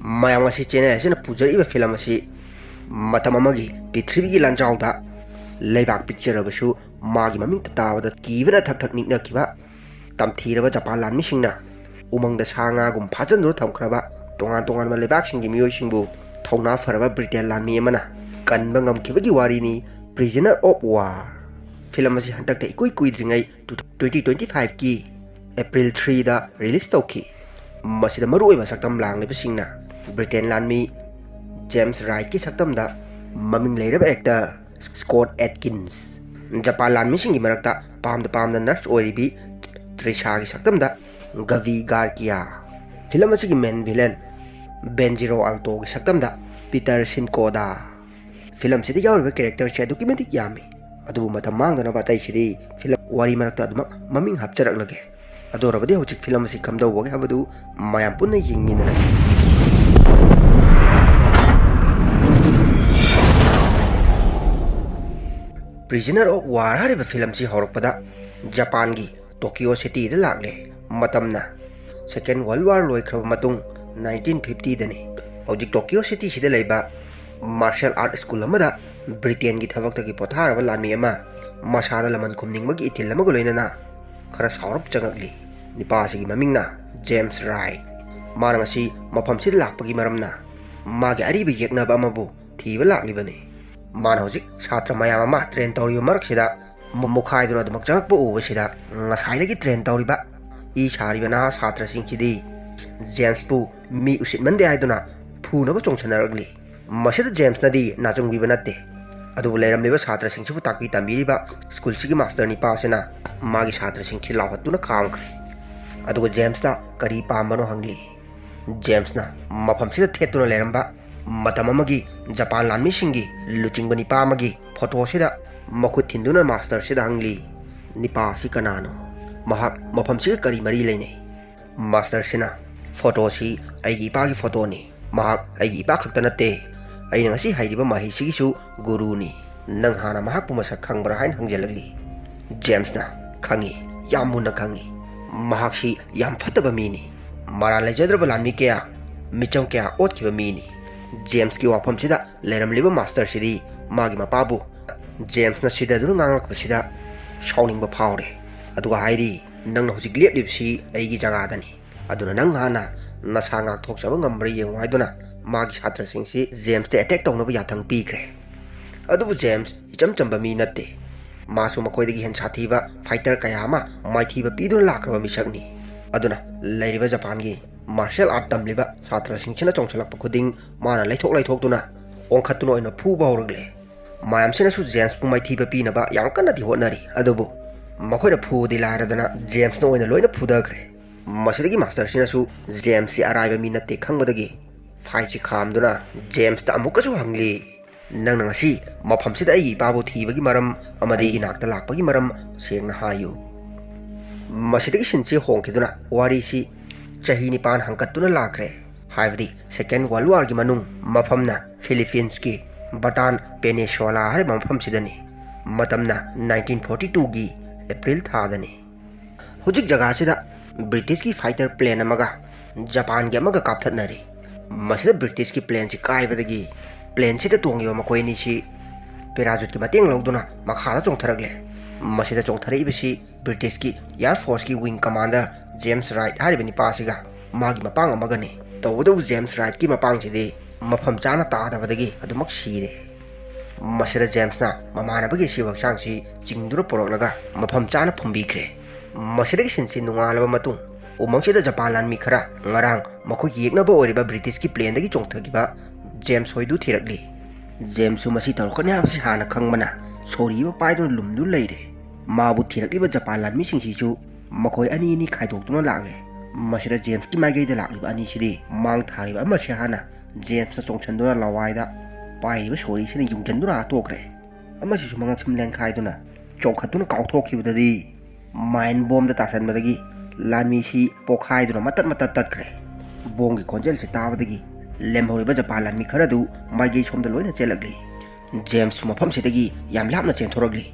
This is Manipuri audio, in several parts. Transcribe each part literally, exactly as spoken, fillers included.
ꯃꯌꯥꯝ ꯉꯁꯤ ꯆꯦꯟꯅꯔꯁꯤꯅ ꯄꯨꯖꯔꯛꯏꯕ ꯐꯤꯂꯝ ꯑꯁꯤ ꯃꯇꯝ ꯑꯃꯒꯤ ꯄ꯭ꯔꯤꯊꯤꯕꯤꯒꯤ ꯂꯥꯟꯖꯥꯎꯗ ꯂꯩꯕꯥꯛ ꯄꯤꯛꯆꯔꯕꯁꯨ ꯃꯥꯒꯤ ꯃꯃꯤꯡꯇ ꯇꯥꯕꯗ ꯀꯤꯕꯅ ꯊꯛ ꯊꯛ ꯅꯤꯛꯅꯈꯤꯕ ꯇꯝꯊꯤꯔꯕ ꯖꯄꯥꯟ ꯂꯥꯟꯃꯤꯁꯤꯡꯅ ꯎꯃꯪꯗ ꯁꯥ ꯉꯥꯒꯨꯝ ꯐꯥꯖꯤꯟꯗꯨꯅ ꯊꯝꯈ꯭ꯔꯕ ꯇꯣꯉꯥꯟ ꯇꯣꯉꯥꯟꯕ ꯂꯩꯕꯥꯛꯁꯤꯡꯒꯤ ꯃꯤꯑꯣꯏꯁꯤꯡꯕꯨ ꯊꯧꯅꯥ ꯐꯔꯕ ꯕ꯭ꯔꯤꯇꯦꯟ ꯂꯥꯟꯃꯤ ꯑꯃꯅ ꯀꯟꯕ ꯉꯝꯈꯤꯕꯒꯤ ꯋꯥꯔꯤꯅꯤ Prisoner of War꯫ ꯐꯤꯂꯝ ꯑꯁꯤ ꯍꯟꯗꯛꯇ ꯏꯀꯨꯏ ꯀꯨꯏꯗ꯭ꯔꯤꯉꯩ ꯇ꯭ꯋꯦꯟꯇꯤ ꯇ꯭ꯋꯦꯟꯇꯤ ꯐꯥꯏꯚꯀꯤ ꯑꯦꯄ꯭ꯔꯤꯜ ꯊ꯭ꯔꯤꯗ ꯔꯤꯂꯤꯁ ꯇꯧꯈꯤ꯫ ꯃꯁꯤꯗ ꯃꯔꯨꯑꯣꯏꯕ ꯁꯛꯇꯝ ꯂꯥꯡꯂꯤꯕꯁꯤꯡꯅ ꯕ꯭ꯔꯤꯇꯦꯟ ꯂꯥꯟꯃꯤ ꯖꯦꯝꯁ ꯔꯥꯏꯠꯀꯤ ꯁꯛꯇꯝꯗ ꯃꯃꯤꯡ ꯂꯩꯔꯕ ꯑꯦꯛꯇꯔ ꯁ꯭ꯀꯣꯠ ꯑꯦꯠꯀꯤꯟꯁ, ꯖꯄꯥꯟ ꯂꯥꯟꯃꯤꯁꯤꯡꯒꯤ ꯃꯔꯛꯇ ꯄꯥꯝꯗ ꯄꯥꯝꯗ ꯅꯔꯁ ꯑꯣꯏꯔꯤꯕꯤ ꯇ꯭ꯔꯤꯁꯥꯒꯤ ꯁꯛꯇꯝꯗ ꯒꯚꯤ ꯒꯥꯔꯀꯤꯌꯥ, ꯐꯤꯂꯝ ꯑꯁꯤꯒꯤ ꯃꯦꯟ ꯚꯤꯂꯦꯟ ꯕꯦꯟꯖꯤꯔꯣ ꯑꯜꯇꯣꯒꯤ ꯁꯛꯇꯝꯗ ꯄꯤꯇꯔ ꯁꯤꯟꯀꯣꯗꯥ꯫ ꯐꯤꯂꯝꯁꯤꯗ ꯌꯥꯎꯔꯤꯕ ꯀꯦꯔꯦꯛꯇꯔꯁꯦ ꯑꯗꯨꯛꯀꯤ ꯃꯇꯤꯛ ꯌꯥꯝꯃꯤ, ꯑꯗꯨꯕꯨ ꯃꯇꯝ ꯃꯥꯡꯗꯅꯕ ꯑꯇꯩꯁꯤꯗꯤ ꯐꯤꯂꯝ ꯋꯥꯔꯤ ꯃꯔꯛꯇ ꯑꯗꯨꯃꯛ ꯃꯃꯤꯡ ꯍꯥꯞꯆꯔꯛꯂꯒꯦ꯫ ꯑꯗꯨ ꯑꯣꯏꯔꯕꯗꯤ ꯍꯧꯖꯤꯛ ꯐꯤꯂꯝ ꯑꯁꯤ ꯀꯝꯗꯧꯕꯒꯦ ꯍꯥꯏꯕꯗꯨ ꯃꯌꯥꯝ ꯄꯨꯟꯅ ꯌꯦꯡꯃꯤꯟꯅꯔꯁꯤ꯫ Prisoner of War ꯍꯥꯏꯔꯤꯕ ꯐꯤꯂꯝꯁꯤ ꯍꯧꯔꯛꯄꯗ ꯖꯄꯥꯟꯒꯤ ꯇꯣꯀꯤꯌꯣ ꯁꯤꯇꯤꯗ ꯂꯥꯛꯂꯦ꯫ ꯃꯇꯝꯅ Second World War ꯂꯣꯏꯈ꯭ꯔꯕ ꯃꯇꯨꯡ ꯅꯥꯏꯟꯇꯤꯟ ꯐꯤꯐꯇꯤꯗꯅꯤ꯫ ꯍꯧꯖꯤꯛ ꯇꯣꯀꯤꯌꯣ ꯁꯤꯇꯤꯁꯤꯗ ꯂꯩꯕ ꯃꯥꯔꯁꯦꯜ ꯑꯥꯔꯠ ꯁ꯭ꯀꯨꯜ ꯑꯃꯗ ꯕ꯭ꯔꯤꯇꯦꯟꯒꯤ ꯊꯕꯛꯇꯒꯤ ꯄꯣꯊꯥꯔꯕ ꯂꯥꯟꯃꯤ ꯑꯃ ꯃꯁꯥꯗ ꯂꯃꯟ ꯈꯨꯝꯅꯤꯡꯕꯒꯤ ꯏꯊꯤꯜ ꯑꯃꯒ ꯂꯣꯏꯅꯅ ꯈꯔ ꯁꯥꯎꯔꯞ ꯆꯪꯉꯛꯂꯤ꯫ ꯅꯤꯄꯥ ꯑꯁꯤꯒꯤ ꯃꯃꯤꯡꯅ ꯖꯦꯝꯁ ꯔꯥꯏ꯫ ꯃꯥꯅ ꯉꯁꯤ ꯃꯐꯝꯁꯤꯗ ꯂꯥꯛꯄꯒꯤ ꯃꯔꯝꯅ ꯃꯥꯒꯤ ꯑꯔꯤꯕ ꯌꯦꯛꯅꯕ ꯑꯃꯕꯨ ꯊꯤꯕ ꯂꯥꯛꯂꯤꯕꯅꯤ꯫ ꯃꯥꯅ ꯍꯧꯖꯤꯛ ꯁꯥꯇ꯭ꯔ ꯃꯌꯥꯝ ꯑꯃ ꯇ꯭ꯔꯦꯟ ꯇꯧꯔꯤꯕ ꯃꯔꯛꯁꯤꯗ ꯃꯨ-, ꯃꯨꯛꯈꯥꯏꯗꯨꯅ ꯑꯗꯨꯃꯛ ꯆꯪꯉꯛꯄ ꯎꯕꯁꯤꯗ ꯉꯁꯥꯏꯗꯒꯤ ꯇ꯭ꯔꯦꯟ ꯇꯧꯔꯤꯕ ꯏ ꯁꯥꯔꯤꯕ ꯅꯍꯥ ꯁꯥꯇ꯭ꯔꯁꯤꯡꯁꯤꯗꯤ ꯖꯦꯝꯁꯄꯨ ꯃꯤ ꯎꯁꯤꯠꯃꯟꯗꯦ ꯍꯥꯏꯗꯨꯅ ꯐꯨꯅꯕ ꯆꯣꯡꯁꯤꯟꯅꯔꯛꯂꯤ꯫ ꯃꯁꯤꯗ ꯖꯦꯝꯁꯅꯗꯤ ꯅꯥꯆꯨꯡꯕꯤꯕ ꯅꯠꯇꯦ, ꯑꯗꯨꯕꯨ ꯂꯩꯔꯝꯂꯤꯕ ꯁꯥꯇ꯭ꯔꯁꯤꯡꯁꯤꯕꯨ ꯇꯥꯛꯄꯤ ꯇꯝꯕꯤꯔꯤꯕ ꯁ꯭ꯀꯨꯜꯁꯤꯒꯤ ꯃꯥꯁꯇꯔ ꯅꯤꯄꯥ ꯑꯁꯤꯅ ꯃꯥꯒꯤ ꯁꯥꯇ꯭ꯔꯁꯤꯡꯁꯤ ꯂꯥꯎꯍꯠꯇꯨꯅ ꯈꯥꯝꯈ꯭ꯔꯦ꯫ ꯑꯗꯨꯒ ꯖꯦꯝꯁꯇ ꯀꯔꯤ ꯄꯥꯝꯕꯅꯣ ꯍꯪꯂꯤ꯫ ꯖꯦꯝꯁꯅ ꯃꯐꯝꯁꯤꯗ ꯊꯦꯠꯇꯨꯅ ꯂꯩꯔꯝꯕ ꯃꯇꯝ ꯑꯃꯒꯤ ꯖꯄꯥꯟ ꯂꯥꯟꯃꯤꯁꯤꯡꯒꯤ ꯂꯨꯆꯤꯡꯕ ꯅꯤꯄꯥ ꯑꯃꯒꯤ ꯐꯣꯇꯣꯁꯤꯗ ꯃꯈꯨꯠ ꯊꯤꯟꯗꯨꯅ ꯃꯥꯁꯇꯔꯁꯤꯗ ꯍꯪꯂꯤ, "ꯅꯤꯄꯥ ꯑꯁꯤ ꯀꯅꯥꯅꯣ? ꯃꯍꯥꯛ ꯃꯐꯝꯁꯤꯒ ꯀꯔꯤ ꯃꯔꯤ ꯂꯩꯅꯩ?" ꯃꯥꯁꯇꯔꯁꯤꯅ, "ꯐꯣꯇꯣꯁꯤ ꯑꯩꯒꯤ ꯏꯄꯥꯒꯤ ꯐꯣꯇꯣꯅꯤ꯫ ꯃꯍꯥꯛ ꯑꯩꯒꯤ ꯏꯄꯥ ꯈꯛꯇ ꯅꯠꯇꯦ, ꯑꯩꯅ ꯉꯁꯤ ꯍꯩꯔꯤꯕ ꯃꯍꯩꯁꯤꯒꯤꯁꯨ ꯒꯨꯔꯨꯅꯤ꯫ ꯅꯪ ꯍꯥꯟꯅ ꯃꯍꯥꯛꯄꯨ ꯃꯁꯛ ꯈꯪꯕ꯭ꯔꯥ?" ꯍꯥꯏꯅ ꯍꯪꯖꯜꯂꯛꯂꯤ꯫ ꯖꯦꯝꯁꯅ, "ꯈꯪꯉꯤ, ꯌꯥꯝ ꯃꯨꯟꯅ ꯈꯪꯉꯤ꯫ ꯃꯍꯥꯛꯁꯤ ꯌꯥꯝ ꯐꯠꯇꯕ ꯃꯤꯅꯤ꯫ ꯃꯔꯥꯜ ꯂꯩꯖꯗ꯭ꯔꯕ ꯂꯥꯟꯃꯤ ꯀꯌꯥ ꯃꯤꯆꯝ ꯀꯌꯥ ꯑꯣꯠꯈꯤꯕ ꯃꯤꯅꯤ꯫ ꯖꯦꯝꯁꯀꯤ ꯋꯥꯐꯝꯁꯤꯗ ꯂꯩꯔꯝꯂꯤꯕ ꯃꯥꯁꯇꯔꯁꯤꯗꯤ ꯃꯥꯒꯤ ꯃꯄꯥꯕꯨ ꯖꯦꯝꯁꯅ ꯁꯤꯗꯗꯨꯅ ꯉꯥꯡꯂꯛꯄꯁꯤꯗ ꯁꯥꯎꯅꯤꯡꯕ ꯐꯥꯎꯔꯦ꯫ ꯑꯗꯨꯒ ꯍꯥꯏꯔꯤ, "ꯅꯪꯅ ꯍꯧꯖꯤꯛ ꯂꯦꯞꯂꯤꯕꯁꯤ ꯑꯩꯒꯤ ꯖꯒꯥꯗꯅꯤ, ꯑꯗꯨꯅ ꯅꯪ ꯍꯥꯟꯅ ꯅꯁꯥ ꯉꯥꯛꯊꯣꯛꯆꯕ ꯉꯝꯕ꯭ꯔꯥ ꯌꯦꯡꯉꯨ" ꯍꯥꯏꯗꯨꯅ ꯃꯥꯒꯤ ꯁꯥꯇ꯭ꯔꯁꯤꯡꯁꯤ ꯖꯦꯝꯁꯇ ꯑꯦꯇꯦꯛ ꯇꯧꯅꯕ ꯌꯥꯊꯪ ꯄꯤꯈ꯭ꯔꯦ꯫ ꯑꯗꯨꯕꯨ ꯖꯦꯝꯁ ꯏꯆꯝ ꯆꯝꯕ ꯃꯤ ꯅꯠꯇꯦ꯫ ꯃꯥꯁꯨ ꯃꯈꯣꯏꯗꯒꯤ ꯍꯦꯟ ꯁꯥꯊꯤꯕ ꯐꯥꯏꯇꯔ ꯀꯌꯥ ꯑꯃ ꯃꯥꯏꯊꯤꯕ ꯄꯤꯗꯨꯅ ꯂꯥꯛꯈ꯭ꯔꯕ ꯃꯤꯁꯛꯅꯤ꯫ ꯑꯗꯨꯅ ꯂꯩꯔꯤꯕ ꯖꯄꯥꯟꯒꯤ ꯃꯥꯔꯁꯤꯌꯦꯜ ꯑꯥꯔꯠ ꯇꯝꯂꯤꯕ ꯁꯥꯇ꯭ꯔꯁꯤꯡꯁꯤꯅ ꯆꯣꯡꯁꯤꯜꯂꯛꯄ ꯈꯨꯗꯤꯡ ꯃꯥꯅ ꯂꯩꯊꯣꯛ ꯂꯩꯊꯣꯛꯇꯨꯅ ꯑꯣꯟꯈꯠꯇꯨꯅ ꯑꯣꯏꯅ ꯐꯨꯕ ꯍꯧꯔꯛꯂꯦ꯫ ꯃꯌꯥꯝꯁꯤꯅꯁꯨ ꯖꯦꯝꯁꯄꯨ ꯃꯥꯏꯊꯤꯕ ꯄꯤꯅꯕ ꯌꯥꯝ ꯀꯟꯅꯗꯤ ꯍꯣꯠꯅꯔꯤ, ꯑꯗꯨꯕꯨ ꯃꯈꯣꯏꯅ ꯐꯨꯕꯗꯤ ꯂꯥꯏꯔꯗꯅ ꯖꯦꯝꯁꯅ ꯑꯣꯏꯅ ꯂꯣꯏꯅ ꯐꯨꯗꯈ꯭ꯔꯦ꯫ ꯃꯁꯤꯗꯒꯤ ꯃꯥꯁꯇꯔꯁꯤꯅꯁꯨ ꯖꯦꯝꯁꯁꯤ ꯑꯔꯥꯏꯕ ꯃꯤ ꯅꯠꯇꯦ ꯈꯪꯕꯗꯒꯤ ꯐꯥꯏꯠꯁꯤ ꯈꯥꯝꯗꯨꯅ ꯖꯦꯝꯁꯇ ꯑꯃꯨꯛꯀꯁꯨ ꯍꯪꯂꯤ, "ꯅꯪꯅ ꯉꯁꯤ ꯃꯐꯝꯁꯤꯗ ꯑꯩꯒꯤ ꯏꯄꯥꯕꯨ ꯊꯤꯕꯒꯤ ꯃꯔꯝ ꯑꯃꯗꯤ ꯏꯅꯥꯛꯇ ꯂꯥꯛꯄꯒꯤ ꯃꯔꯝ ꯁꯦꯡꯅ ꯍꯥꯏꯌꯨ"꯫ ꯃꯁꯤꯗꯒꯤ ꯁꯤꯟꯁꯤ ꯍꯣꯡꯈꯤꯗꯨꯅ ꯋꯥꯔꯤꯁꯤ ꯆꯍꯤ ꯅꯤꯄꯥꯟ ꯍꯪꯀꯠꯇꯨꯅ ꯂꯥꯛꯈ꯭ꯔꯦ꯫ ꯍꯥꯏꯕꯗꯤ Second World Warꯒꯤ ꯃꯅꯨꯡ, ꯃꯐꯝꯅ ꯐꯤꯂꯤꯄꯤꯟꯁꯀꯤ ꯕꯇꯥꯟ ꯄꯦꯅꯤꯁꯣꯂꯥ ꯍꯥꯏꯔꯤꯕ ꯃꯐꯝꯁꯤꯗꯅꯤ꯫ ꯃꯇꯝꯅ nineteen forty twoꯒꯤ ꯑꯦꯄ꯭ꯔꯤꯜ ꯊꯥꯗꯅꯤ꯫ ꯍꯧꯖꯤꯛ ꯖꯒꯥꯁꯤꯗ ꯕ꯭ꯔꯤꯇꯤꯁꯀꯤ ꯐꯥꯏꯇꯔ ꯄ꯭ꯂꯦꯟ ꯑꯃꯒ ꯖꯄꯥꯟꯒꯤ ꯑꯃꯒ ꯀꯥꯞꯊꯠꯅꯔꯤ꯫ ꯃꯁꯤꯗ ꯕ꯭ꯔꯤꯇꯤꯁꯀꯤ ꯄ꯭ꯂꯦꯟꯁꯤ ꯀꯥꯏꯕꯗꯒꯤ ꯄ꯭ꯂꯦꯟꯁꯤꯗ ꯇꯣꯡꯉꯤꯕ ꯃꯈꯣꯏ ꯑꯅꯤꯁꯤ ꯄꯦꯔꯥꯖꯨꯠꯀꯤ ꯃꯇꯦꯡ ꯂꯧꯗꯨꯅ ꯃꯈꯥꯗ ꯆꯣꯡꯊꯔꯛꯂꯦ꯫ ꯃꯁꯤꯗ ꯆꯣꯡꯊꯔꯛꯏꯕꯁꯤ ꯕ꯭ꯔꯤꯇꯤꯁꯀꯤ ꯑꯦꯌꯔ ꯐꯣꯔꯁꯀꯤ ꯋꯤꯡ ꯀꯃꯥꯟꯗꯔ ꯖꯦꯝꯁ ꯔꯥꯏꯠ ꯍꯥꯏꯔꯤꯕ ꯅꯤꯄꯥ ꯑꯁꯤꯒ ꯃꯥꯒꯤ ꯃꯄꯥꯡ ꯑꯃꯒꯅꯤ꯫ ꯇꯧꯕꯇꯕꯨ ꯖꯦꯝꯁ ꯔꯥꯏꯠꯀꯤ ꯃꯄꯥꯡꯁꯤꯗꯤ ꯃꯐꯝ ꯆꯥꯅ ꯇꯥꯗꯕꯗꯒꯤ ꯑꯗꯨꯃꯛ ꯁꯤꯔꯦ꯫ ꯃꯁꯤꯗ ꯖꯦꯝꯁꯅ ꯃꯃꯥꯟꯅꯕꯒꯤ ꯑꯁꯤꯕ ꯍꯛꯆꯥꯡꯁꯤ ꯆꯤꯡꯗꯨꯅ ꯄꯨꯔꯛꯂꯒ ꯃꯐꯝ ꯆꯥꯅ ꯐꯨꯝꯕꯤꯈ꯭ꯔꯦ꯫ ꯃꯁꯤꯗꯒꯤ ꯁꯤꯟꯁꯤ ꯅꯣꯡꯉꯥꯜꯂꯕ ꯃꯇꯨꯡ, ꯎꯃꯪꯁꯤꯗ ꯖꯄꯥꯟ ꯂꯥꯟꯃꯤ ꯈꯔ ꯉꯔꯥꯡ ꯃꯈꯣꯏꯒꯤ ꯌꯦꯛꯅꯕ ꯑꯣꯏꯔꯤꯕ ꯕ꯭ꯔꯤꯇꯤꯁꯀꯤ ꯄ꯭ꯂꯦꯟꯗꯒꯤ ꯆꯣꯡꯊꯈꯤꯕ ꯖꯦꯝꯁ ꯍꯣꯏꯗꯨ ꯊꯤꯔꯛꯂꯤ꯫ ꯖꯦꯝꯁꯁꯨ ꯃꯁꯤ ꯇꯧꯔꯛꯀꯅꯤ ꯍꯥꯏꯕꯁꯤ ꯍꯥꯟꯅ ꯈꯪꯕꯅ ꯁꯣꯔꯤ ꯑꯃ ꯄꯥꯏꯗꯨꯅ ꯂꯨꯝꯗꯨꯅ ꯂꯩꯔꯦ꯫ ꯃꯥꯕꯨ ꯊꯤꯔꯛꯂꯤꯕ ꯖꯄꯥꯟ ꯂꯥꯟꯃꯤꯁꯤꯡꯁꯤꯁꯨ ꯃꯈꯣꯏ ꯑꯅꯤ ꯑꯅꯤ ꯈꯥꯏꯗꯣꯛꯇꯨꯅ ꯂꯥꯛꯂꯦ꯫ ꯃꯁꯤꯗ ꯖꯦꯝꯁꯀꯤ ꯃꯥꯏꯀꯩꯗ ꯂꯥꯛꯂꯤꯕ ꯑꯅꯤꯁꯤꯗꯤ ꯃꯥꯡ ꯊꯥꯔꯤꯕ ꯑꯃꯁꯤ ꯍꯥꯟꯅ ꯖꯦꯝꯁꯅ ꯆꯣꯡꯁꯤꯟꯗꯨꯅ ꯂꯋꯥꯏꯗ ꯄꯥꯏꯔꯤꯕ ꯁꯣꯔꯤꯁꯤꯅ ꯌꯨꯡꯁꯤꯟꯗꯨꯅ ꯍꯥꯠꯇꯣꯛꯈ꯭ꯔꯦ꯫ ꯑꯃꯁꯤꯁꯨ ꯃꯉꯛꯁꯝ ꯂꯦꯟꯈꯥꯏꯗꯨꯅ ꯆꯣꯡꯈꯠꯇꯨꯅ ꯀꯥꯎꯊꯣꯛꯈꯤꯕꯗꯗꯤ ꯃꯥꯏꯟ ꯕꯣꯝꯗ ꯇꯥꯁꯟꯕꯗꯒꯤ ꯂꯥꯟꯃꯤꯁꯤ ꯄꯣꯛꯈꯥꯏꯗꯨꯅ ꯃꯇꯠ ꯃꯇꯠ ꯇꯠꯈ꯭ꯔꯦ꯫ ꯕꯣꯝꯒꯤ ꯈꯣꯟꯖꯦꯜꯁꯤ ꯇꯥꯕꯗꯒꯤ ꯂꯦꯝꯍꯧꯔꯤꯕ ꯖꯄꯥꯟ ꯂꯥꯟꯃꯤ ꯈꯔꯗꯨ ꯃꯥꯏꯀꯩ ꯁꯣꯝꯗ ꯂꯣꯏꯅ ꯆꯦꯜꯂꯛꯂꯤ꯫ ꯖꯦꯝꯁꯁꯨ ꯃꯐꯝꯁꯤꯗꯒꯤ ꯌꯥꯝ ꯂꯥꯞꯅ ꯆꯦꯟꯊꯣꯔꯛꯂꯤ꯫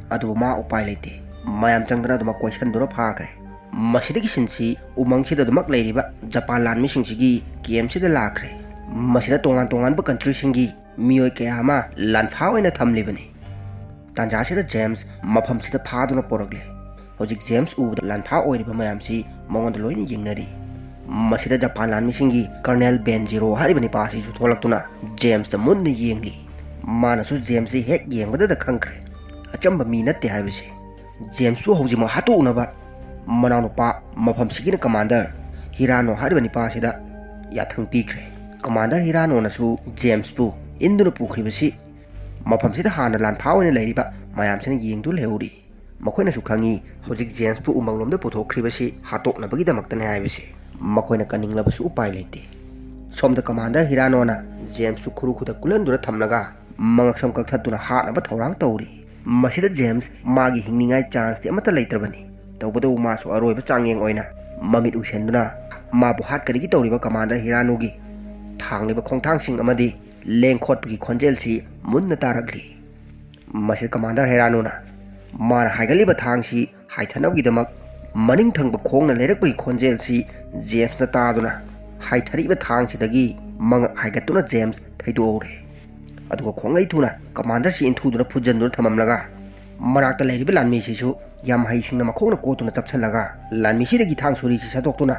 ꯑꯗꯨꯕꯨ ꯃꯥ ꯎꯄꯥꯏ ꯂꯩꯇꯦ꯫ ꯃꯌꯥꯝ ꯆꯪꯗꯅ ꯑꯗꯨꯃꯛ ꯀꯣꯏꯁꯟꯗꯨꯅ ꯐꯥꯈ꯭ꯔꯦ꯫ ꯃꯁꯤꯗꯒꯤ ꯁꯤꯟꯁꯤ ꯎꯃꯪꯁꯤꯗ ꯑꯗꯨꯃꯛ ꯂꯩꯔꯤꯕ ꯖꯄꯥꯟ ꯂꯥꯟꯃꯤꯁꯤꯡꯁꯤꯒꯤ ꯀꯦꯝꯁꯤꯗ ꯂꯥꯛꯈ꯭ꯔꯦ꯫ ꯃꯁꯤꯗ ꯇꯣꯉꯥꯟ ꯇꯣꯉꯥꯟꯕ ꯀꯟꯇ꯭ꯔꯤꯁꯤꯡꯒꯤ ꯃꯤꯑꯣꯏ ꯀꯌꯥ ꯑꯃ ꯂꯥꯟꯐꯥ ꯑꯣꯏꯅ ꯊꯝꯂꯤꯕꯅꯤ꯫ ꯇꯥꯟꯖꯥꯁꯤꯗ ꯖꯦꯝꯁ ꯃꯐꯝꯁꯤꯗ ꯐꯥꯗꯨꯅ ꯄꯣꯔꯛꯂꯦ꯫ ꯍꯧꯖꯤꯛ ꯖꯦꯝꯁ ꯎꯕꯗ ꯂꯥꯟꯐꯥ ꯑꯣꯏꯔꯤꯕ ꯃꯌꯥꯝꯁꯤ ꯃꯉꯣꯟꯗ ꯂꯣꯏꯅ ꯌꯦꯡꯅꯔꯤ꯫ ꯃꯁꯤꯗ ꯖꯄꯥꯟ ꯂꯥꯟꯃꯤꯁꯤꯡꯒꯤ ꯀꯔꯅꯦꯜ ꯕꯦꯟꯖꯤꯔꯣ ꯍꯥꯏꯔꯤꯕ ꯅꯤꯄꯥ ꯑꯁꯤꯁꯨ ꯊꯣꯛꯂꯛꯇꯨꯅ ꯖꯦꯝꯁꯇ ꯃꯨꯟꯅ ꯌꯦꯡꯂꯤ꯫ ꯃꯥꯅꯁꯨ ꯖꯦꯝꯁꯁꯤ ꯍꯦꯛ ꯌꯦꯡꯕꯗꯗ ꯈꯪꯈ꯭ꯔꯦ, ꯑꯆꯝꯕ ꯃꯤ ꯅꯠꯇꯦ ꯍꯥꯏꯕꯁꯤ꯫ ꯖꯦꯝꯁꯄꯨ ꯍꯧꯖꯤꯛꯃꯛ ꯍꯥꯠꯇꯣꯛꯅꯕ ꯃꯅꯥꯎꯅꯨꯄꯥ ꯃꯐꯝꯁꯤꯒꯤꯅ ꯀꯃꯥꯟꯗꯔ ꯍꯤꯔꯥꯅꯣ ꯍꯥꯏꯔꯤꯕ ꯅꯤꯄꯥ ꯑꯁꯤꯗ ꯌꯥꯊꯪ ꯄꯤꯈ꯭ꯔꯦ꯫ ꯀꯃꯥꯟꯗꯔ ꯍꯤꯔꯥꯅꯣꯅꯁꯨ ꯖꯦꯝꯁꯄꯨ ꯏꯟꯗꯨꯅ ꯄꯨꯈ꯭ꯔꯤꯕꯁꯤ ꯃꯐꯝꯁꯤꯗ ꯍꯥꯟꯅ ꯂꯥꯟꯐꯥ ꯑꯣꯏꯅ ꯂꯩꯔꯤꯕ ꯃꯌꯥꯝꯁꯤꯅ ꯌꯦꯡꯗꯨ ꯂꯩꯍꯧꯔꯤ꯫ ꯃꯈꯣꯏꯅꯁꯨ ꯈꯪꯏ ꯍꯧꯖꯤꯛ ꯖꯦꯝꯁꯄꯨ ꯎꯃꯪꯂꯣꯝꯗ ꯄꯨꯊꯣꯛꯈ꯭ꯔꯤꯕꯁꯤ ꯍꯥꯠꯇꯣꯛꯅꯕꯒꯤꯗꯃꯛꯇꯅꯤ ꯍꯥꯏꯕꯁꯤ꯫ ꯃꯈꯣꯏꯅ ꯀꯟꯅꯤꯡꯂꯕꯁꯨ ꯎꯄꯥꯏ ꯂꯩꯇꯦ꯫ ꯁꯣꯝꯗ ꯀꯃꯥꯟꯗꯔ ꯍꯤꯔꯥꯅꯣꯅ ꯖꯦꯝꯁꯄꯨ ꯈꯨꯔꯨ ꯈꯨꯗ ꯀꯨꯜꯍꯟꯗꯨꯅ ꯊꯝꯂꯒ ꯃꯉꯛꯁꯝ ꯀꯛꯊꯠꯇꯨꯅ ꯍꯥꯠꯅꯕ ꯊꯧꯔꯥꯡ ꯇꯧꯔꯤ꯫ ꯃꯁꯤꯗ ꯖꯦꯝꯁ ꯃꯥꯒꯤ ꯍꯤꯡꯅꯤꯡꯉꯥꯏ ꯆꯥꯟꯁꯇꯤ ꯑꯃꯠꯇ ꯂꯩꯇ꯭ꯔꯕꯅꯤ꯫ ꯇꯧꯕꯇꯕꯨ ꯃꯥꯁꯨ ꯑꯔꯣꯏꯕ ꯆꯥꯡꯌꯦꯡ ꯑꯣꯏꯅ ꯃꯃꯤꯠ ꯎꯏꯁꯟꯗꯨꯅ ꯃꯥꯕꯨ ꯍꯥꯠꯀꯗꯒꯤ ꯇꯧꯔꯤꯕ ꯀꯃꯥꯟꯗꯔ ꯍꯤꯔꯥꯅꯨꯒꯤ ꯊꯥꯡꯂꯤꯕ ꯈꯣꯡꯊꯥꯡꯁꯤꯡ ꯑꯃꯗꯤ ꯂꯦꯡ ꯈꯣꯠꯄꯒꯤ ꯈꯣꯟꯖꯦꯜꯁꯤ ꯃꯨꯟꯅ ꯇꯥꯔꯛꯂꯤ꯫ ꯃꯁꯤꯗ ꯀꯃꯥꯟꯗꯔ ꯍꯦꯔꯥꯅꯨꯅ ꯃꯥꯅ ꯍꯥꯏꯒꯠꯂꯤꯕ ꯊꯥꯡꯁꯤ ꯍꯥꯏꯊꯅꯕꯒꯤꯗꯃꯛ ꯃꯅꯤꯡ ꯊꯪꯕ ꯈꯣꯡꯅ ꯂꯩꯔꯛꯄꯒꯤ ꯈꯣꯟꯖꯦꯜꯁꯤ ꯖꯦꯝꯁꯅ ꯇꯥꯗꯨꯅ ꯍꯥꯏꯊꯔꯛꯏꯕ ꯊꯥꯡꯁꯤꯗꯒꯤ ꯃꯉꯛ ꯍꯥꯏꯒꯠꯇꯨꯅ ꯖꯦꯝꯁ ꯊꯩꯗꯣꯛꯍꯧꯔꯦ꯫ ꯑꯗꯨꯒ ꯈꯣꯡꯂꯩ ꯊꯨꯅ ꯀꯃꯥꯟꯗꯔꯁꯤ ꯏꯟꯊꯨꯗꯨꯅ ꯐꯨꯖꯟꯗꯨꯅ ꯊꯝꯃꯝꯂꯒ ꯃꯅꯥꯛꯇ ꯂꯩꯔꯤꯕ ꯂꯥꯟꯃꯤꯁꯤꯁꯨ ꯌꯥꯝ ꯍꯩꯁꯤꯡꯅ ꯃꯈꯣꯡꯅ ꯀꯣꯠꯇꯨꯅ ꯆꯞꯁꯤꯜꯂꯒ ꯂꯥꯟꯃꯤꯁꯤꯗꯒꯤ ꯊꯥꯡ ꯁꯣꯔꯤꯁꯤ ꯁꯠꯇꯣꯛꯇꯨꯅ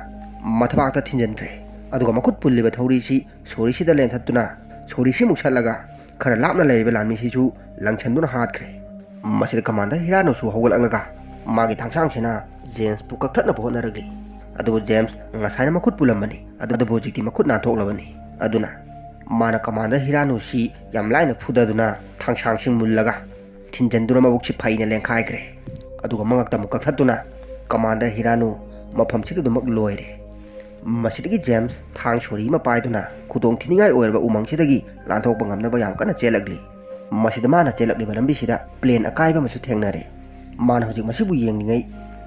ꯃꯊꯕꯥꯛꯇ ꯊꯤꯟꯖꯤꯟꯈ꯭ꯔꯦ꯫ ꯑꯗꯨꯒ ꯃꯈꯨꯠ ꯄꯨꯜꯂꯤꯕ ꯊꯧꯔꯤꯁꯤ ꯁꯣꯔꯤꯁꯤꯗ ꯂꯦꯟꯊꯠꯇꯨꯅ ꯁꯣꯔꯤꯁꯤ ꯃꯨꯛꯁꯠꯂꯒ ꯈꯔ ꯂꯥꯞꯅ ꯂꯩꯔꯤꯕ ꯂꯥꯟꯃꯤꯁꯤꯁꯨ ꯂꯪꯁꯟꯗꯨꯅ ꯍꯥꯠꯈ꯭ꯔꯦ꯫ ꯃꯁꯤꯗ ꯀꯃꯥꯟꯗꯔ ꯍꯤꯔꯥꯅꯣꯁꯨ ꯍꯧꯒꯠꯂꯛꯂꯒ ꯃꯥꯒꯤ ꯊꯥꯡꯁꯥꯡꯁꯤꯅ ꯖꯦꯝꯁꯄꯨ ꯀꯛꯊꯠꯅꯕ ꯍꯣꯠꯅꯔꯛꯂꯤ꯫ ꯑꯗꯨꯕꯨ ꯖꯦꯝꯁ ꯉꯁꯥꯏꯅ ꯃꯈꯨꯠ ꯄꯨꯜꯂꯝꯕꯅꯤ, ꯑꯗꯨꯕꯨ ꯍꯧꯖꯤꯛꯇꯤ ꯃꯈꯨꯠ ꯅꯥꯟꯊꯣꯛꯂꯕꯅꯤ꯫ ꯑꯗꯨꯅ ꯃꯥꯅ ꯀꯃꯥꯟꯗꯔ ꯍꯤꯔꯥꯅꯣꯁꯤ ꯌꯥꯝ ꯂꯥꯏꯅ ꯐꯨꯗꯗꯨꯅ ꯊꯥꯡꯁꯥꯡꯁꯤꯡ ꯃꯨꯜꯂꯒ ꯊꯤꯟꯖꯟꯗꯨꯅ ꯃꯕꯨꯛꯁꯤ ꯐꯩꯅ ꯂꯦꯡꯈꯥꯏꯈ꯭ꯔꯦ꯫ ꯑꯗꯨꯒ ꯃꯉꯛꯇ ꯑꯃꯨꯛ ꯀꯛꯊꯠꯇꯨꯅ ꯀꯃꯥꯟꯗꯔ ꯍꯤꯔꯥꯅꯨ ꯃꯐꯝꯁꯤꯗ ꯑꯗꯨꯃꯛ ꯂꯣꯏꯔꯦ꯫ ꯃꯁꯤꯗꯒꯤ ꯖꯦꯝꯁ ꯊꯥꯡ ꯁꯣꯔꯤ ꯑꯃ ꯄꯥꯏꯗꯨꯅ ꯈꯨꯗꯣꯡ ꯊꯤꯅꯤꯡꯉꯥꯏ ꯑꯣꯏꯔꯕ ꯎꯃꯪꯁꯤꯗꯒꯤ ꯂꯥꯟꯊꯣꯛꯄ ꯉꯝꯅꯕ ꯌꯥꯝ ꯀꯟꯅ ꯆꯦꯜꯂꯛꯂꯤ꯫ ꯃꯁꯤꯗ ꯃꯥꯅ ꯆꯦꯜꯂꯛꯂꯤꯕ ꯂꯝꯕꯤꯁꯤꯗ ꯄ꯭ꯂꯦꯟ ꯑꯀꯥꯏꯕ ꯑꯃꯁꯨ ꯊꯦꯡꯅꯔꯦ꯫ ꯃꯥꯅ ꯍꯧꯖꯤꯛ ꯃꯁꯤꯕꯨ ꯌꯦꯡꯂꯤꯉꯩ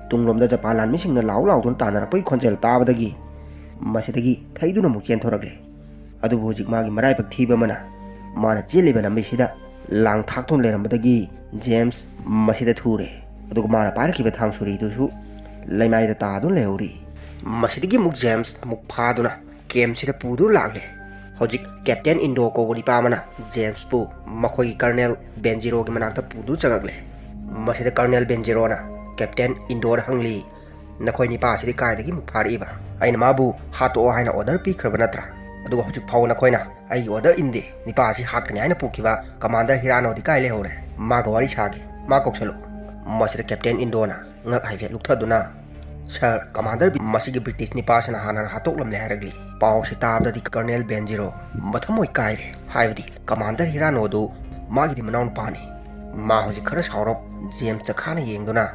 ꯇꯨꯡꯂꯣꯝꯗ ꯖꯄꯥꯟ ꯂꯥꯟꯃꯤꯁꯤꯡꯅ ꯂꯥꯎ ꯂꯥꯎꯗꯨꯅ ꯇꯥꯟꯅꯔꯛꯄꯒꯤ ꯈꯣꯟꯖꯦꯜ ꯇꯥꯕꯗꯒꯤ ꯃꯁꯤꯗꯒꯤ ꯊꯩꯗꯨꯅ ꯑꯃꯨꯛ ꯆꯦꯟꯊꯣꯔꯛꯂꯦ꯫ ꯑꯗꯨꯕꯨ ꯍꯧꯖꯤꯛ ꯃꯥꯒꯤ ꯃꯔꯥꯏꯕꯛ ꯊꯤꯕ ꯑꯃꯅ ꯃꯥꯅ ꯆꯦꯜꯂꯤꯕ ꯂꯝꯕꯤꯁꯤꯗ ꯂꯥꯡ ꯊꯥꯛꯇꯨꯅ ꯂꯩꯔꯝꯕꯗꯒꯤ ꯖꯦꯝꯁ ꯃꯁꯤꯗ ꯊꯨꯔꯦ꯫ ꯑꯗꯨꯒ ꯃꯥꯅ ꯄꯥꯏꯔꯛꯈꯤꯕ ꯊꯥꯡ ꯁꯣꯔꯤꯗꯨꯁꯨ ꯂꯩꯃꯥꯏꯗ ꯇꯥꯗꯨꯅ ꯂꯩꯍꯧꯔꯤ꯫ ꯃꯁꯤꯗꯒꯤ ꯑꯃꯨꯛ ꯖꯦꯝꯁ ꯑꯃꯨꯛ ꯐꯥꯗꯨꯅ ꯀꯦꯝꯁꯤꯗ ꯄꯨꯗꯨꯅ ꯂꯥꯛꯂꯦ꯫ ꯍꯧꯖꯤꯛ ꯀꯦꯞꯇꯦꯟ ꯏꯟꯗꯣ ꯀꯧꯕ ꯅꯤꯄꯥ ꯑꯃꯅ ꯖꯦꯝꯁꯄꯨ ꯃꯈꯣꯏꯒꯤ ꯀꯔꯅꯦꯜ ꯕꯦꯟꯖꯤꯔꯣꯒꯤ ꯃꯅꯥꯛꯇ ꯄꯨꯗꯨꯅ ꯆꯪꯉꯛꯂꯦ꯫ ꯃꯁꯤꯗ ꯀꯔꯅꯦꯜ ꯕꯦꯟꯖꯤꯔꯣꯅ ꯀꯦꯞꯇꯦꯟ ꯏꯟꯗꯣꯗ ꯍꯪꯂꯤ, "ꯅꯈꯣꯏ ꯅꯤꯄꯥ ꯑꯁꯤꯗꯤ ꯀꯥꯏꯗꯒꯤ ꯑꯃꯨꯛ ꯐꯥꯔꯛꯏꯕ? ꯑꯩꯅ ꯃꯥꯕꯨ ꯍꯥꯠꯇꯣꯛꯑꯣ ꯍꯥꯏꯅ ꯑꯣꯔꯗꯔ ꯄꯤꯈ꯭ꯔꯕ ꯅꯠꯇ꯭ꯔꯥ? ꯑꯗꯨꯒ ꯍꯧꯖꯤꯛ ꯐꯥꯎꯕ ꯅꯈꯣꯏꯅ ꯑꯩꯒꯤ ꯑꯣꯔꯗꯔ ꯏꯟꯗꯦ꯫ ꯅꯤꯄꯥ ꯑꯁꯤ ꯍꯥꯠꯀꯅꯤ ꯍꯥꯏꯅ ꯄꯨꯈꯤꯕ ꯀꯃꯥꯟꯗꯔ ꯍꯤꯔꯥꯅꯣꯗꯤ ꯀꯥꯏ ꯂꯩꯍꯧꯔꯦ? ꯃꯥꯒ ꯋꯥꯔꯤ ꯁꯥꯒꯦ, ꯃꯥ ꯀꯧꯁꯜꯂꯨ꯫" ꯃꯁꯤꯗ ꯀꯦꯞꯇꯦꯟ ꯏꯟꯗꯣꯅ ꯉꯛ ꯍꯥꯏꯐꯦꯠ ꯂꯨꯞꯊꯗꯨꯅ, "ꯁꯥꯔ, ꯀꯃꯥꯟꯗꯔ ꯕꯤ-, ꯃꯁꯤꯒꯤ ꯕ꯭ꯔꯤꯇꯤꯁ ꯅꯤꯄꯥꯁꯤꯅ ꯍꯥꯟꯅ ꯍꯥꯠꯇꯣꯛꯂꯝꯂꯦ" ꯍꯥꯏꯔꯛꯂꯤ꯫ ꯄꯥꯎꯁꯤ ꯇꯥꯕꯗꯗꯤ ꯀꯔꯅꯦꯜ ꯕꯦꯟꯖꯤꯔꯣ ꯃꯊꯃꯣꯏ ꯀꯥꯏꯔꯦ꯫ ꯍꯥꯏꯕꯗꯤ ꯀꯃꯥꯟꯗꯔ ꯍꯤꯔꯥꯅꯣꯗꯨ ꯃꯥꯒꯤꯗꯤ ꯃꯅꯥꯎꯅꯨꯄꯥꯅꯤ꯫ ꯃꯥ ꯍꯧꯖꯤꯛ ꯈꯔ ꯁꯥꯎꯔꯞ ꯖꯦꯝꯁꯇ ꯈꯥꯅ ꯌꯦꯡꯗꯨꯅ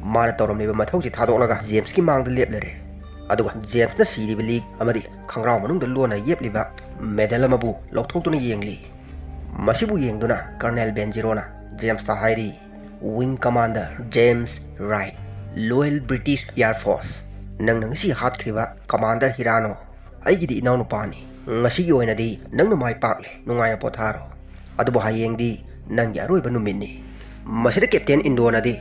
ꯃꯥꯅ ꯇꯧꯔꯝꯂꯤꯕ ꯃꯊꯧꯁꯤ ꯊꯥꯗꯣꯛꯂꯒ ꯖꯦꯝꯁꯀꯤ ꯃꯥꯡꯗ ꯂꯦꯞꯂꯔꯦ꯫ ꯑꯗꯨꯒ ꯖꯦꯝꯁꯅ ꯁꯤꯔꯤꯕ ꯂꯤꯛ ꯑꯃꯗꯤ ꯈꯪꯒ꯭ꯔꯥꯎ ꯃꯅꯨꯡꯗ ꯂꯣꯟꯅ ꯌꯦꯞꯂꯤꯕ ꯃꯦꯗꯜ ꯑꯃꯕꯨ ꯂꯧꯊꯣꯛꯇꯨꯅ ꯌꯦꯡꯂꯤ꯫ ꯃꯁꯤꯕꯨ ꯌꯦꯡꯗꯨꯅ ꯀꯔꯅꯦꯜ ꯕꯦꯟꯖꯤꯔꯣꯅ ꯖꯦꯝꯁꯇ ꯍꯥꯏꯔꯤ, "Wing Commander James Wright, Loyal British Air Force, ꯅꯪꯅ ꯉꯁꯤ ꯍꯥꯠꯈ꯭ꯔꯤꯕ ꯀꯃꯥꯟꯗꯔ ꯍꯤꯔꯥꯅꯣ ꯑꯩꯒꯤꯗꯤ ꯏꯅꯥꯎꯅꯨꯄꯥꯅꯤ꯫ ꯉꯁꯤꯒꯤ ꯑꯣꯏꯅꯗꯤ ꯅꯪꯅ ꯃꯥꯏ ꯄꯥꯛꯂꯦ, ꯅꯨꯡꯉꯥꯏꯅ ꯄꯣꯊꯥꯔꯣ꯫ ꯑꯗꯨꯕꯨ ꯍꯌꯦꯡꯗꯤ ꯅꯪꯒꯤ ꯑꯔꯣꯏꯕ ꯅꯨꯃꯤꯠꯅꯤ꯫" ꯃꯁꯤꯗ ꯀꯦꯞꯇꯦꯟ ꯏꯟꯗꯣꯅꯗꯤ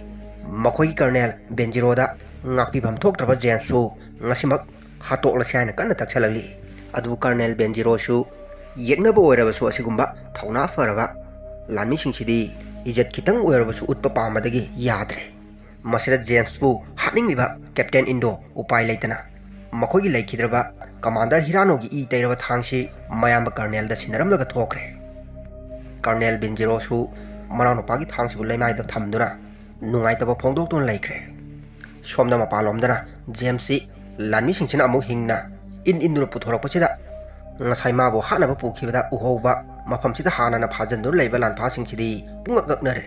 ꯃꯈꯣꯏꯒꯤ ꯀꯔꯅꯦꯜ ꯕꯦꯟꯖꯤꯔꯣꯗ ꯉꯥꯛꯄꯤꯐꯝ ꯊꯣꯛꯇ꯭ꯔꯕ ꯖꯦꯝꯁꯄꯨ ꯉꯁꯤꯃꯛ ꯍꯥꯠꯇꯣꯛꯂꯁꯤ ꯍꯥꯏꯅ ꯀꯟꯅ ꯇꯛꯁꯜꯂꯛꯂꯤ꯫ ꯑꯗꯨꯕꯨ ꯀꯔꯅꯦꯜ ꯕꯦꯟꯖꯤꯔꯣꯁꯨ ꯌꯦꯛꯅꯕ ꯑꯣꯏꯔꯕꯁꯨ ꯑꯁꯤꯒꯨꯝꯕ ꯊꯧꯅꯥ ꯐꯔꯕ ꯂꯥꯟꯃꯤꯁꯤꯡꯁꯤꯗꯤ ꯏꯖꯠ ꯈꯤꯇꯪ ꯑꯣꯏꯔꯕꯁꯨ ꯎꯠꯄ ꯄꯥꯝꯕꯗꯒꯤ ꯌꯥꯗ꯭ꯔꯦ꯫ ꯃꯁꯤꯗ ꯖꯦꯝꯁꯄꯨ ꯍꯥꯠꯅꯤꯡꯂꯤꯕ ꯀꯦꯞꯇꯦꯟ ꯏꯟꯗꯣ ꯎꯄꯥꯏ ꯂꯩꯇꯅ ꯃꯈꯣꯏꯒꯤ ꯂꯩꯈꯤꯗ꯭ꯔꯕ ꯀꯃꯥꯟꯗꯔ ꯍꯤꯔꯥꯅꯣꯒꯤ ꯏ ꯇꯩꯔꯕ ꯊꯥꯡꯁꯤ ꯃꯌꯥꯝꯕ ꯀꯔꯅꯦꯜꯗ ꯁꯤꯟꯅꯔꯝꯂꯒ ꯊꯣꯛꯈ꯭ꯔꯦ꯫ ꯀꯔꯅꯦꯜ ꯕꯦꯟꯖꯤꯔꯣꯁꯨ ꯃꯅꯥꯎꯅꯨꯄꯥꯒꯤ ꯊꯥꯡꯁꯤꯕꯨ ꯂꯩꯃꯥꯏꯗ ꯊꯝꯗꯨꯅ ꯅꯨꯡꯉꯥꯏꯇꯕ ꯐꯣꯡꯗꯣꯛꯇꯨꯅ ꯂꯩꯈ꯭ꯔꯦ꯫ ꯁꯣꯝꯗ ꯃꯄꯥꯟꯂꯣꯝꯗꯅ ꯖꯦꯝꯁꯁꯤ ꯂꯥꯟꯃꯤꯁꯤꯡꯁꯤꯅ ꯑꯃꯨꯛ ꯍꯤꯡꯅ ꯏꯟ ꯏꯟꯗꯨꯅ ꯄꯨꯊꯣꯔꯛꯄꯁꯤꯗ ꯉꯁꯥꯏ ꯃꯥꯕꯨ ꯍꯥꯠꯅꯕ ꯄꯨꯈꯤꯕꯗ ꯎꯍꯧꯕ ꯃꯐꯝꯁꯤꯗ ꯍꯥꯟꯅꯅ ꯐꯥꯖꯤꯟꯗꯨꯅ ꯂꯩꯕ ꯂꯥꯟꯐꯥꯁꯤꯡꯁꯤꯗꯤ ꯄꯨꯡꯉꯛ ꯉꯛꯅꯔꯦ꯫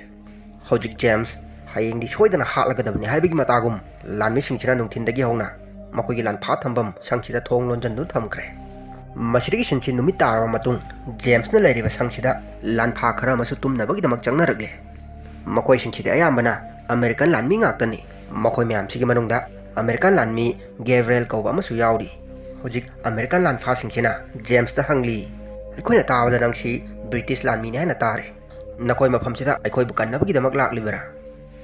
ꯍꯧꯖꯤꯛ ꯖꯦꯝꯁ ꯍꯌꯦꯡꯗꯤ ꯁꯣꯏꯗꯅ ꯍꯥꯠꯂꯒꯗꯕꯅꯤ ꯍꯥꯏꯕꯒꯤ ꯃꯇꯥꯒꯨꯝ ꯂꯥꯟꯃꯤꯁꯤꯡꯁꯤꯅ ꯅꯨꯡꯊꯤꯟꯗꯒꯤ ꯍꯧꯅ ꯃꯈꯣꯏꯒꯤ ꯂꯥꯟꯐꯥ ꯊꯝꯐꯝ ꯁꯪꯁꯤꯗ ꯊꯣꯡ ꯂꯣꯟꯁꯤꯟꯗꯨꯅ ꯊꯝꯈ꯭ꯔꯦ꯫ ꯃꯁꯤꯗꯒꯤ ꯁꯤꯟꯁꯤ ꯅꯨꯃꯤꯠ ꯇꯥꯔꯕ ꯃꯇꯨꯡ ꯖꯦꯝꯁꯅ ꯂꯩꯔꯤꯕ ꯁꯪꯁꯤꯗ ꯂꯥꯟꯐꯥ ꯈꯔ ꯑꯃꯁꯨ ꯇꯨꯝꯅꯕꯒꯤꯗꯃꯛ ꯆꯪꯅꯔꯛꯂꯦ꯫ ꯃꯈꯣꯏꯁꯤꯡꯁꯤꯗꯤ ꯑꯌꯥꯝꯕꯅ ꯑꯃꯦꯔꯤꯀꯥꯟ ꯂꯥꯟꯃꯤ ꯉꯥꯛꯇꯅꯤ꯫ ꯃꯈꯣꯏ ꯃꯌꯥꯝꯁꯤꯒꯤ ꯃꯅꯨꯡꯗ ꯑꯃꯦꯔꯤꯀꯥꯟ ꯂꯥꯟꯃꯤ ꯒꯦꯕ꯭ꯔꯦꯜ ꯀꯧꯕ ꯑꯃꯁꯨ ꯌꯥꯎꯔꯤ꯫ ꯍꯧꯖꯤꯛ ꯑꯃꯦꯔꯤꯀꯥꯟ ꯂꯥꯟꯐꯥꯁꯤꯡꯁꯤꯅ ꯖꯦꯝꯁꯇ ꯍꯪꯂꯤ, "ꯑꯩꯈꯣꯏꯅ ꯇꯥꯕꯗ ꯅꯪꯁꯤ ꯕ꯭ꯔꯤꯇꯤꯁ ꯂꯥꯟꯃꯤꯅꯤ ꯍꯥꯏꯅ ꯇꯥꯔꯦ꯫ ꯅꯈꯣꯏ ꯃꯐꯝꯁꯤꯗ ꯑꯩꯈꯣꯏꯕꯨ ꯀꯟꯅꯕꯒꯤꯗꯃꯛ ꯂꯥꯛꯂꯤꯕꯔꯥ?"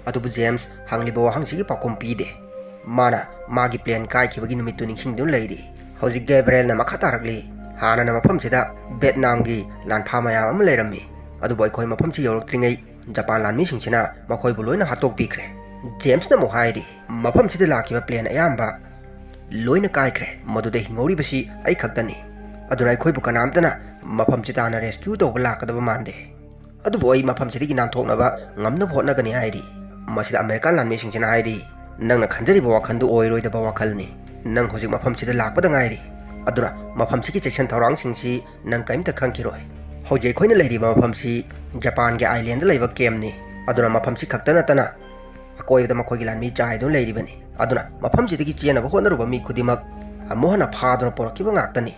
ꯑꯗꯨꯕꯨ ꯖꯦꯝꯁ ꯍꯪꯂꯤꯕ ꯋꯥꯍꯪꯁꯤꯒꯤ ꯄꯥꯎꯈꯨꯝ ꯄꯤꯗꯦ꯫ ꯃꯥꯅ ꯃꯥꯒꯤ ꯄ꯭ꯂꯦꯟ ꯀꯥꯏꯈꯤꯕꯒꯤ ꯅꯨꯃꯤꯠꯇꯨ ꯅꯤꯡꯁꯤꯡꯗꯨꯅ ꯂꯩꯔꯤ꯫ ꯍꯧꯖꯤꯛ ꯒꯦꯕ꯭ꯔꯦꯜꯅ ꯃꯈꯥ ꯇꯥꯔꯛꯂꯤ, "ꯍꯥꯟꯅꯅ ꯃꯐꯝꯁꯤꯗ ꯚꯦꯠꯅꯥꯝꯒꯤ ꯂꯥꯟꯐꯥ ꯃꯌꯥꯝ ꯑꯃ ꯂꯩꯔꯝꯃꯤ, ꯑꯗꯨꯕꯨ ꯑꯩꯈꯣꯏ ꯃꯐꯝꯁꯤ ꯌꯧꯔꯛꯇ꯭ꯔꯤꯉꯩ ꯖꯄꯥꯟ ꯂꯥꯟꯃꯤꯁꯤꯡꯁꯤꯅ ꯃꯈꯣꯏꯕꯨ ꯂꯣꯏꯅ ꯍꯥꯠꯇꯣꯛꯄꯤꯈ꯭ꯔꯦ꯫" ꯖꯦꯝꯁꯅ ꯑꯃꯨꯛ ꯍꯥꯏꯔꯤ, "ꯃꯐꯝꯁꯤꯗ ꯂꯥꯛꯈꯤꯕ ꯄ꯭ꯂꯦꯟ ꯑꯌꯥꯝꯕ ꯂꯣꯏꯅ ꯀꯥꯏꯈ꯭ꯔꯦ꯫ ꯃꯗꯨꯗ ꯍꯤꯡꯍꯧꯔꯤꯕꯁꯤ ꯑꯩ ꯈꯛꯇꯅꯤ꯫ ꯑꯗꯨꯅ ꯑꯩꯈꯣꯏꯕꯨ ꯀꯅꯥꯝꯇꯅ ꯃꯐꯝꯁꯤ ꯇꯥꯟꯅ ꯔꯦꯁꯀ꯭ꯌꯨ ꯇꯧꯕ ꯂꯥꯛꯀꯗꯕ ꯃꯥꯟꯗꯦ꯫ ꯑꯗꯨꯕꯨ ꯑꯩ ꯃꯐꯝꯁꯤꯗꯒꯤ ꯅꯥꯟꯊꯣꯛꯅꯕ ꯉꯝꯅꯕ ꯍꯣꯠꯅꯒꯅꯤ" ꯍꯥꯏꯔꯤ꯫ ꯃꯁꯤꯗ ꯑꯃꯦꯔꯤꯀꯥꯟ ꯂꯥꯟꯃꯤꯁꯤꯡꯁꯤꯅ ꯍꯥꯏꯔꯤ, "ꯅꯪꯅ ꯈꯟꯖꯔꯤꯕ ꯋꯥꯈꯜꯗꯨ ꯑꯣꯏꯔꯣꯏꯗꯕ ꯋꯥꯈꯜꯅꯤ꯫ ꯅꯪ ꯍꯧꯖꯤꯛ ꯃꯐꯝꯁꯤꯗ ꯂꯥꯛꯄꯗ ꯉꯥꯏꯔꯤ꯫ ꯑꯗꯨꯅ ꯃꯐꯝꯁꯤꯒꯤ ꯆꯦꯛꯁꯤꯟ ꯊꯧꯔꯥꯡꯁꯤꯡꯁꯤ ꯅꯪ ꯀꯔꯤꯝꯇ ꯈꯪꯈꯤꯔꯣꯏ꯫ ꯍꯧꯖꯤꯛ ꯑꯩꯈꯣꯏꯅ ꯂꯩꯔꯤꯕ ꯃꯐꯝꯁꯤ ꯖꯄꯥꯟꯒꯤ ꯑꯥꯏꯂꯦꯟꯗ ꯂꯩꯕ ꯀꯦꯝꯅꯤ꯫ ꯑꯗꯨꯅ ꯃꯐꯝꯁꯤ ꯈꯛꯇ ꯅꯠꯇꯅ ꯑꯀꯣꯏꯕꯗ ꯃꯈꯣꯏꯒꯤ ꯂꯥꯟꯃꯤ ꯆꯥꯏꯗꯨꯅ ꯂꯩꯔꯤꯕꯅꯤ꯫ ꯑꯗꯨꯅ ꯃꯐꯝꯁꯤꯗꯒꯤ ꯆꯦꯟꯅꯕ ꯍꯣꯠꯅꯔꯨꯕ ꯃꯤ ꯈꯨꯗꯤꯡꯃꯛ ꯑꯃꯨꯛ ꯍꯟꯅ ꯐꯥꯗꯨꯅ ꯄꯨꯔꯛꯈꯤꯕ ꯉꯥꯛꯇꯅꯤ꯫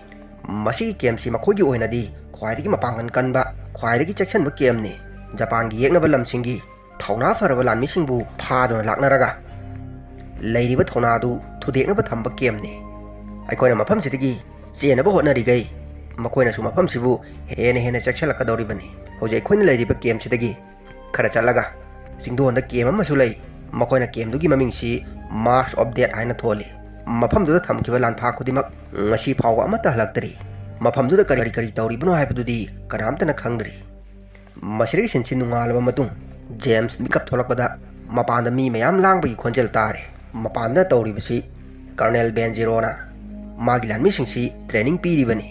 ꯃꯁꯤꯒꯤ ꯀꯦꯝꯁꯤ ꯃꯈꯣꯏꯒꯤ ꯑꯣꯏꯅꯗꯤ ꯈ꯭ꯋꯥꯏꯗꯒꯤ ꯃꯄꯥꯡꯒꯜ ꯀꯟꯕ, ꯈ꯭ꯋꯥꯏꯗꯒꯤ ꯆꯦꯛꯁꯤꯟꯕ ꯀꯦꯝꯅꯤ꯫ ꯖꯄꯥꯟꯒꯤ ꯌꯦꯛꯅꯕ ꯂꯝꯁꯤꯡꯒꯤ ꯊꯧꯅꯥ ꯐꯔꯕ ꯂꯥꯟꯃꯤꯁꯤꯡꯕꯨ ꯐꯥꯗꯨꯅ ꯂꯥꯛꯅꯔꯒ ꯂꯩꯔꯤꯕ ꯊꯧꯅꯥꯗꯨ ꯊꯨꯗꯦꯛꯅꯕ ꯊꯝꯕ ꯀꯦꯝꯅꯤ꯫ ꯑꯩꯈꯣꯏꯅ ꯃꯐꯝꯁꯤꯗꯒꯤ ꯆꯦꯟꯅꯕ ꯍꯣꯠꯅꯔꯤꯈꯩ ꯃꯈꯣꯏꯅꯁꯨ ꯃꯐꯝꯁꯤꯕꯨ ꯍꯦꯟꯅ ꯍꯦꯟꯅ ꯆꯦꯛꯁꯤꯜꯂꯛꯀꯗꯧꯔꯤꯕꯅꯤ꯫ ꯍꯧꯖꯤꯛ ꯑꯩꯈꯣꯏꯅ ꯂꯩꯔꯤꯕ ꯀꯦꯝꯁꯤꯗꯒꯤ ꯈꯔ ꯆꯠꯂꯒ ꯆꯤꯡꯗꯣꯟꯗ ꯀꯦꯝ ꯑꯃꯁꯨ ꯂꯩ꯫ ꯃꯈꯣꯏꯅ ꯀꯦꯝꯗꯨꯒꯤ ꯃꯃꯤꯡꯁꯤ Marsh of Death ꯍꯥꯏꯅ ꯊꯣꯜꯂꯤ꯫ ꯃꯐꯝꯗꯨꯗ ꯊꯝꯈꯤꯕ ꯂꯥꯟꯐꯥ ꯈꯨꯗꯤꯡꯃꯛ ꯉꯁꯤ ꯐꯥꯎꯕ ꯑꯃꯠꯇ ꯍꯜꯂꯛꯇ꯭ꯔꯤ꯫ ꯃꯐꯝꯗꯨꯗ ꯀꯔꯤ ꯀꯔꯤ ꯇꯧꯔꯤꯕꯅꯣ ꯍꯥꯏꯕꯗꯨꯗꯤ ꯀꯅꯥꯝꯇꯅ ꯈꯪꯗ꯭ꯔꯤ꯫" ꯃꯁꯤꯗꯒꯤ ꯁꯤꯟꯁꯤ ꯅꯨꯡꯉꯥꯜꯂꯕ ꯃꯇꯨꯡ ꯖꯦꯝꯁ ꯃꯤꯀꯞ ꯊꯣꯛꯂꯛꯄꯗ ꯃꯄꯥꯟꯗ ꯃꯤ ꯃꯌꯥꯝ ꯂꯥꯡꯕꯒꯤ ꯈꯣꯟꯖꯦꯜ ꯇꯥꯔꯦ꯫ ꯃꯄꯥꯟꯗ ꯇꯧꯔꯤꯕꯁꯤ ꯀꯔꯅꯦꯜ ꯕꯦꯟꯖꯤꯔꯣꯅ ꯃꯥꯒꯤ ꯂꯥꯟꯃꯤꯁꯤꯡꯁꯤ ꯇ꯭ꯔꯦꯅꯤꯡ ꯄꯤꯔꯤꯕꯅꯤ꯫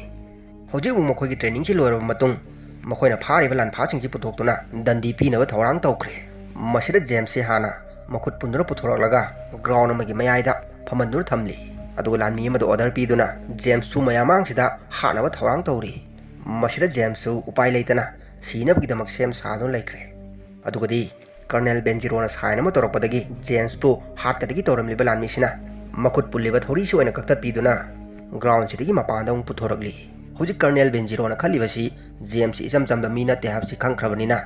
ꯍꯧꯖꯤꯛ ꯑꯃꯨꯛ ꯃꯈꯣꯏꯒꯤ ꯇ꯭ꯔꯦꯅꯤꯡꯁꯤ ꯂꯣꯏꯔꯕ ꯃꯇꯨꯡ ꯃꯈꯣꯏꯅ ꯐꯥꯔꯤꯕ ꯂꯥꯟꯐꯥꯁꯤꯡꯁꯤ ꯄꯨꯊꯣꯛꯇꯨꯅ ꯗꯟꯗꯤ ꯄꯤꯅꯕ ꯊꯧꯔꯥꯡ ꯇꯧꯈ꯭ꯔꯦ꯫ ꯃꯁꯤꯗ ꯖꯦꯝꯁꯁꯤ ꯍꯥꯟꯅ ꯃꯈꯨꯠ ꯄꯨꯟꯗꯨꯅ ꯄꯨꯊꯣꯔꯛꯂꯒ ꯒ꯭ꯔꯥꯎꯟ ꯑꯃꯒꯤ ꯃꯌꯥꯏꯗ ꯐꯝꯍꯟꯗꯨꯅ ꯊꯝꯂꯤ꯫ ꯑꯗꯨꯒ ꯂꯥꯟꯃꯤ ꯑꯃꯗ ꯑꯣꯔꯗꯔ ꯄꯤꯗꯨꯅ ꯖꯦꯝꯁꯄꯨ ꯃꯌꯥꯝ ꯃꯥꯡꯁꯤꯗ ꯍꯥꯠꯅꯕ ꯊꯧꯔꯥꯡ ꯇꯧꯔꯤ꯫ ꯃꯁꯤꯗ ꯖꯦꯝꯁꯁꯨ ꯎꯄꯥꯏ ꯂꯩꯇꯅ ꯁꯤꯅꯕꯒꯤꯗꯃꯛ ꯁꯦꯝ ꯁꯥꯗꯨꯅ ꯂꯩꯈ꯭ꯔꯦ꯫ ꯑꯗꯨꯒꯗꯤ ꯀꯔꯅꯦꯜ ꯕꯦꯟꯖꯤꯔꯣꯅ ꯁꯥꯏꯟ ꯑꯃ ꯇꯧꯔꯛꯄꯗꯒꯤ ꯖꯦꯝꯁꯄꯨ ꯍꯥꯠꯀꯗꯒꯤ ꯇꯧꯔꯝꯂꯤꯕ ꯂꯥꯟꯃꯤꯁꯤꯅ ꯃꯈꯨꯠ ꯄꯨꯜꯂꯤꯕ ꯊꯧꯔꯤꯁꯤ ꯑꯣꯏꯅ ꯀꯛꯊꯠꯄꯤꯗꯨꯅ ꯒ꯭ꯔꯥꯎꯟꯁꯤꯗꯒꯤ ꯃꯄꯥꯟꯗ ꯑꯃꯨꯛ ꯄꯨꯊꯣꯔꯛꯂꯤ꯫ ꯍꯧꯖꯤꯛ ꯀꯔꯅꯦꯜ ꯕꯦꯟꯖꯤꯔꯣꯅ ꯈꯜꯂꯤꯕꯁꯤ ꯖꯦꯝꯁ ꯏꯆꯝ ꯆꯝꯕ ꯃꯤ ꯅꯠꯇꯦ ꯍꯥꯏꯕꯁꯤ ꯈꯪꯈ꯭ꯔꯕꯅꯤꯅ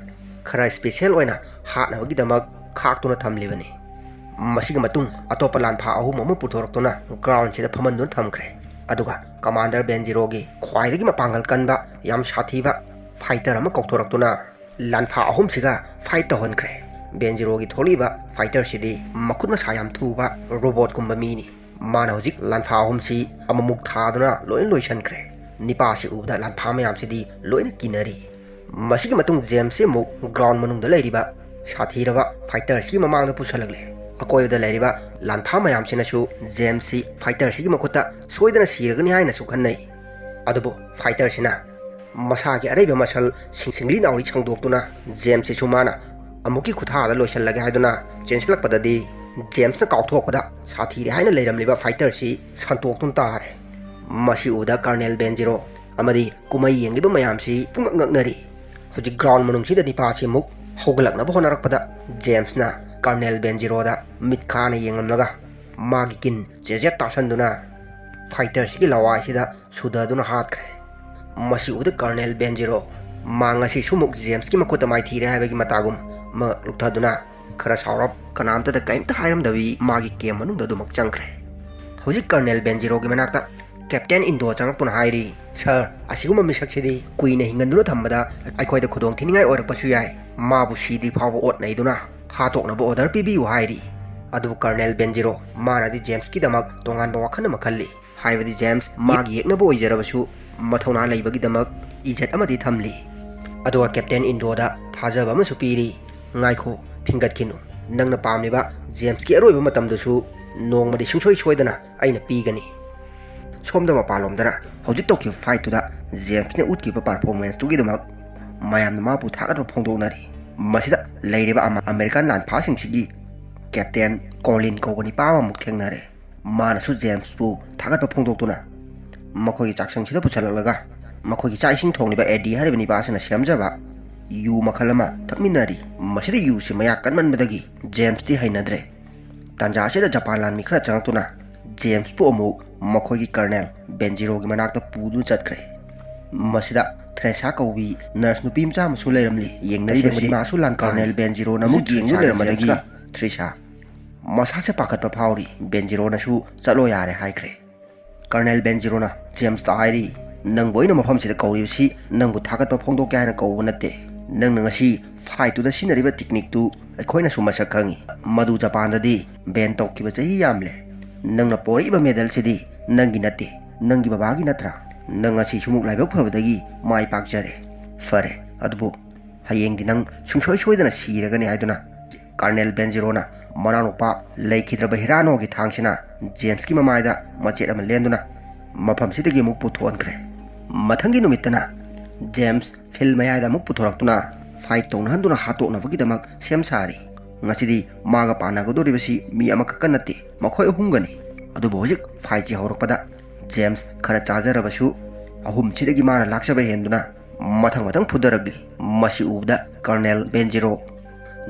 ꯈꯔ ꯏꯁꯄꯤꯁꯦꯜ ꯑꯣꯏꯅ ꯍꯥꯠꯅꯕꯒꯤꯗꯃꯛ ꯈꯥꯛꯇꯨꯅ ꯊꯝꯂꯤꯕꯅꯤ꯫ ꯃꯁꯤꯒꯤ ꯃꯇꯨꯡ ꯑꯇꯣꯞꯄ ꯂꯥꯟꯐꯥ ꯑꯍꯨꯝ ꯑꯃ ꯄꯨꯊꯣꯔꯛꯇꯨꯅ ꯒ꯭ꯔꯥꯎꯟꯁꯤꯗ ꯐꯝꯍꯟꯗꯨꯅ ꯊꯝꯈ꯭ꯔꯦ꯫ ꯑꯗꯨꯒ ꯀꯃꯥꯟꯗꯔ ꯕꯦꯟꯖꯤꯔꯣꯒꯤ ꯈ꯭ꯋꯥꯏꯗꯒꯤ ꯃꯄꯥꯡꯒꯜ ꯀꯟꯕ, ꯌꯥꯝ ꯁꯥꯊꯤꯕ ꯐꯥꯏꯇꯔ ꯑꯃ ꯀꯧꯊꯣꯔꯛꯇꯨꯅ ꯂꯥꯟꯐꯥ ꯑꯍꯨꯝꯁꯤꯒ ꯐꯥꯏꯠ ꯇꯧꯍꯟꯈ꯭ꯔꯦ꯫ ꯕꯦꯟꯖꯤꯔꯣꯒꯤ ꯊꯣꯛꯂꯛꯏꯕ ꯐꯥꯏꯇꯔꯁꯤꯗꯤ ꯃꯈꯨꯠ ꯃꯁꯥ ꯌꯥꯝ ꯊꯨꯕ ꯔꯣꯕꯣꯠꯀꯨꯝꯕ ꯃꯤꯅꯤ꯫ ꯃꯥꯅ ꯍꯧꯖꯤꯛ ꯂꯥꯟꯐꯥ ꯑꯍꯨꯝꯁꯤ ꯑꯃꯃꯨꯛ ꯊꯥꯗꯨꯅ ꯂꯣꯏꯅ ꯂꯣꯏꯁꯤꯟꯈ꯭ꯔꯦ꯫ ꯅꯤꯄꯥꯁꯤ ꯎꯕꯗ ꯂꯥꯟꯐꯥ ꯃꯌꯥꯝꯁꯤꯗꯤ ꯂꯣꯏꯅ ꯀꯤꯅꯔꯤ꯫ ꯃꯁꯤꯒꯤ ꯃꯇꯨꯡ ꯖꯦꯝꯁꯁꯤ ꯑꯃꯨꯛ ꯒ꯭ꯔꯥꯎꯟ ꯃꯅꯨꯡꯗ ꯂꯩꯔꯤꯕ ꯁꯥꯊꯤꯔꯕ ꯐꯥꯏꯇꯔꯁꯤꯒꯤ ꯃꯃꯥꯡꯗ ꯄꯨꯁꯜꯂꯛꯂꯦ꯫ ꯑꯀꯣꯏꯕꯗ ꯂꯩꯔꯤꯕ ꯂꯥꯟꯐꯥ ꯃꯌꯥꯝꯁꯤꯅꯁꯨ ꯖꯦꯝꯁꯁꯤ ꯐꯥꯏꯇꯔꯁꯤꯒꯤ ꯃꯈꯨꯠꯇ ꯁꯣꯏꯗꯅ ꯁꯤꯔꯒꯅꯤ ꯍꯥꯏꯅꯁꯨ ꯈꯟꯅꯩ꯫ ꯑꯗꯨꯕꯨ ꯐꯥꯏꯇꯔꯁꯤꯅ ꯃꯁꯥꯒꯤ ꯑꯔꯩꯕ ꯃꯁꯜ ꯁꯤꯡ-, ꯁꯤꯡꯂꯤ ꯅꯥꯎꯔꯤ ꯁꯟꯗꯣꯛꯇꯨꯅ ꯖꯦꯝꯁꯁꯤꯁꯨ ꯃꯥꯅ ꯑꯃꯨꯛꯀꯤ ꯈꯨꯊꯥꯗ ꯂꯣꯏꯁꯤꯜꯂꯒꯦ ꯍꯥꯏꯗꯨꯅ ꯆꯦꯟꯁꯤꯜꯂꯛꯄꯗꯗꯤ ꯖꯦꯝꯁꯅ ꯀꯥꯎꯊꯣꯛꯄꯗ ꯁꯥꯊꯤꯔꯦ ꯍꯥꯏꯅ ꯂꯩꯔꯝꯂꯤꯕ ꯐꯥꯏꯇꯔꯁꯤ ꯁꯟꯇꯣꯛꯇꯨꯅ ꯇꯥꯔꯦ꯫ ꯃꯁꯤ ꯎꯕꯗ ꯀꯔꯅꯦꯜ ꯕꯦꯟꯖꯤꯔꯣ ꯑꯃꯗꯤ ꯀꯨꯝꯍꯩ ꯌꯦꯡꯂꯤꯕ ꯃꯌꯥꯝꯁꯤ ꯄꯨꯡꯉꯛ ꯉꯛꯅꯔꯤ꯫ ꯍꯧꯖꯤꯛ ꯒ꯭ꯔꯥꯎꯟ ꯃꯅꯨꯡꯁꯤꯗ ꯅꯤꯄꯥꯁꯤ ꯑꯃꯨꯛ ꯍꯧꯒꯠꯂꯛꯅꯕ ꯍꯣꯠꯅꯔꯛꯄꯗ ꯖꯦꯝꯁꯅ ꯀꯔꯅꯦꯜ ꯕꯦꯟꯖꯤꯔꯣꯗ ꯃꯤꯠ ꯈꯥꯅ ꯌꯦꯡꯂꯝꯂꯒ ꯃꯥꯒꯤ ꯀꯤꯟ ꯆꯦꯖꯦꯠ ꯇꯥꯁꯟꯗꯨꯅ ꯐꯥꯏꯇꯔꯁꯤꯒꯤ ꯂꯋꯥꯏꯁꯤꯗ ꯁꯨꯗꯗꯨꯅ ꯍꯥꯠꯈ꯭ꯔꯦ꯫ ꯃꯁꯤ ꯎꯕꯗ ꯀꯔꯅꯦꯜ ꯕꯦꯟꯖꯤꯔꯣ ꯃꯥ ꯉꯁꯤꯁꯨ ꯑꯃꯨꯛ ꯖꯦꯝꯁꯀꯤ ꯃꯈꯨꯠꯇ ꯃꯥꯏꯊꯤꯔꯦ ꯍꯥꯏꯕꯒꯤ ꯃꯇꯥꯒꯨꯝ ꯃꯉꯛ ꯂꯨꯞꯊꯗꯨꯅ ꯈꯔ ꯁꯥꯎꯔꯞ ꯀꯅꯥꯝꯇꯗ ꯀꯔꯤꯝꯇ ꯍꯥꯏꯔꯝꯗꯕꯤ ꯃꯥꯒꯤ ꯀꯦꯝ ꯃꯅꯨꯡꯗ ꯑꯗꯨꯃꯛ ꯆꯪꯈ꯭ꯔꯦ꯫ ꯍꯧꯖꯤꯛ ꯀꯔꯅꯦꯜ ꯕꯦꯟꯖꯤꯔꯣꯒꯤ ꯃꯅꯥꯛꯇ ꯀꯦꯞꯇꯦꯟ ꯏꯟꯗꯣ ꯆꯪꯂꯛꯇꯨꯅ ꯍꯥꯏꯔꯤ, "ꯁꯥꯔ, ꯑꯁꯤꯒꯨꯝꯕ ꯃꯤꯁꯛꯁꯤꯗꯤ ꯀꯨꯏꯅ ꯍꯤꯡꯍꯟꯗꯨꯅ ꯊꯝꯕꯗ ꯑꯩꯈꯣꯏꯗ ꯈꯨꯗꯣꯡ ꯊꯤꯅꯤꯡꯉꯥꯏ ꯑꯣꯏꯔꯛꯄꯁꯨ ꯌꯥꯏ꯫ ꯃꯥꯕꯨ ꯁꯤꯗ꯭ꯔꯤ ꯐꯥꯎꯕ ꯑꯣꯠ ꯅꯩꯗꯨꯅ ꯍꯥꯠꯇꯣꯛꯅꯕ ꯑꯣꯔꯗꯔ ꯄꯤꯕꯤꯌꯨ" ꯍꯥꯏꯔꯤ꯫ ꯑꯗꯨꯕꯨ ꯀꯔꯅꯦꯜ ꯕꯦꯟꯖꯤꯔꯣ ꯃꯥꯅꯗꯤ ꯖꯦꯝꯁꯀꯤꯗꯃꯛ ꯇꯣꯉꯥꯟꯕ ꯋꯥꯈꯜ ꯑꯃ ꯈꯜꯂꯤ꯫ ꯍꯥꯏꯕꯗꯤ ꯖꯦꯝꯁ ꯃꯥꯒꯤ ꯌꯦꯛꯅꯕ ꯑꯣꯏꯖꯔꯕꯁꯨ ꯃꯊꯧꯅꯥ ꯂꯩꯕꯒꯤꯗꯃꯛ ꯏꯖꯠ ꯑꯃꯗꯤ ꯊꯝꯂꯤ꯫ ꯑꯗꯨꯒ ꯀꯦꯞꯇꯦꯟ ꯏꯟꯗꯣꯗ ꯊꯥꯖꯕ ꯑꯃꯁꯨ ꯄꯤꯔꯤ꯫ "ꯉꯥꯏꯈꯣ, ꯐꯤꯡꯒꯠꯈꯤꯅꯨ꯫ ꯅꯪꯅ ꯄꯥꯝꯂꯤꯕ ꯖꯦꯝꯁꯀꯤ ꯑꯔꯣꯏꯕ ꯃꯇꯝꯗꯨꯁꯨ ꯅꯣꯡꯃꯗꯤ ꯁꯨꯡꯁꯣꯏ ꯁꯣꯏꯗꯅ ꯑꯩꯅ ꯄꯤꯒꯅꯤ"꯫ ꯁꯣꯝꯗ ꯃꯄꯥꯟꯂꯣꯝꯗꯅ ꯍꯧꯖꯤꯛ ꯇꯧꯈꯤꯕ ꯐꯥꯏꯠꯇꯨꯗ ꯖꯦꯝꯁꯅ ꯎꯠꯈꯤꯕ ꯄꯔꯐꯣꯔꯃꯦꯟꯁꯇꯨꯒꯤꯗꯃꯛ ꯃꯌꯥꯝꯅ ꯃꯥꯕꯨ ꯊꯥꯒꯠꯄ ꯐꯣꯡꯗꯣꯛꯅꯔꯤ꯫ ꯃꯁꯤꯗ ꯂꯩꯔꯤꯕ ꯑꯃ-, ꯑꯃꯦꯔꯤꯀꯥꯟ ꯂꯥꯟꯐꯥꯁꯤꯡꯁꯤꯒꯤ ꯀꯦꯞꯇꯦꯟ ꯀꯣꯂꯤꯟ ꯀꯧꯕ ꯅꯤꯄꯥ ꯑꯃꯃꯨꯛ ꯊꯦꯡꯅꯔꯦ꯫ ꯃꯥꯅꯁꯨ ꯖꯦꯝꯁꯄꯨ ꯊꯥꯒꯠꯄ ꯐꯣꯡꯗꯣꯛꯇꯨꯅ ꯃꯈꯣꯏꯒꯤ ꯆꯥꯛꯁꯪꯁꯤꯗ ꯄꯨꯁꯜꯂꯛꯂꯒ ꯃꯈꯣꯏꯒꯤ ꯆꯥꯛ ꯏꯁꯤꯡ ꯊꯣꯡꯂꯤꯕ ꯑꯦꯗꯤ ꯍꯥꯏꯔꯤꯕ ꯅꯤꯄꯥ ꯑꯁꯤꯅ ꯁꯦꯝꯖꯕ ꯌꯨ ꯃꯈꯜ ꯑꯃ ꯊꯛꯃꯤꯟꯅꯔꯤ꯫ ꯃꯁꯤꯗ ꯌꯨꯁꯤ ꯃꯌꯥꯛ ꯀꯟꯃꯟꯕꯗꯒꯤ ꯖꯦꯝꯁꯇꯤ ꯍꯩꯅꯗ꯭ꯔꯦ꯫ ꯇꯥꯟꯖꯥ ꯑꯁꯤꯗ ꯖꯄꯥꯟ ꯂꯥꯟꯃꯤ ꯈꯔ ꯆꯪꯂꯛꯇꯨꯅ ꯖꯦꯝꯁꯄꯨ ꯑꯃꯨꯛ ꯃꯈꯣꯏꯒꯤ ꯀꯔꯅꯦꯜ ꯕꯦꯟꯖꯤꯔꯣꯒꯤ ꯃꯅꯥꯛꯇ ꯄꯨꯗꯨꯅ ꯆꯠꯈ꯭ꯔꯦ꯫ ꯃꯁꯤꯗ ꯊ꯭ꯔꯦꯁꯥ ꯀꯧꯕꯤ ꯅꯔꯁ ꯅꯨꯄꯤ ꯃꯆꯥ ꯑꯃꯁꯨ ꯂꯩꯔꯝꯂꯤ꯫ ꯌꯦꯡꯅꯔꯤꯕꯁꯤ ꯇꯁꯦꯡꯕꯗꯤ ꯃꯥꯁꯨ ꯂꯥꯟ ꯀꯔꯅꯦꯜ ꯀꯥꯡꯅꯤ꯫ ꯕꯦꯟꯖꯤꯔꯣꯅ ꯑꯃꯨꯛ ꯍꯧꯖꯤꯛ ꯌꯦꯡꯗꯨꯅ ꯊ꯭ꯔꯦꯁꯥꯅ ꯂꯩꯔꯝꯕꯗꯒꯤ ꯖꯦꯝꯁꯀ ꯊ꯭ꯔꯤꯁꯥ ꯃꯁꯥꯁꯦ ꯄꯥꯈꯠꯄ ꯐꯥꯎꯔꯤ꯫ ꯕꯦꯟꯖꯤꯔꯣꯅꯁꯨ "ꯆꯠꯂꯣ ꯌꯥꯔꯦ" ꯍꯥꯏꯈ꯭ꯔꯦ꯫ ꯀꯔꯅꯦꯜ ꯕꯦꯟꯖꯤꯔꯣꯅ ꯖꯦꯝꯁꯇ ꯍꯥꯏꯔꯤ, "ꯅꯪꯕꯨ ꯑꯩꯅ ꯃꯐꯝꯁꯤꯗ ꯀꯧꯔꯤꯕꯁꯤ ꯅꯪꯕꯨ ꯊꯥꯒꯠꯄ ꯐꯣꯡꯗꯣꯛꯀꯦ ꯍꯥꯏꯅ ꯀꯧꯕ ꯅꯠꯇꯦ꯫ ꯅꯪꯅ ꯉꯁꯤ ꯐꯥꯏꯠꯇꯨꯗ ꯁꯤꯖꯤꯟꯅꯔꯤꯕ ꯇꯦꯛꯅꯤꯛꯇꯨ ꯑꯩꯈꯣꯏꯅꯁꯨ ꯃꯁꯛ ꯈꯪꯉꯤ꯫ ꯃꯗꯨ ꯖꯄꯥꯟꯗꯗꯤ ꯕꯦꯟ ꯇꯧꯈꯤꯕ ꯆꯍꯤ ꯌꯥꯝꯂꯦ꯫ ꯅꯪꯅ ꯄꯣꯔꯛꯏꯕ ꯃꯦꯗꯜꯁꯤꯗꯤ ꯅꯪꯒꯤ ꯅꯠꯇꯦ, ꯅꯪꯒꯤ ꯕꯕꯥꯒꯤ ꯅꯠꯇ꯭ꯔꯥ? ꯅꯪ ꯉꯁꯤ ꯁꯨꯃꯨꯛ ꯂꯥꯏꯕꯛ ꯐꯕꯗꯒꯤ ꯃꯥꯏ ꯄꯥꯛꯆꯔꯦ꯫ ꯐꯔꯦ, ꯑꯗꯨꯕꯨ ꯍꯌꯦꯡꯗꯤ ꯅꯪ ꯁꯨꯡꯁꯣꯏ ꯁꯣꯏꯗꯅ ꯁꯤꯔꯒꯅꯤ ꯍꯥꯏꯗꯨꯅ ꯀꯔꯅꯦꯜ ꯕꯦꯟꯖꯤꯔꯣꯅ ꯃꯅꯥꯎꯅꯨꯄꯥ ꯂꯩꯈꯤꯗ꯭ꯔꯕ ꯍꯤꯔꯥꯅꯣꯒꯤ ꯊꯥꯡꯁꯤꯅ ꯖꯦꯝꯁꯀꯤ ꯃꯃꯥꯏꯗ ꯃꯆꯦꯠ ꯑꯃ ꯂꯦꯟꯗꯨꯅ ꯃꯐꯝꯁꯤꯗꯒꯤ ꯑꯃꯨꯛ ꯄꯨꯊꯣꯛꯍꯟꯈ꯭ꯔꯦ꯫ ꯃꯊꯪꯒꯤ ꯅꯨꯃꯤꯠꯇꯅ ꯖꯦꯝꯁ ꯐꯤꯜ ꯃꯌꯥꯏꯗ ꯑꯃꯨꯛ ꯄꯨꯊꯣꯔꯛꯇꯨꯅ ꯐꯥꯏꯠ ꯇꯧꯅꯍꯟꯗꯨꯅ ꯍꯥꯠꯇꯣꯛꯅꯕꯒꯤꯗꯃꯛ ꯁꯦꯝ ꯁꯥꯔꯤ꯫ ꯉꯁꯤꯗꯤ ꯃꯥꯒ ꯄꯥꯟꯅꯒꯗꯧꯔꯤꯕꯁꯤ ꯃꯤ ꯑꯃꯈꯛꯀ ꯅꯠꯇꯦ, ꯃꯈꯣꯏ ꯑꯍꯨꯝꯒꯅꯤ꯫ ꯑꯗꯨꯕꯨ ꯍꯧꯖꯤꯛ ꯐꯥꯏꯠꯁꯤ ꯍꯧꯔꯛꯄꯗ ꯖꯦꯝꯁ ꯈꯔ ꯆꯥꯖꯔꯕꯁꯨ ꯑꯍꯨꯝꯁꯤꯗꯒꯤ ꯃꯥꯅ ꯂꯥꯛꯆꯕ ꯍꯦꯟꯗꯨꯅ ꯃꯊꯪ ꯃꯊꯪ ꯐꯨꯗꯔꯛꯂꯤ꯫ ꯃꯁꯤ ꯎꯕꯗ ꯀꯔꯅꯦꯜ ꯕꯦꯟꯖꯤꯔꯣ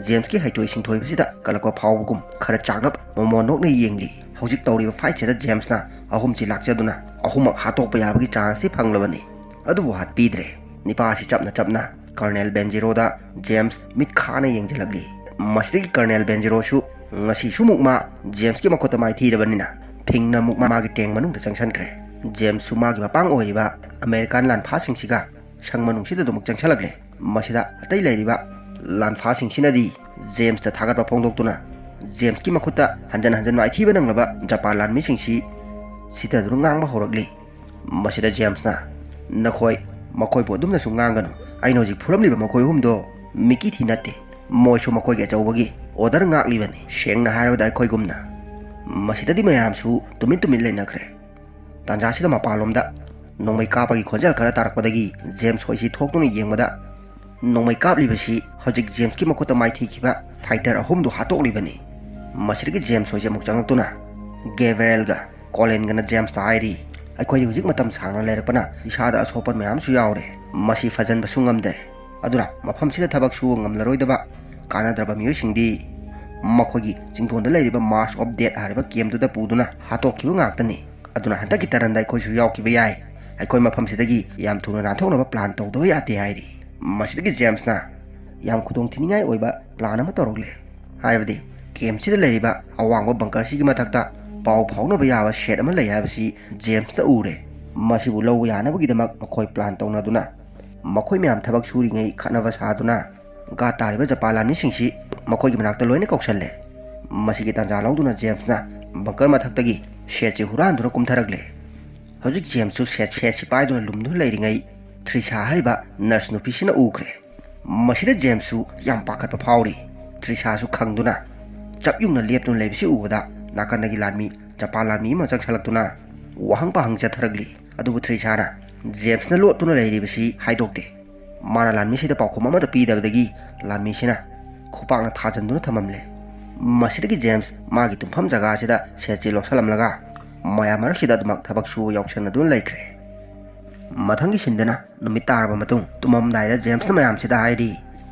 ꯖꯦꯝꯁꯀꯤ ꯍꯩꯊꯣꯏ ꯁꯤꯡꯊꯣꯏꯕꯁꯤꯗ ꯀꯜꯂꯛꯄ ꯐꯥꯎꯕꯒꯨꯝ ꯈꯔ ꯆꯥꯛꯂꯞ ꯃꯣꯃꯣꯟ ꯅꯣꯛꯅ ꯌꯦꯡꯂꯤ꯫ ꯍꯧꯖꯤꯛ ꯇꯧꯔꯤꯕ ꯐꯥꯏꯠꯁꯤꯗ ꯖꯦꯝꯁꯅ ꯑꯍꯨꯝꯁꯤ ꯂꯥꯛꯆꯗꯨꯅ ꯑꯍꯨꯝꯃꯛ ꯍꯥꯠꯇꯣꯛꯄ ꯌꯥꯕꯒꯤ ꯆꯥꯟꯁꯇꯤ ꯐꯪꯂꯕꯅꯤ꯫ ꯑꯗꯨꯕꯨ ꯍꯥꯠꯄꯤꯗ꯭ꯔꯦ꯫ ꯅꯤꯄꯥꯁꯤ ꯆꯞꯅ ꯆꯞꯅ ꯀꯔꯅꯦꯜ ꯕꯦꯟꯖꯤꯔꯣꯗ ꯖꯦꯝꯁ ꯃꯤꯠ ꯈꯥꯅ ꯌꯦꯡꯁꯤꯜꯂꯛꯂꯤ꯫ ꯃꯁꯤꯗꯒꯤ ꯀꯔꯅꯦꯜ ꯕꯦꯟꯖꯤꯔꯣꯁꯨ ꯉꯁꯤꯁꯨ ꯑꯃꯨꯛ ꯃꯥ ꯖꯦꯝꯁꯀꯤ ꯃꯈꯨꯠꯇ ꯃꯥꯏꯊꯤꯔꯕꯅꯤꯅ ꯐꯤꯡꯅ ꯑꯃꯨꯛ ꯃꯥꯒꯤ ꯇꯦꯡ ꯃꯅꯨꯡꯗ ꯆꯪꯁꯤꯟꯈ꯭ꯔꯦ꯫ ꯖꯦꯝꯁꯁꯨ ꯃꯥꯒꯤ ꯃꯄꯥꯡ ꯑꯣꯏꯔꯤꯕ ꯑꯃꯦꯔꯤꯀꯥꯟ ꯂꯥꯟꯐꯥꯁꯤꯡꯁꯤꯒ ꯁꯪ ꯃꯅꯨꯡꯁꯤꯗ ꯑꯗꯨꯃꯛ ꯆꯪꯁꯤꯜꯂꯛꯂꯦ꯫ ꯃꯁꯤꯗ ꯑꯇꯩ ꯂꯩꯔꯤꯕ ꯂꯥꯟꯐꯥꯁꯤꯡꯁꯤꯅꯗꯤ ꯖꯦꯝꯁꯇ ꯊꯥꯒꯠꯄ ꯐꯣꯡꯗꯣꯛꯇꯨꯅ ꯖꯦꯝꯁꯀꯤ ꯃꯈꯨꯠꯇ ꯍꯟꯖꯟ ꯍꯟꯖꯟ ꯃꯥꯏꯊꯤꯕ ꯅꯪꯂꯕ ꯖꯄꯥꯟ ꯂꯥꯟꯃꯤꯁꯤꯡꯁꯤ ꯁꯤꯊꯗꯨꯅ ꯉꯥꯡꯕ ꯍꯧꯔꯛꯂꯤ꯫ ꯃꯁꯤꯗ ꯖꯦꯝꯁꯅ, "ꯅꯈꯣꯏ ꯃꯈꯣꯏꯕꯨ ꯑꯗꯨꯝꯅꯁꯨ ꯉꯥꯡꯒꯅꯨ꯫ ꯑꯩꯅ ꯍꯧꯖꯤꯛ ꯐꯨꯔꯝꯂꯤꯕ ꯃꯈꯣꯏ ꯑꯍꯨꯝꯗꯣ ꯃꯤꯀꯤ ꯊꯤ ꯅꯠꯇꯦ꯫ ꯃꯣꯏꯁꯨ ꯃꯈꯣꯏꯒꯤ ꯑꯆꯧꯕꯒꯤ ꯑꯣꯔꯗꯔ ꯉꯥꯛꯂꯤꯕꯅꯤ, ꯁꯦꯡꯅ ꯍꯥꯏꯔꯕꯗ ꯑꯩꯈꯣꯏꯒꯨꯝꯅ"꯫ ꯃꯁꯤꯗꯗꯤ ꯃꯌꯥꯝꯁꯨ ꯇꯨꯃꯤꯟ ꯇꯨꯃꯤꯟ ꯂꯩꯅꯈ꯭ꯔꯦ꯫ ꯇꯥꯟꯖꯥꯁꯤꯗ ꯃꯄꯥꯟꯂꯣꯝꯗ ꯅꯣꯡꯃꯩ ꯀꯥꯞꯄꯒꯤ ꯈꯣꯟꯖꯦꯜ ꯈꯔ ꯇꯥꯔꯛꯄꯗꯒꯤ ꯖꯦꯝꯁ ꯍꯣꯏꯁꯤ ꯊꯣꯛꯇꯨꯅ ꯌꯦꯡꯕꯗ ꯅꯣꯡꯃꯩ ꯀꯥꯞꯂꯤꯕꯁꯤ ꯍꯧꯖꯤꯛ ꯖꯦꯝꯁꯀꯤ ꯃꯈꯨꯠꯇ ꯃꯥꯏꯊꯤꯈꯤꯕ ꯐꯥꯏꯇꯔ ꯑꯍꯨꯝꯗꯨ ꯍꯥꯠꯇꯣꯛꯂꯤꯕꯅꯤ꯫ ꯃꯁꯤꯗꯒꯤ ꯖꯦꯝꯁ ꯍꯣꯏꯁꯦ ꯑꯃꯨꯛ ꯆꯪꯂꯛꯇꯨꯅ ꯒꯦꯕ꯭ꯔꯦꯜꯒ ꯀꯣꯂꯤꯟꯒꯅ ꯖꯦꯝꯁꯇ ꯍꯥꯏꯔꯤ, "ꯑꯩꯈꯣꯏꯗꯤ ꯍꯧꯖꯤꯛ ꯃꯇꯝ ꯁꯥꯡꯅ ꯂꯩꯔꯛꯄꯅ ꯏꯁꯥꯗ ꯑꯁꯣꯛꯄ ꯃꯌꯥꯝꯁꯨ ꯌꯥꯎꯔꯦ꯫ ꯃꯁꯤ ꯐꯖꯟꯕꯁꯨ ꯉꯝꯗ꯭ꯔꯦ꯫ ꯑꯗꯨꯅ ꯃꯐꯝꯁꯤꯗ ꯊꯕꯛ ꯁꯨꯕ ꯉꯝꯂꯔꯣꯏꯗꯕ ꯀꯥꯟꯅꯗ꯭ꯔꯕ ꯃꯤꯑꯣꯏꯁꯤꯡꯗꯤ ꯃꯈꯣꯏꯒꯤ ꯆꯤꯡꯗꯣꯟꯗ ꯂꯩꯔꯤꯕ ꯃꯥꯔꯁ ꯑꯣꯐ ꯗꯦꯠ ꯍꯥꯏꯔꯤꯕ ꯀꯦꯝꯗꯨꯗ ꯄꯨꯗꯨꯅ ꯍꯥꯠꯇꯣꯛꯈꯤꯕ ꯉꯥꯛꯇꯅꯤ꯫ ꯑꯗꯨꯅ ꯍꯟꯗꯛꯀꯤ ꯇꯔꯟꯗ ꯑꯩꯈꯣꯏꯁꯨ ꯌꯥꯎꯈꯤꯕ ꯌꯥꯏ꯫ ꯑꯩꯈꯣꯏ ꯃꯐꯝꯁꯤꯗꯒꯤ ꯌꯥꯝ ꯊꯨꯅ ꯅꯥꯟꯊꯣꯛꯅꯕ ꯄ꯭ꯂꯥꯟ ꯇꯧꯗꯕ ꯌꯥꯗꯦ" ꯍꯥꯏꯔꯤ꯫ ꯃꯁꯤꯗꯒꯤ ꯖꯦꯝꯁꯅ ꯌꯥꯝ ꯈꯨꯗꯣꯡꯊꯤꯅꯤꯡꯉꯥꯏ ꯑꯣꯏꯕ ꯄ꯭ꯂꯥꯟ ꯑꯃ ꯇꯧꯔꯛꯂꯦ꯫ ꯍꯥꯏꯕꯗꯤ ꯀꯦꯝꯁꯤꯗ ꯂꯩꯔꯤꯕ ꯑꯋꯥꯡꯕ ꯕꯪꯀꯔꯁꯤꯒꯤ ꯃꯊꯛꯇ ꯄꯥꯎ ꯐꯥꯎꯅꯕ ꯌꯥꯕ ꯁꯦꯠ ꯑꯃ ꯂꯩ ꯍꯥꯏꯕꯁꯤ ꯖꯦꯝꯁꯅ ꯎꯔꯦ꯫ ꯃꯁꯤꯕꯨ ꯂꯧꯕ ꯌꯥꯅꯕꯒꯤꯗꯃꯛ ꯃꯈꯣꯏ ꯄ꯭ꯂꯥꯟ ꯇꯧꯅꯗꯨꯅ ꯃꯈꯣꯏ ꯃꯌꯥꯝ ꯊꯕꯛ ꯁꯨꯔꯤꯉꯩ ꯈꯠꯅꯕ ꯁꯥꯗꯨꯅ ꯒꯥꯔꯗ ꯇꯥꯔꯤꯕ ꯖꯄꯥꯟ ꯂꯥꯟꯃꯤꯁꯤꯡꯁꯤ ꯃꯈꯣꯏꯒꯤ ꯃꯅꯥꯛꯇ ꯂꯣꯏꯅ ꯀꯧꯁꯜꯂꯦ꯫ ꯃꯁꯤꯒꯤ ꯇꯥꯟꯖꯥ ꯂꯧꯗꯨꯅ ꯖꯦꯝꯁꯅ ꯕꯪꯀꯔ ꯃꯊꯛꯇꯒꯤ ꯁꯦꯠꯁꯤ ꯍꯨꯔꯥꯟꯗꯨꯅ ꯀꯨꯝꯊꯔꯛꯂꯦ꯫ ꯍꯧꯖꯤꯛ ꯖꯦꯝꯁꯁꯨ ꯁꯦꯠ ꯁꯦꯠꯁꯤ ꯄꯥꯏꯗꯨꯅ ꯂꯨꯝꯗꯨꯅ ꯂꯩꯔꯤꯉꯩ, ꯊ꯭ꯔꯤꯁꯥ ꯍꯥꯏꯔꯤꯕ ꯅꯔꯁ ꯅꯨꯄꯤꯁꯤꯅ ꯎꯈ꯭ꯔꯦ꯫ ꯃꯁꯤꯗ ꯖꯦꯝꯁꯁꯨ ꯌꯥꯝ ꯄꯥꯈꯠꯄ ꯐꯥꯎꯔꯤ꯫ ꯊ꯭ꯔꯤꯁꯥꯁꯨ ꯈꯪꯗꯨꯅ ꯆꯞ ꯌꯨꯡꯅ ꯂꯦꯞꯇꯨꯅ ꯂꯩꯕꯁꯤ ꯎꯕꯗ ꯅꯥꯀꯟꯗꯒꯤ ꯂꯥꯟꯃꯤ, ꯖꯄꯥꯟ ꯂꯥꯟꯃꯤ ꯑꯃ ꯆꯪꯁꯜꯂꯛꯇꯨꯅ ꯋꯥꯍꯪ ꯄꯥꯍꯪ ꯆꯠꯊꯔꯛꯂꯤ꯫ ꯑꯗꯨꯕꯨ ꯊ꯭ꯔꯤꯁꯥꯅ ꯖꯦꯝꯁꯅ ꯂꯣꯠꯇꯨꯅ ꯂꯩꯔꯤꯕꯁꯤ ꯍꯥꯏꯗꯣꯛꯇꯦ꯫ ꯃꯥꯅ ꯂꯥꯟꯃꯤꯁꯤꯗ ꯄꯥꯎꯈꯨꯝ ꯑꯃꯠꯇ ꯄꯤꯗꯕꯗꯒꯤ ꯂꯥꯟꯃꯤꯁꯤꯅ ꯈꯨꯄꯥꯛꯅ ꯊꯥꯖꯤꯟꯗꯨꯅ ꯊꯝꯃꯝꯂꯦ꯫ ꯃꯁꯤꯗꯒꯤ ꯖꯦꯝꯁ ꯃꯥꯒꯤ ꯇꯨꯝꯐꯝ ꯖꯒꯥꯁꯤꯗ ꯁꯦꯠꯁꯤ ꯂꯧꯁꯜꯂꯝꯂꯒ ꯃꯌꯥꯝ ꯃꯔꯛꯁꯤꯗ ꯑꯗꯨꯃꯛ ꯊꯕꯛ ꯁꯨꯕ ꯌꯥꯎꯁꯟꯅꯗꯨꯅ ꯂꯩꯈ꯭ꯔꯦ꯫ ꯃꯊꯪꯒꯤ ꯁꯤꯟꯗꯅ ꯅꯨꯃꯤꯠ ꯇꯥꯔꯕ ꯃꯇꯨꯡ ꯇꯨꯝꯃꯝꯗꯥꯏꯗ ꯖꯦꯝꯁꯅ ꯃꯌꯥꯝꯁꯤꯗ ꯍꯥꯏꯔꯤ,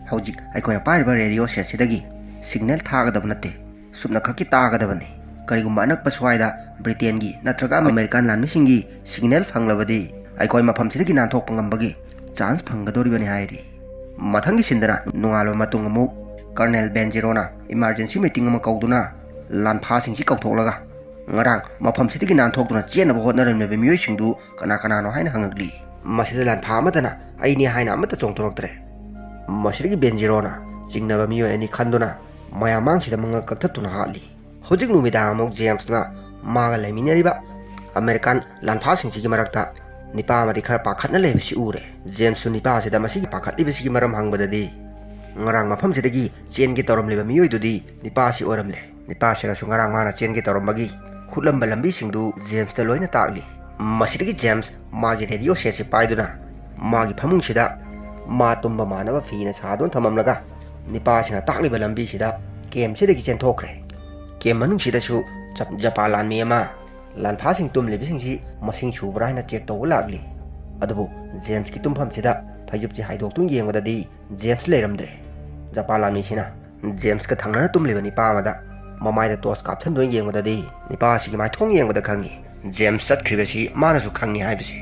"ꯍꯧꯖꯤꯛ ꯑꯩꯈꯣꯏꯅ ꯄꯥꯏꯔꯤꯕ ꯔꯦꯗꯤꯑꯣ ꯁꯦꯠꯁꯤꯗꯒꯤ ꯁꯤꯒꯅꯦꯜ ꯊꯥꯒꯗꯕ ꯅꯠꯇꯦ, ꯁꯨꯞꯅꯈꯛꯀꯤ ꯇꯥꯒꯗꯕꯅꯤ꯫ ꯀꯔꯤꯒꯨꯝꯕ ꯑꯅꯛꯄ ꯁ꯭ꯋꯥꯏꯗ ꯕ꯭ꯔꯤꯇꯦꯟꯒꯤ ꯅꯠꯇ꯭ꯔꯒ ꯑꯃꯦꯔꯤꯀꯥꯟ ꯂꯥꯟꯃꯤꯁꯤꯡꯒꯤ ꯁꯤꯒꯅꯦꯜ ꯐꯪꯂꯕꯗꯤ ꯑꯩꯈꯣꯏ ꯃꯐꯝꯁꯤꯗꯒꯤ ꯅꯥꯟꯊꯣꯛꯄ ꯉꯝꯕꯒꯤ ꯆꯥꯟꯁ ꯐꯪꯒꯗꯧꯔꯤꯕꯅꯤ" ꯍꯥꯏꯔꯤ꯫ ꯃꯊꯪꯒꯤ ꯁꯤꯟꯗꯅ ꯅꯣꯡꯉꯥꯜꯂꯕ ꯃꯇꯨꯡ ꯑꯃꯨꯛ ꯀꯔꯅꯦꯜ ꯕꯦꯟꯖꯤꯔꯣꯅ ꯏꯃꯥꯔꯖꯦꯟꯁꯤ ꯃꯤꯇꯤꯡ ꯑꯃ ꯀꯧꯗꯨꯅ ꯂꯥꯟꯐꯥꯁꯤꯡꯁꯤ ꯀꯧꯊꯣꯛꯂꯒ ꯉꯔꯥꯡ ꯃꯐꯝꯁꯤꯗꯒꯤ ꯅꯥꯟꯊꯣꯛꯇꯨꯅ ꯆꯦꯟꯅꯕ ꯍꯣꯠꯅꯔꯝꯂꯤꯕ ꯃꯤꯑꯣꯏꯁꯤꯡꯗꯨ ꯀꯅꯥ ꯀꯅꯥꯅꯣ ꯍꯥꯏꯅ ꯍꯪꯉꯛꯂꯤ꯫ ꯃꯁꯤꯗ ꯂꯥꯟꯐꯥ ꯑꯃꯠꯇꯅ "ꯑꯩꯅꯤ" ꯍꯥꯏꯅ ꯑꯃꯠꯇ ꯆꯣꯡꯊꯣꯔꯛꯇ꯭ꯔꯦ꯫ ꯃꯁꯤꯗꯒꯤ ꯕꯦꯟꯖꯤꯔꯣꯅ ꯆꯤꯡꯅꯕ ꯃꯤꯑꯣꯏ ꯑꯅꯤ ꯈꯟꯗꯨꯅ ꯃꯌꯥꯝ ꯃꯥꯡꯁꯤꯗ ꯃꯉꯛ ꯀꯛꯊꯠꯇꯨꯅ ꯍꯥꯠꯂꯤ꯫ ꯍꯧꯖꯤꯛ ꯅꯨꯃꯤꯗꯥꯡ ꯑꯃꯨꯛ ꯖꯦꯝꯁꯅ ꯃꯥꯒ ꯂꯩꯃꯤꯟꯅꯔꯤꯕ ꯑꯃꯦꯔꯤꯀꯥꯟ ꯂꯥꯟꯐꯥꯁꯤꯡꯁꯤꯒꯤ ꯃꯔꯛꯇ ꯅꯤꯄꯥ ꯑꯃꯗꯤ ꯈꯔ ꯄꯥꯈꯠꯅ ꯂꯩꯕꯁꯤ ꯎꯔꯦ꯫ ꯖꯦꯝꯁꯁꯨ ꯅꯤꯄꯥ ꯑꯁꯤꯗ ꯃꯁꯤꯒꯤ ꯄꯥꯈꯠꯂꯤꯕꯁꯤꯒꯤ ꯃꯔꯝ ꯍꯪꯕꯗꯗꯤ, ꯉꯔꯥꯡ ꯃꯐꯝꯁꯤꯗꯒꯤ ꯆꯦꯟꯒꯦ ꯇꯧꯔꯝꯂꯤꯕ ꯃꯤꯑꯣꯏꯗꯨꯗꯤ ꯅꯤꯄꯥ ꯑꯁꯤ ꯑꯣꯏꯔꯝꯂꯦ꯫ ꯅꯤꯄꯥ ꯑꯁꯤꯅꯁꯨ ꯉꯔꯥꯡ ꯃꯥꯅ ꯆꯦꯟꯒꯦ ꯇꯧꯔꯝꯕꯒꯤ ꯍꯨꯠꯂꯝꯕ ꯂꯝꯕꯤꯁꯤꯡꯗꯨ ꯖꯦꯝꯁꯇ ꯂꯣꯏꯅ ꯇꯥꯛꯂꯤ꯫ ꯃꯁꯤꯗꯒꯤ ꯖꯦꯝꯁ ꯃꯥꯒꯤ ꯔꯦꯗꯤꯑꯣ ꯁꯦꯠꯁꯤ ꯄꯥꯏꯗꯨꯅ ꯃꯥꯒꯤ ꯐꯃꯨꯡꯁꯤꯗ ꯃꯥ ꯇꯨꯝꯕ ꯃꯥꯟꯅꯕ ꯐꯤꯅ ꯁꯥꯗꯨꯅ ꯊꯝꯃꯝꯂꯒ ꯅꯤꯄꯥꯁꯤꯡꯅ ꯇꯥꯛꯂꯤꯕ ꯂꯝꯕꯤꯁꯤꯗ ꯀꯦꯝꯁꯤꯗꯒꯤ ꯆꯦꯟꯊꯣꯛꯈ꯭ꯔꯦ꯫ ꯀꯦꯝ ꯃꯅꯨꯡꯁꯤꯗꯁꯨ ꯖꯞ-, ꯖꯄꯥꯟ ꯂꯥꯟꯃꯤ ꯑꯃ ꯂꯥꯟꯐꯥꯁꯤꯡ ꯇꯨꯝꯂꯤꯕꯁꯤꯡꯁꯤ ꯃꯁꯤꯡ ꯁꯨꯕ꯭ꯔꯥ ꯍꯥꯏꯅ ꯆꯦꯛ ꯇꯧꯕ ꯂꯥꯛꯂꯤ꯫ ꯑꯗꯨꯕꯨ ꯖꯦꯝꯁꯀꯤ ꯇꯨꯝꯐꯝꯁꯤꯗ ꯐꯩꯖꯨꯞꯁꯤ ꯍꯥꯏꯗꯣꯛꯇꯨꯅ ꯌꯦꯡꯕꯗꯗꯤ ꯖꯦꯝꯁ ꯂꯩꯔꯝꯗ꯭ꯔꯦ꯫ ꯖꯄꯥꯟ ꯂꯥꯟꯃꯤꯁꯤꯅ ꯖꯦꯝꯁꯀ ꯊꯪꯅꯅ ꯇꯨꯝꯂꯤꯕ ꯅꯤꯄꯥ ꯑꯃꯗ ꯃꯃꯥꯏꯗ ꯇꯣꯔꯆ ꯀꯥꯞꯁꯤꯟꯗꯨꯅ ꯌꯦꯡꯕꯗꯗꯤ ꯅꯤꯄꯥ ꯑꯁꯤꯒꯤ ꯃꯥꯏꯊꯣꯡ ꯌꯦꯡꯕꯗ ꯈꯪꯉꯤ ꯖꯦꯝꯁ ꯆꯠꯈ꯭ꯔꯤꯕꯁꯤ ꯃꯥꯅꯁꯨ ꯈꯪꯉꯤ ꯍꯥꯏꯕꯁꯤ꯫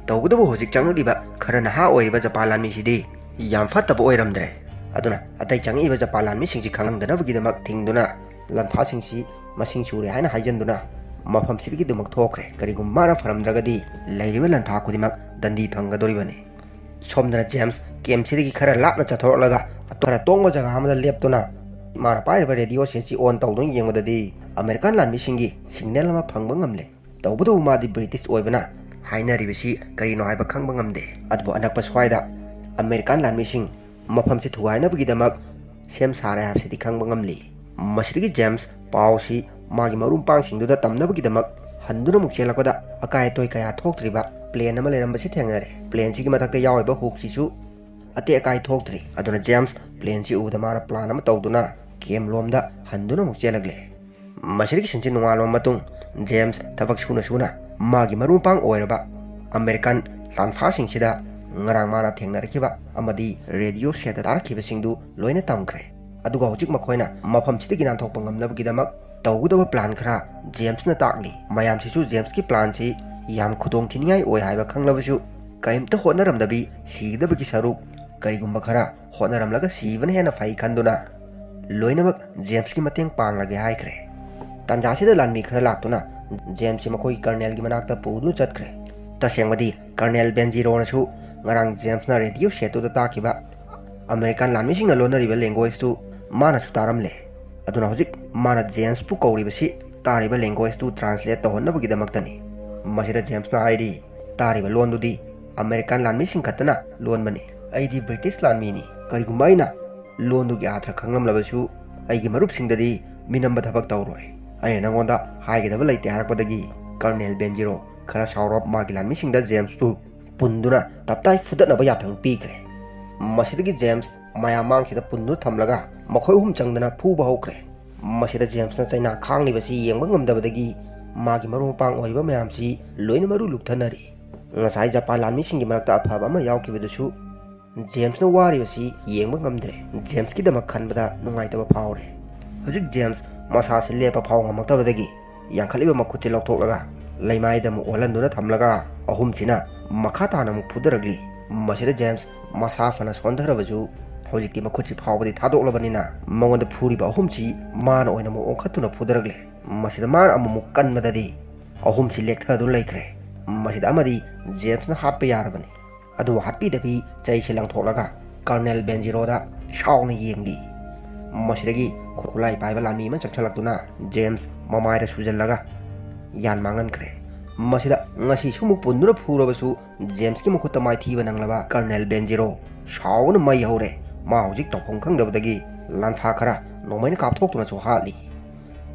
ꯇꯧꯕꯇꯕꯨ ꯍꯧꯖꯤꯛ ꯆꯪꯂꯛꯂꯤꯕ ꯈꯔ ꯅꯍꯥ ꯑꯣꯏꯔꯤꯕ ꯖꯄꯥꯟ ꯂꯥꯟꯃꯤꯁꯤꯗꯤ ꯌꯥꯝ ꯐꯠꯇꯕ ꯑꯣꯏꯔꯝꯗ꯭ꯔꯦ꯫ ꯑꯗꯨꯅ ꯑꯇꯩ ꯆꯪꯉꯛꯏꯕ ꯖꯄꯥꯟ ꯂꯥꯟꯃꯤꯁꯤꯡꯁꯤ ꯈꯪꯍꯟꯗꯅꯕꯒꯤꯗꯃꯛ ꯊꯤꯡꯗꯨꯅ ꯂꯥꯟꯐꯥꯁꯤꯡꯁꯤ ꯃꯁꯤꯡ ꯁꯨꯔꯦ ꯍꯥꯏꯅ ꯍꯥꯏꯖꯟꯗꯨꯅ ꯃꯐꯝꯁꯤꯗꯒꯤ ꯑꯗꯨꯃꯛ ꯊꯣꯛꯈ꯭ꯔꯦ꯫ ꯀꯔꯤꯒꯨꯝꯕ ꯃꯥꯅ ꯐꯔꯝꯗ꯭ꯔꯒꯗꯤ ꯂꯩꯔꯤꯕ ꯂꯥꯟꯐꯥ ꯈꯨꯗꯤꯡꯃꯛ ꯗꯟꯗꯤ ꯐꯪꯒꯗꯧꯔꯤꯕꯅꯤ꯫ ꯁꯣꯝꯗꯅ ꯖꯦꯝꯁ ꯀꯦꯝꯁꯤꯗꯒꯤ ꯈꯔ ꯂꯥꯞꯅ ꯆꯠꯊꯣꯔꯛꯂꯒ ꯈꯔ ꯇꯣꯡꯕ ꯖꯒꯥ ꯑꯃꯗ ꯂꯦꯞꯇꯨꯅ ꯃꯥꯅ ꯄꯥꯏꯔꯤꯕ ꯔꯦꯗꯤꯑꯣ ꯁꯦꯠꯁꯤ ꯑꯣꯟ ꯇꯧꯗꯨꯅ ꯌꯦꯡꯕꯗꯗꯤ ꯑꯃꯦꯔꯤꯀꯥꯟ ꯂꯥꯟꯃꯤꯁꯤꯡꯒꯤ ꯁꯤꯒꯅꯦꯜ ꯑꯃ ꯐꯪꯕ ꯉꯝꯂꯦ꯫ ꯇꯧꯕꯇꯕꯨ ꯃꯥꯗꯤ ꯕ꯭ꯔꯤꯇꯤꯁ ꯑꯣꯏꯕꯅ ꯍꯥꯏꯅꯔꯤꯕꯁꯤ ꯀꯔꯤꯅꯣ ꯍꯥꯏꯕ ꯈꯪꯕ ꯉꯝꯗꯦ꯫ ꯑꯗꯨꯕꯨ ꯑꯅꯛꯄ ꯁ꯭ꯋꯥꯏꯗ ꯑꯃꯦꯔꯤꯀꯥꯟ ꯂꯥꯟꯃꯤꯁꯤꯡ ꯃꯐꯝꯁꯤ ꯊꯨꯒꯥꯏꯅꯕꯒꯤꯗꯃꯛ ꯁꯦꯝ ꯁꯥꯔꯦ ꯍꯥꯏꯕꯁꯤꯗꯤ ꯈꯪꯕ ꯉꯝꯂꯤ꯫ ꯃꯁꯤꯗꯒꯤ ꯖꯦꯝꯁ ꯄꯥꯎꯁꯤ ꯃꯥꯒꯤ ꯃꯔꯨꯞ ꯃꯄꯥꯡꯁꯤꯡꯗꯨꯗ ꯇꯝꯅꯕꯒꯤꯗꯃꯛ ꯍꯟꯗꯨꯅ ꯑꯃꯨꯛ ꯆꯦꯜꯂꯛꯄꯗ ꯑꯀꯥꯏ ꯑꯇꯣꯏ ꯀꯌꯥ ꯊꯣꯛꯇ꯭ꯔꯤꯕ ꯄ꯭ꯂꯦꯟ ꯑꯃ ꯂꯩꯔꯝꯕꯁꯤ ꯊꯦꯡꯅꯔꯦ꯫ ꯄ꯭ꯂꯦꯟꯁꯤꯒꯤ ꯃꯊꯛꯇ ꯌꯥꯎꯔꯤꯕ ꯍꯨꯛꯁꯤꯁꯨ ꯑꯇꯦꯛ ꯑꯀꯥꯏ ꯊꯣꯛꯇ꯭ꯔꯤ꯫ ꯑꯗꯨꯅ ꯖꯦꯝꯁ ꯄ꯭ꯂꯦꯟꯁꯤ ꯎꯕꯗ ꯃꯥꯅ ꯄ꯭ꯂꯥꯟ ꯑꯃ ꯇꯧꯗꯨꯅ ꯀꯦꯝ ꯂꯣꯝꯗ ꯍꯟꯗꯨꯅ ꯑꯃꯨꯛ ꯆꯦꯜꯂꯛꯂꯦ꯫ ꯃꯁꯤꯗꯒꯤ ꯁꯤꯟꯁꯤ ꯅꯣꯡꯉꯥꯜꯂꯕ ꯃꯇꯨꯡ ꯖꯦꯝꯁ ꯊꯕꯛ ꯁꯨꯅ ꯁꯨꯅ ꯃꯥꯒꯤ ꯃꯔꯨꯞ ꯃꯄꯥꯡ ꯑꯣꯏꯔꯕ ꯑꯃꯦꯔꯤꯀꯥꯟ ꯂꯥꯟꯐꯥꯁꯤꯡꯁꯤꯗ ꯉꯔꯥꯡ ꯃꯥꯅ ꯊꯦꯡꯅꯔꯛꯈꯤꯕ ꯑꯃꯗꯤ ꯔꯦꯗꯤꯑꯣ ꯁꯦꯠꯇ ꯇꯥꯔꯛꯈꯤꯕꯁꯤꯡꯗꯨ ꯂꯣꯏꯅ ꯇꯝꯈ꯭ꯔꯦ꯫ ꯑꯗꯨꯒ ꯍꯧꯖꯤꯛ ꯃꯈꯣꯏꯅ ꯃꯐꯝꯁꯤꯗꯒꯤ ꯅꯥꯟꯊꯣꯛꯄ ꯉꯝꯅꯕꯒꯤꯗꯃꯛ ꯇꯧꯒꯗꯕ ꯄ꯭ꯂꯥꯟ ꯈꯔ ꯖꯦꯝꯁꯅ ꯇꯥꯛꯂꯤ꯫ ꯃꯌꯥꯝꯁꯤꯁꯨ ꯖꯦꯝꯁꯀꯤ ꯄ꯭ꯂꯥꯟꯁꯤ ꯌꯥꯝ ꯈꯨꯗꯣꯡ ꯊꯤꯅꯤꯡꯉꯥꯏ ꯑꯣꯏ ꯍꯥꯏꯕ ꯈꯪꯂꯕꯁꯨ ꯀꯔꯤꯝꯇ ꯍꯣꯠꯅꯔꯝꯗꯕꯤ ꯁꯤꯒꯗꯕꯒꯤ ꯁꯔꯨꯛ ꯀꯔꯤꯒꯨꯝꯕ ꯈꯔ ꯍꯣꯠꯅꯔꯝꯂꯒ ꯁꯤꯕꯅ ꯍꯦꯟꯅ ꯐꯩ ꯈꯟꯗꯨꯅ ꯂꯣꯏꯅꯃꯛ ꯖꯦꯝꯁꯀꯤ ꯃꯇꯦꯡ ꯄꯥꯡꯂꯒꯦ ꯍꯥꯏꯈ꯭ꯔꯦ꯫ ꯇꯥꯟꯖꯥꯁꯤꯗ ꯂꯥꯟꯃꯤ ꯈꯔ ꯂꯥꯛꯇꯨꯅ ꯖꯦꯝꯁꯁꯤ ꯃꯈꯣꯏꯒꯤ ꯀꯔꯅꯦꯜꯒꯤ ꯃꯅꯥꯛꯇ ꯄꯨꯗꯨꯅ ꯆꯠꯈ꯭ꯔꯦ꯫ ꯇꯁꯦꯡꯕꯗꯤ ꯀꯔꯅꯦꯜ ꯕꯦꯟꯖꯤꯔꯣꯅꯁꯨ ꯉꯔꯥꯡ ꯖꯦꯝꯁꯅ ꯔꯦꯗꯤꯑꯣ ꯁꯦꯠꯇꯨꯗ ꯇꯥꯈꯤꯕ ꯑꯃꯦꯔꯤꯀꯥꯟ ꯂꯥꯟꯃꯤꯁꯤꯡꯅ ꯂꯣꯟꯅꯔꯤꯕ ꯂꯦꯡꯒ꯭ꯋꯦꯖꯇꯨ ꯃꯥꯅꯁꯨ ꯇꯥꯔꯝꯂꯦ꯫ ꯑꯗꯨꯅ ꯍꯧꯖꯤꯛ ꯃꯥꯅ ꯖꯦꯝꯁꯄꯨ ꯀꯧꯔꯤꯕꯁꯤ ꯇꯥꯔꯤꯕ ꯂꯦꯡꯒ꯭ꯋꯦꯖꯇꯨ ꯇ꯭ꯔꯥꯟꯁꯂꯦꯠ ꯇꯧꯍꯟꯅꯕꯒꯤꯗꯃꯛꯇꯅꯤ꯫ ꯃꯁꯤꯗ ꯖꯦꯝꯁꯅ ꯍꯥꯏꯔꯤ, ꯇꯥꯔꯤꯕ ꯂꯣꯟꯗꯨꯗꯤ ꯑꯃꯦꯔꯤꯀꯥꯟ ꯂꯥꯟꯃꯤꯁꯤꯡ ꯈꯛꯇꯅ ꯂꯣꯟꯕꯅꯤ꯫ ꯑꯩꯗꯤ ꯕ꯭ꯔꯤꯇꯤꯁ ꯂꯥꯟꯃꯤꯅꯤ꯫ ꯀꯔꯤꯒꯨꯝꯕ ꯑꯩꯅ ꯂꯣꯟꯗꯨꯒꯤ ꯑꯥꯔꯊ ꯈꯪꯂꯝꯂꯕꯁꯨ ꯑꯩꯒꯤ ꯃꯔꯨꯞꯁꯤꯡꯗꯗꯤ ꯃꯤꯅꯝꯕ ꯊꯕꯛ ꯇꯧꯔꯣꯏ꯫ ꯑꯩꯅ ꯅꯉꯣꯟꯗ ꯍꯥꯏꯒꯗꯕ ꯂꯩꯇꯦ ꯍꯥꯏꯔꯛꯄꯗꯒꯤ ꯀꯔꯅꯦꯜ ꯕꯦꯟꯖꯤꯔꯣ ꯈꯔ ꯁꯥꯎꯔꯞ ꯃꯥꯒꯤ ꯂꯥꯟꯃꯤꯁꯤꯡꯗ ꯖꯦꯝꯁꯄꯨ ꯄꯨꯟꯗꯨꯅ ꯇꯞꯇꯥꯏ ꯐꯨꯗꯠꯅꯕ ꯌꯥꯊꯪ ꯄꯤꯈ꯭ꯔꯦ꯫ ꯃꯁꯤꯗꯒꯤ ꯖꯦꯝꯁ ꯃꯌꯥꯝ ꯃꯥꯡꯈꯤꯗ ꯄꯨꯟꯗꯨꯅ ꯊꯝꯂꯒ ꯃꯈꯣꯏ ꯑꯍꯨꯝ ꯆꯪꯗꯅ ꯐꯨꯕ ꯍꯧꯈ꯭ꯔꯦ꯫ ꯃꯁꯤꯗ ꯖꯦꯝꯁꯅ ꯆꯩꯅꯥ ꯈꯥꯡꯂꯤꯕꯁꯤ ꯌꯦꯡꯕ ꯉꯝꯗꯕꯗꯒꯤ ꯃꯥꯒꯤ ꯃꯔꯨꯞ ꯃꯄꯥꯡ ꯑꯣꯏꯔꯤꯕ ꯃꯌꯥꯝꯁꯤ ꯂꯣꯏꯅ ꯃꯔꯨ ꯂꯨꯞꯊꯅꯔꯤ꯫ ꯉꯁꯥꯏ ꯖꯄꯥꯟ ꯂꯥꯟꯃꯤꯁꯤꯡꯒꯤ ꯃꯔꯛꯇ ꯑꯐꯕ ꯑꯃ ꯌꯥꯎꯈꯤꯕꯗꯨꯁꯨ ꯖꯦꯝꯁꯅ ꯋꯥꯔꯤꯕꯁꯤ ꯌꯦꯡꯕ ꯉꯝꯗ꯭ꯔꯦ꯫ ꯖꯦꯝꯁꯀꯤꯗꯃꯛ ꯈꯟꯕꯗ ꯅꯨꯡꯉꯥꯏꯇꯕ ꯐꯥꯎꯔꯦ꯫ ꯍꯧꯖꯤꯛ ꯖꯦꯝꯁ ꯃꯁꯥꯁꯤ ꯂꯦꯞꯄ ꯐꯥꯎ ꯉꯝꯃꯛꯇꯕꯗꯒꯤ ꯌꯥꯡꯈꯠꯂꯤꯕ ꯃꯈꯨꯠꯁꯤ ꯂꯧꯊꯣꯛꯂꯒ ꯂꯩꯃꯥꯏꯗ ꯑꯃꯨꯛ ꯑꯣꯜꯍꯟꯗꯨꯅ ꯊꯝꯂꯒ ꯑꯍꯨꯝꯁꯤꯅ ꯃꯈꯥ ꯇꯥꯅ ꯑꯃꯨꯛ ꯐꯨꯗꯔꯛꯂꯤ꯫ ꯃꯁꯤꯗ ꯖꯦꯝꯁ ꯃꯁꯥ ꯐꯅ ꯁꯣꯟꯊꯔꯕꯁꯨ ꯍꯧꯖꯤꯛꯇꯤ ꯃꯈꯨꯠꯁꯤ ꯐꯥꯎꯕꯗꯤ ꯊꯥꯗꯣꯛꯂꯕꯅꯤꯅ ꯃꯉꯣꯟꯗ ꯐꯨꯔꯤꯕ ꯑꯍꯨꯝꯁꯤ ꯃꯥꯅ ꯑꯣꯏꯅ ꯑꯃꯨꯛ ꯑꯣꯟꯈꯠꯇꯨꯅ ꯐꯨꯗꯔꯛꯂꯦ꯫ ꯃꯁꯤꯗ ꯃꯥꯅ ꯑꯃꯨꯛꯃꯨꯛ ꯀꯟꯕꯗꯗꯤ ꯑꯍꯨꯝꯁꯤ ꯂꯦꯛꯊꯗꯨꯅ ꯂꯩꯈ꯭ꯔꯦ꯫ ꯃꯁꯤꯗ ꯑꯃꯗꯤ ꯖꯦꯝꯁꯅ ꯍꯥꯠꯄ ꯌꯥꯔꯕꯅꯤ꯫ ꯑꯗꯨ ꯍꯥꯠꯄꯤꯗꯕꯤ ꯆꯩꯁꯤ ꯂꯪꯊꯣꯛꯂꯒ ꯀꯔꯅꯦꯜ ꯕꯦꯟꯖꯤꯔꯣꯗ ꯁꯥꯎꯅ ꯌꯦꯡꯂꯤ꯫ ꯃꯁꯤꯗꯒꯤ ꯈꯨꯠꯂꯥꯏ ꯄꯥꯏꯕ ꯂꯥꯟꯃꯤ ꯑꯃ ꯆꯪꯁꯤꯜꯂꯛꯇꯨꯅ ꯖꯦꯝꯁ ꯃꯃꯥꯏꯗ ꯁꯨꯖꯜꯂꯒ ꯌꯥꯟ ꯃꯥꯡꯍꯟꯈ꯭ꯔꯦ꯫ ꯃꯁꯤꯗ ꯉꯁꯤꯁꯨ ꯑꯃꯨꯛ ꯄꯨꯟꯗꯨꯅ ꯐꯨꯔꯕꯁꯨ ꯖꯦꯝꯁꯀꯤ ꯃꯈꯨꯠꯇ ꯃꯥꯏꯊꯤꯕ ꯅꯪꯂꯕ ꯀꯔꯅꯦꯜ ꯕꯦꯟꯖꯤꯔꯣ ꯁꯥꯎꯕꯅ ꯃꯩ ꯍꯧꯔꯦ꯫ ꯃꯥ ꯍꯧꯖꯤꯛ ꯇꯧꯐꯝ ꯈꯪꯗꯕꯗꯒꯤ ꯂꯥꯟꯐꯥ ꯈꯔ ꯅꯣꯡꯃꯩꯅ ꯀꯥꯞꯊꯣꯛꯇꯨꯅꯁꯨ ꯍꯥꯠꯂꯤ꯫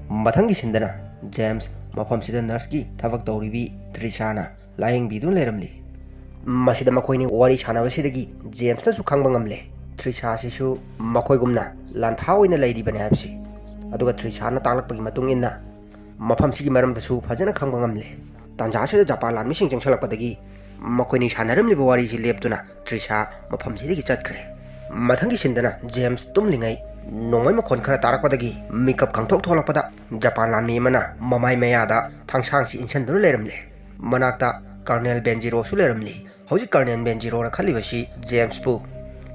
ꯃꯊꯪꯒꯤ ꯁꯤꯟꯗꯅ ꯖꯦꯝꯁ ꯃꯐꯝꯁꯤꯗ ꯅꯔꯁꯀꯤ ꯊꯕꯛ ꯇꯧꯔꯤꯕꯤ ꯇ꯭ꯔꯤꯁꯥꯅ ꯂꯥꯌꯦꯡꯕꯤꯗꯨꯅ ꯂꯩꯔꯝꯂꯤ꯫ ꯃꯁꯤꯗ ꯃꯈꯣꯏꯅꯤ ꯋꯥꯔꯤ ꯁꯥꯟꯅꯕꯁꯤꯗꯒꯤ ꯖꯦꯝꯁꯅꯁꯨ ꯈꯪꯕ ꯉꯝꯂꯦ, ꯇ꯭ꯔꯤꯁꯥꯁꯤꯁꯨ ꯃꯈꯣꯏꯒꯨꯝꯅ ꯂꯥꯟꯐꯥ ꯑꯣꯏꯅ ꯂꯩꯔꯤꯕꯅꯤ ꯍꯥꯏꯕꯁꯤ꯫ ꯑꯗꯨꯒ ꯇ꯭ꯔꯤꯁꯥꯅ ꯇꯥꯛꯂꯛꯄꯒꯤ ꯃꯇꯨꯡ ꯏꯟꯅ ꯃꯐꯝꯁꯤꯒꯤ ꯃꯔꯝꯗꯁꯨ ꯐꯖꯅ ꯈꯪꯕ ꯉꯝꯂꯦ꯫ ꯇꯥꯟꯖꯥꯁꯤꯗ ꯖꯄꯥꯟ ꯂꯥꯟꯃꯤꯁꯤꯡ ꯆꯪꯁꯤꯜꯂꯛꯄꯗꯒꯤ ꯃꯈꯣꯏꯅꯤ ꯁꯥꯟꯅꯔꯝꯂꯤꯕ ꯋꯥꯔꯤꯁꯤ ꯂꯦꯞꯇꯨꯅ ꯇ꯭ꯔꯤꯁꯥ ꯃꯐꯝꯁꯤꯗꯒꯤ ꯆꯠꯈ꯭ꯔꯦ꯫ ꯃꯊꯪꯒꯤ ꯁꯤꯟꯗꯅ ꯖꯦꯝꯁ ꯇꯨꯝꯂꯤꯉꯩ ꯅꯣꯡꯃꯩ ꯃꯈꯣꯟ ꯈꯔ ꯇꯥꯔꯛꯄꯗꯒꯤ ꯃꯤꯀꯞ ꯈꯪꯊꯣꯛ ꯊꯣꯛꯂꯛꯄꯗ ꯖꯄꯥꯟ ꯂꯥꯟꯃꯤ ꯑꯃꯅ ꯃꯃꯥꯏ ꯃꯌꯥꯗ ꯊꯥꯡꯁꯥꯡꯁꯤ ꯏꯟꯁꯤꯟꯗꯨꯅ ꯂꯩꯔꯝꯂꯦ꯫ ꯃꯅꯥꯛꯇ ꯀꯔꯅꯦꯜ ꯕꯦꯟꯖꯤꯔꯣꯁꯨ ꯂꯩꯔꯝꯂꯤ꯫ ꯍꯧꯖꯤꯛ ꯀꯔꯅꯦꯜ ꯕꯦꯟꯖꯤꯔꯣꯅ ꯈꯜꯂꯤꯕꯁꯤ ꯖꯦꯝꯁꯄꯨ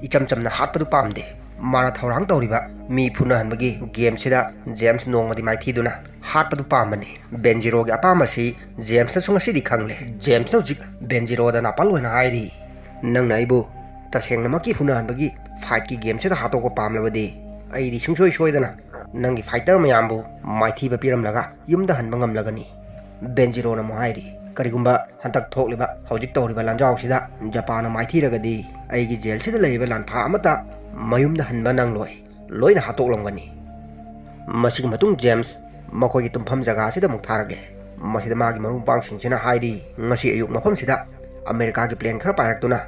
ꯏꯆꯝ ꯆꯝꯅ ꯍꯥꯠꯄꯗꯨ ꯄꯥꯝꯗꯦ꯫ ꯃꯥꯅ ꯊꯧꯔꯥꯡ ꯇꯧꯔꯤꯕ ꯃꯤ ꯐꯨꯅꯍꯟꯕꯒꯤ ꯒꯦꯝꯁꯤꯗ ꯖꯦꯝꯁ ꯅꯣꯡꯃꯗꯤ ꯃꯥꯏꯊꯤꯗꯨꯅ ꯍꯥꯠꯄꯗꯨ ꯄꯥꯝꯕꯅꯤ꯫ ꯕꯦꯟꯖꯤꯔꯣꯒꯤ ꯑꯄꯥꯝꯕꯁꯤ ꯖꯦꯝꯁꯅꯁꯨ ꯉꯁꯤꯗꯤ ꯈꯪꯂꯦ꯫ ꯖꯦꯝꯁꯅ ꯍꯧꯖꯤꯛ ꯕꯦꯟꯖꯤꯔꯣꯗ ꯅꯥꯄꯜ ꯑꯣꯏꯅ ꯍꯥꯏꯔꯤ, "ꯅꯪꯅ ꯑꯩꯕꯨ ꯇꯁꯦꯡꯅꯃꯛꯀꯤ ꯐꯨꯅꯍꯟꯕꯒꯤ ꯐꯥꯏꯠꯀꯤ ꯒꯦꯝꯁꯤꯗ ꯍꯥꯠꯇꯣꯛꯄ ꯄꯥꯝꯂꯕꯗꯤ ꯑꯩꯗꯤ ꯁꯨꯡꯁꯣꯏ ꯁꯣꯏꯗꯅ ꯅꯪꯒꯤ ꯐꯥꯏꯇꯔ ꯃꯌꯥꯝꯕꯨ ꯃꯥꯏꯊꯤꯕ ꯄꯤꯔꯝꯂꯒ ꯌꯨꯝꯗ ꯍꯟꯕ ꯉꯝꯂꯒꯅꯤ꯫" ꯕꯦꯟꯖꯤꯔꯣꯅ ꯑꯃꯨꯛ ꯍꯥꯏꯔꯤ, "ꯀꯔꯤꯒꯨꯝꯕ ꯍꯟꯗꯛ ꯊꯣꯛꯂꯤꯕ ꯍꯧꯖꯤꯛ ꯇꯧꯔꯤꯕ ꯂꯥꯟꯖꯥꯎꯁꯤꯗ ꯖꯄꯥꯟꯅ ꯃꯥꯏꯊꯤꯔꯒꯗꯤ ꯑꯩꯒꯤ ꯖꯦꯜꯁꯤꯗ ꯂꯩꯔꯤꯕ ꯂꯥꯟꯐꯥ ꯑꯃꯠꯇ ꯃꯌꯨꯝꯗ ꯍꯟꯕ ꯅꯪꯂꯣꯏ, ꯂꯣꯏꯅ ꯍꯥꯠꯇꯣꯛꯂꯝꯒꯅꯤ꯫" ꯃꯁꯤꯒꯤ ꯃꯇꯨꯡ ꯖꯦꯝꯁ ꯃꯈꯣꯏꯒꯤ ꯇꯨꯝꯐꯝ ꯖꯒꯥꯁꯤꯗ ꯑꯃꯨꯛ ꯊꯥꯔꯛꯂꯦ꯫ ꯃꯁꯤꯗ ꯃꯥꯒꯤ ꯃꯔꯨꯞ ꯃꯄꯥꯡꯁꯤꯡꯁꯤꯅ ꯍꯥꯏꯔꯤ, "ꯉꯁꯤ ꯑꯌꯨꯛ ꯃꯐꯝꯁꯤꯗ ꯑꯃꯦꯔꯤꯀꯥꯒꯤ ꯄ꯭ꯂꯦꯟ ꯈꯔ ꯄꯥꯏꯔꯛꯇꯨꯅ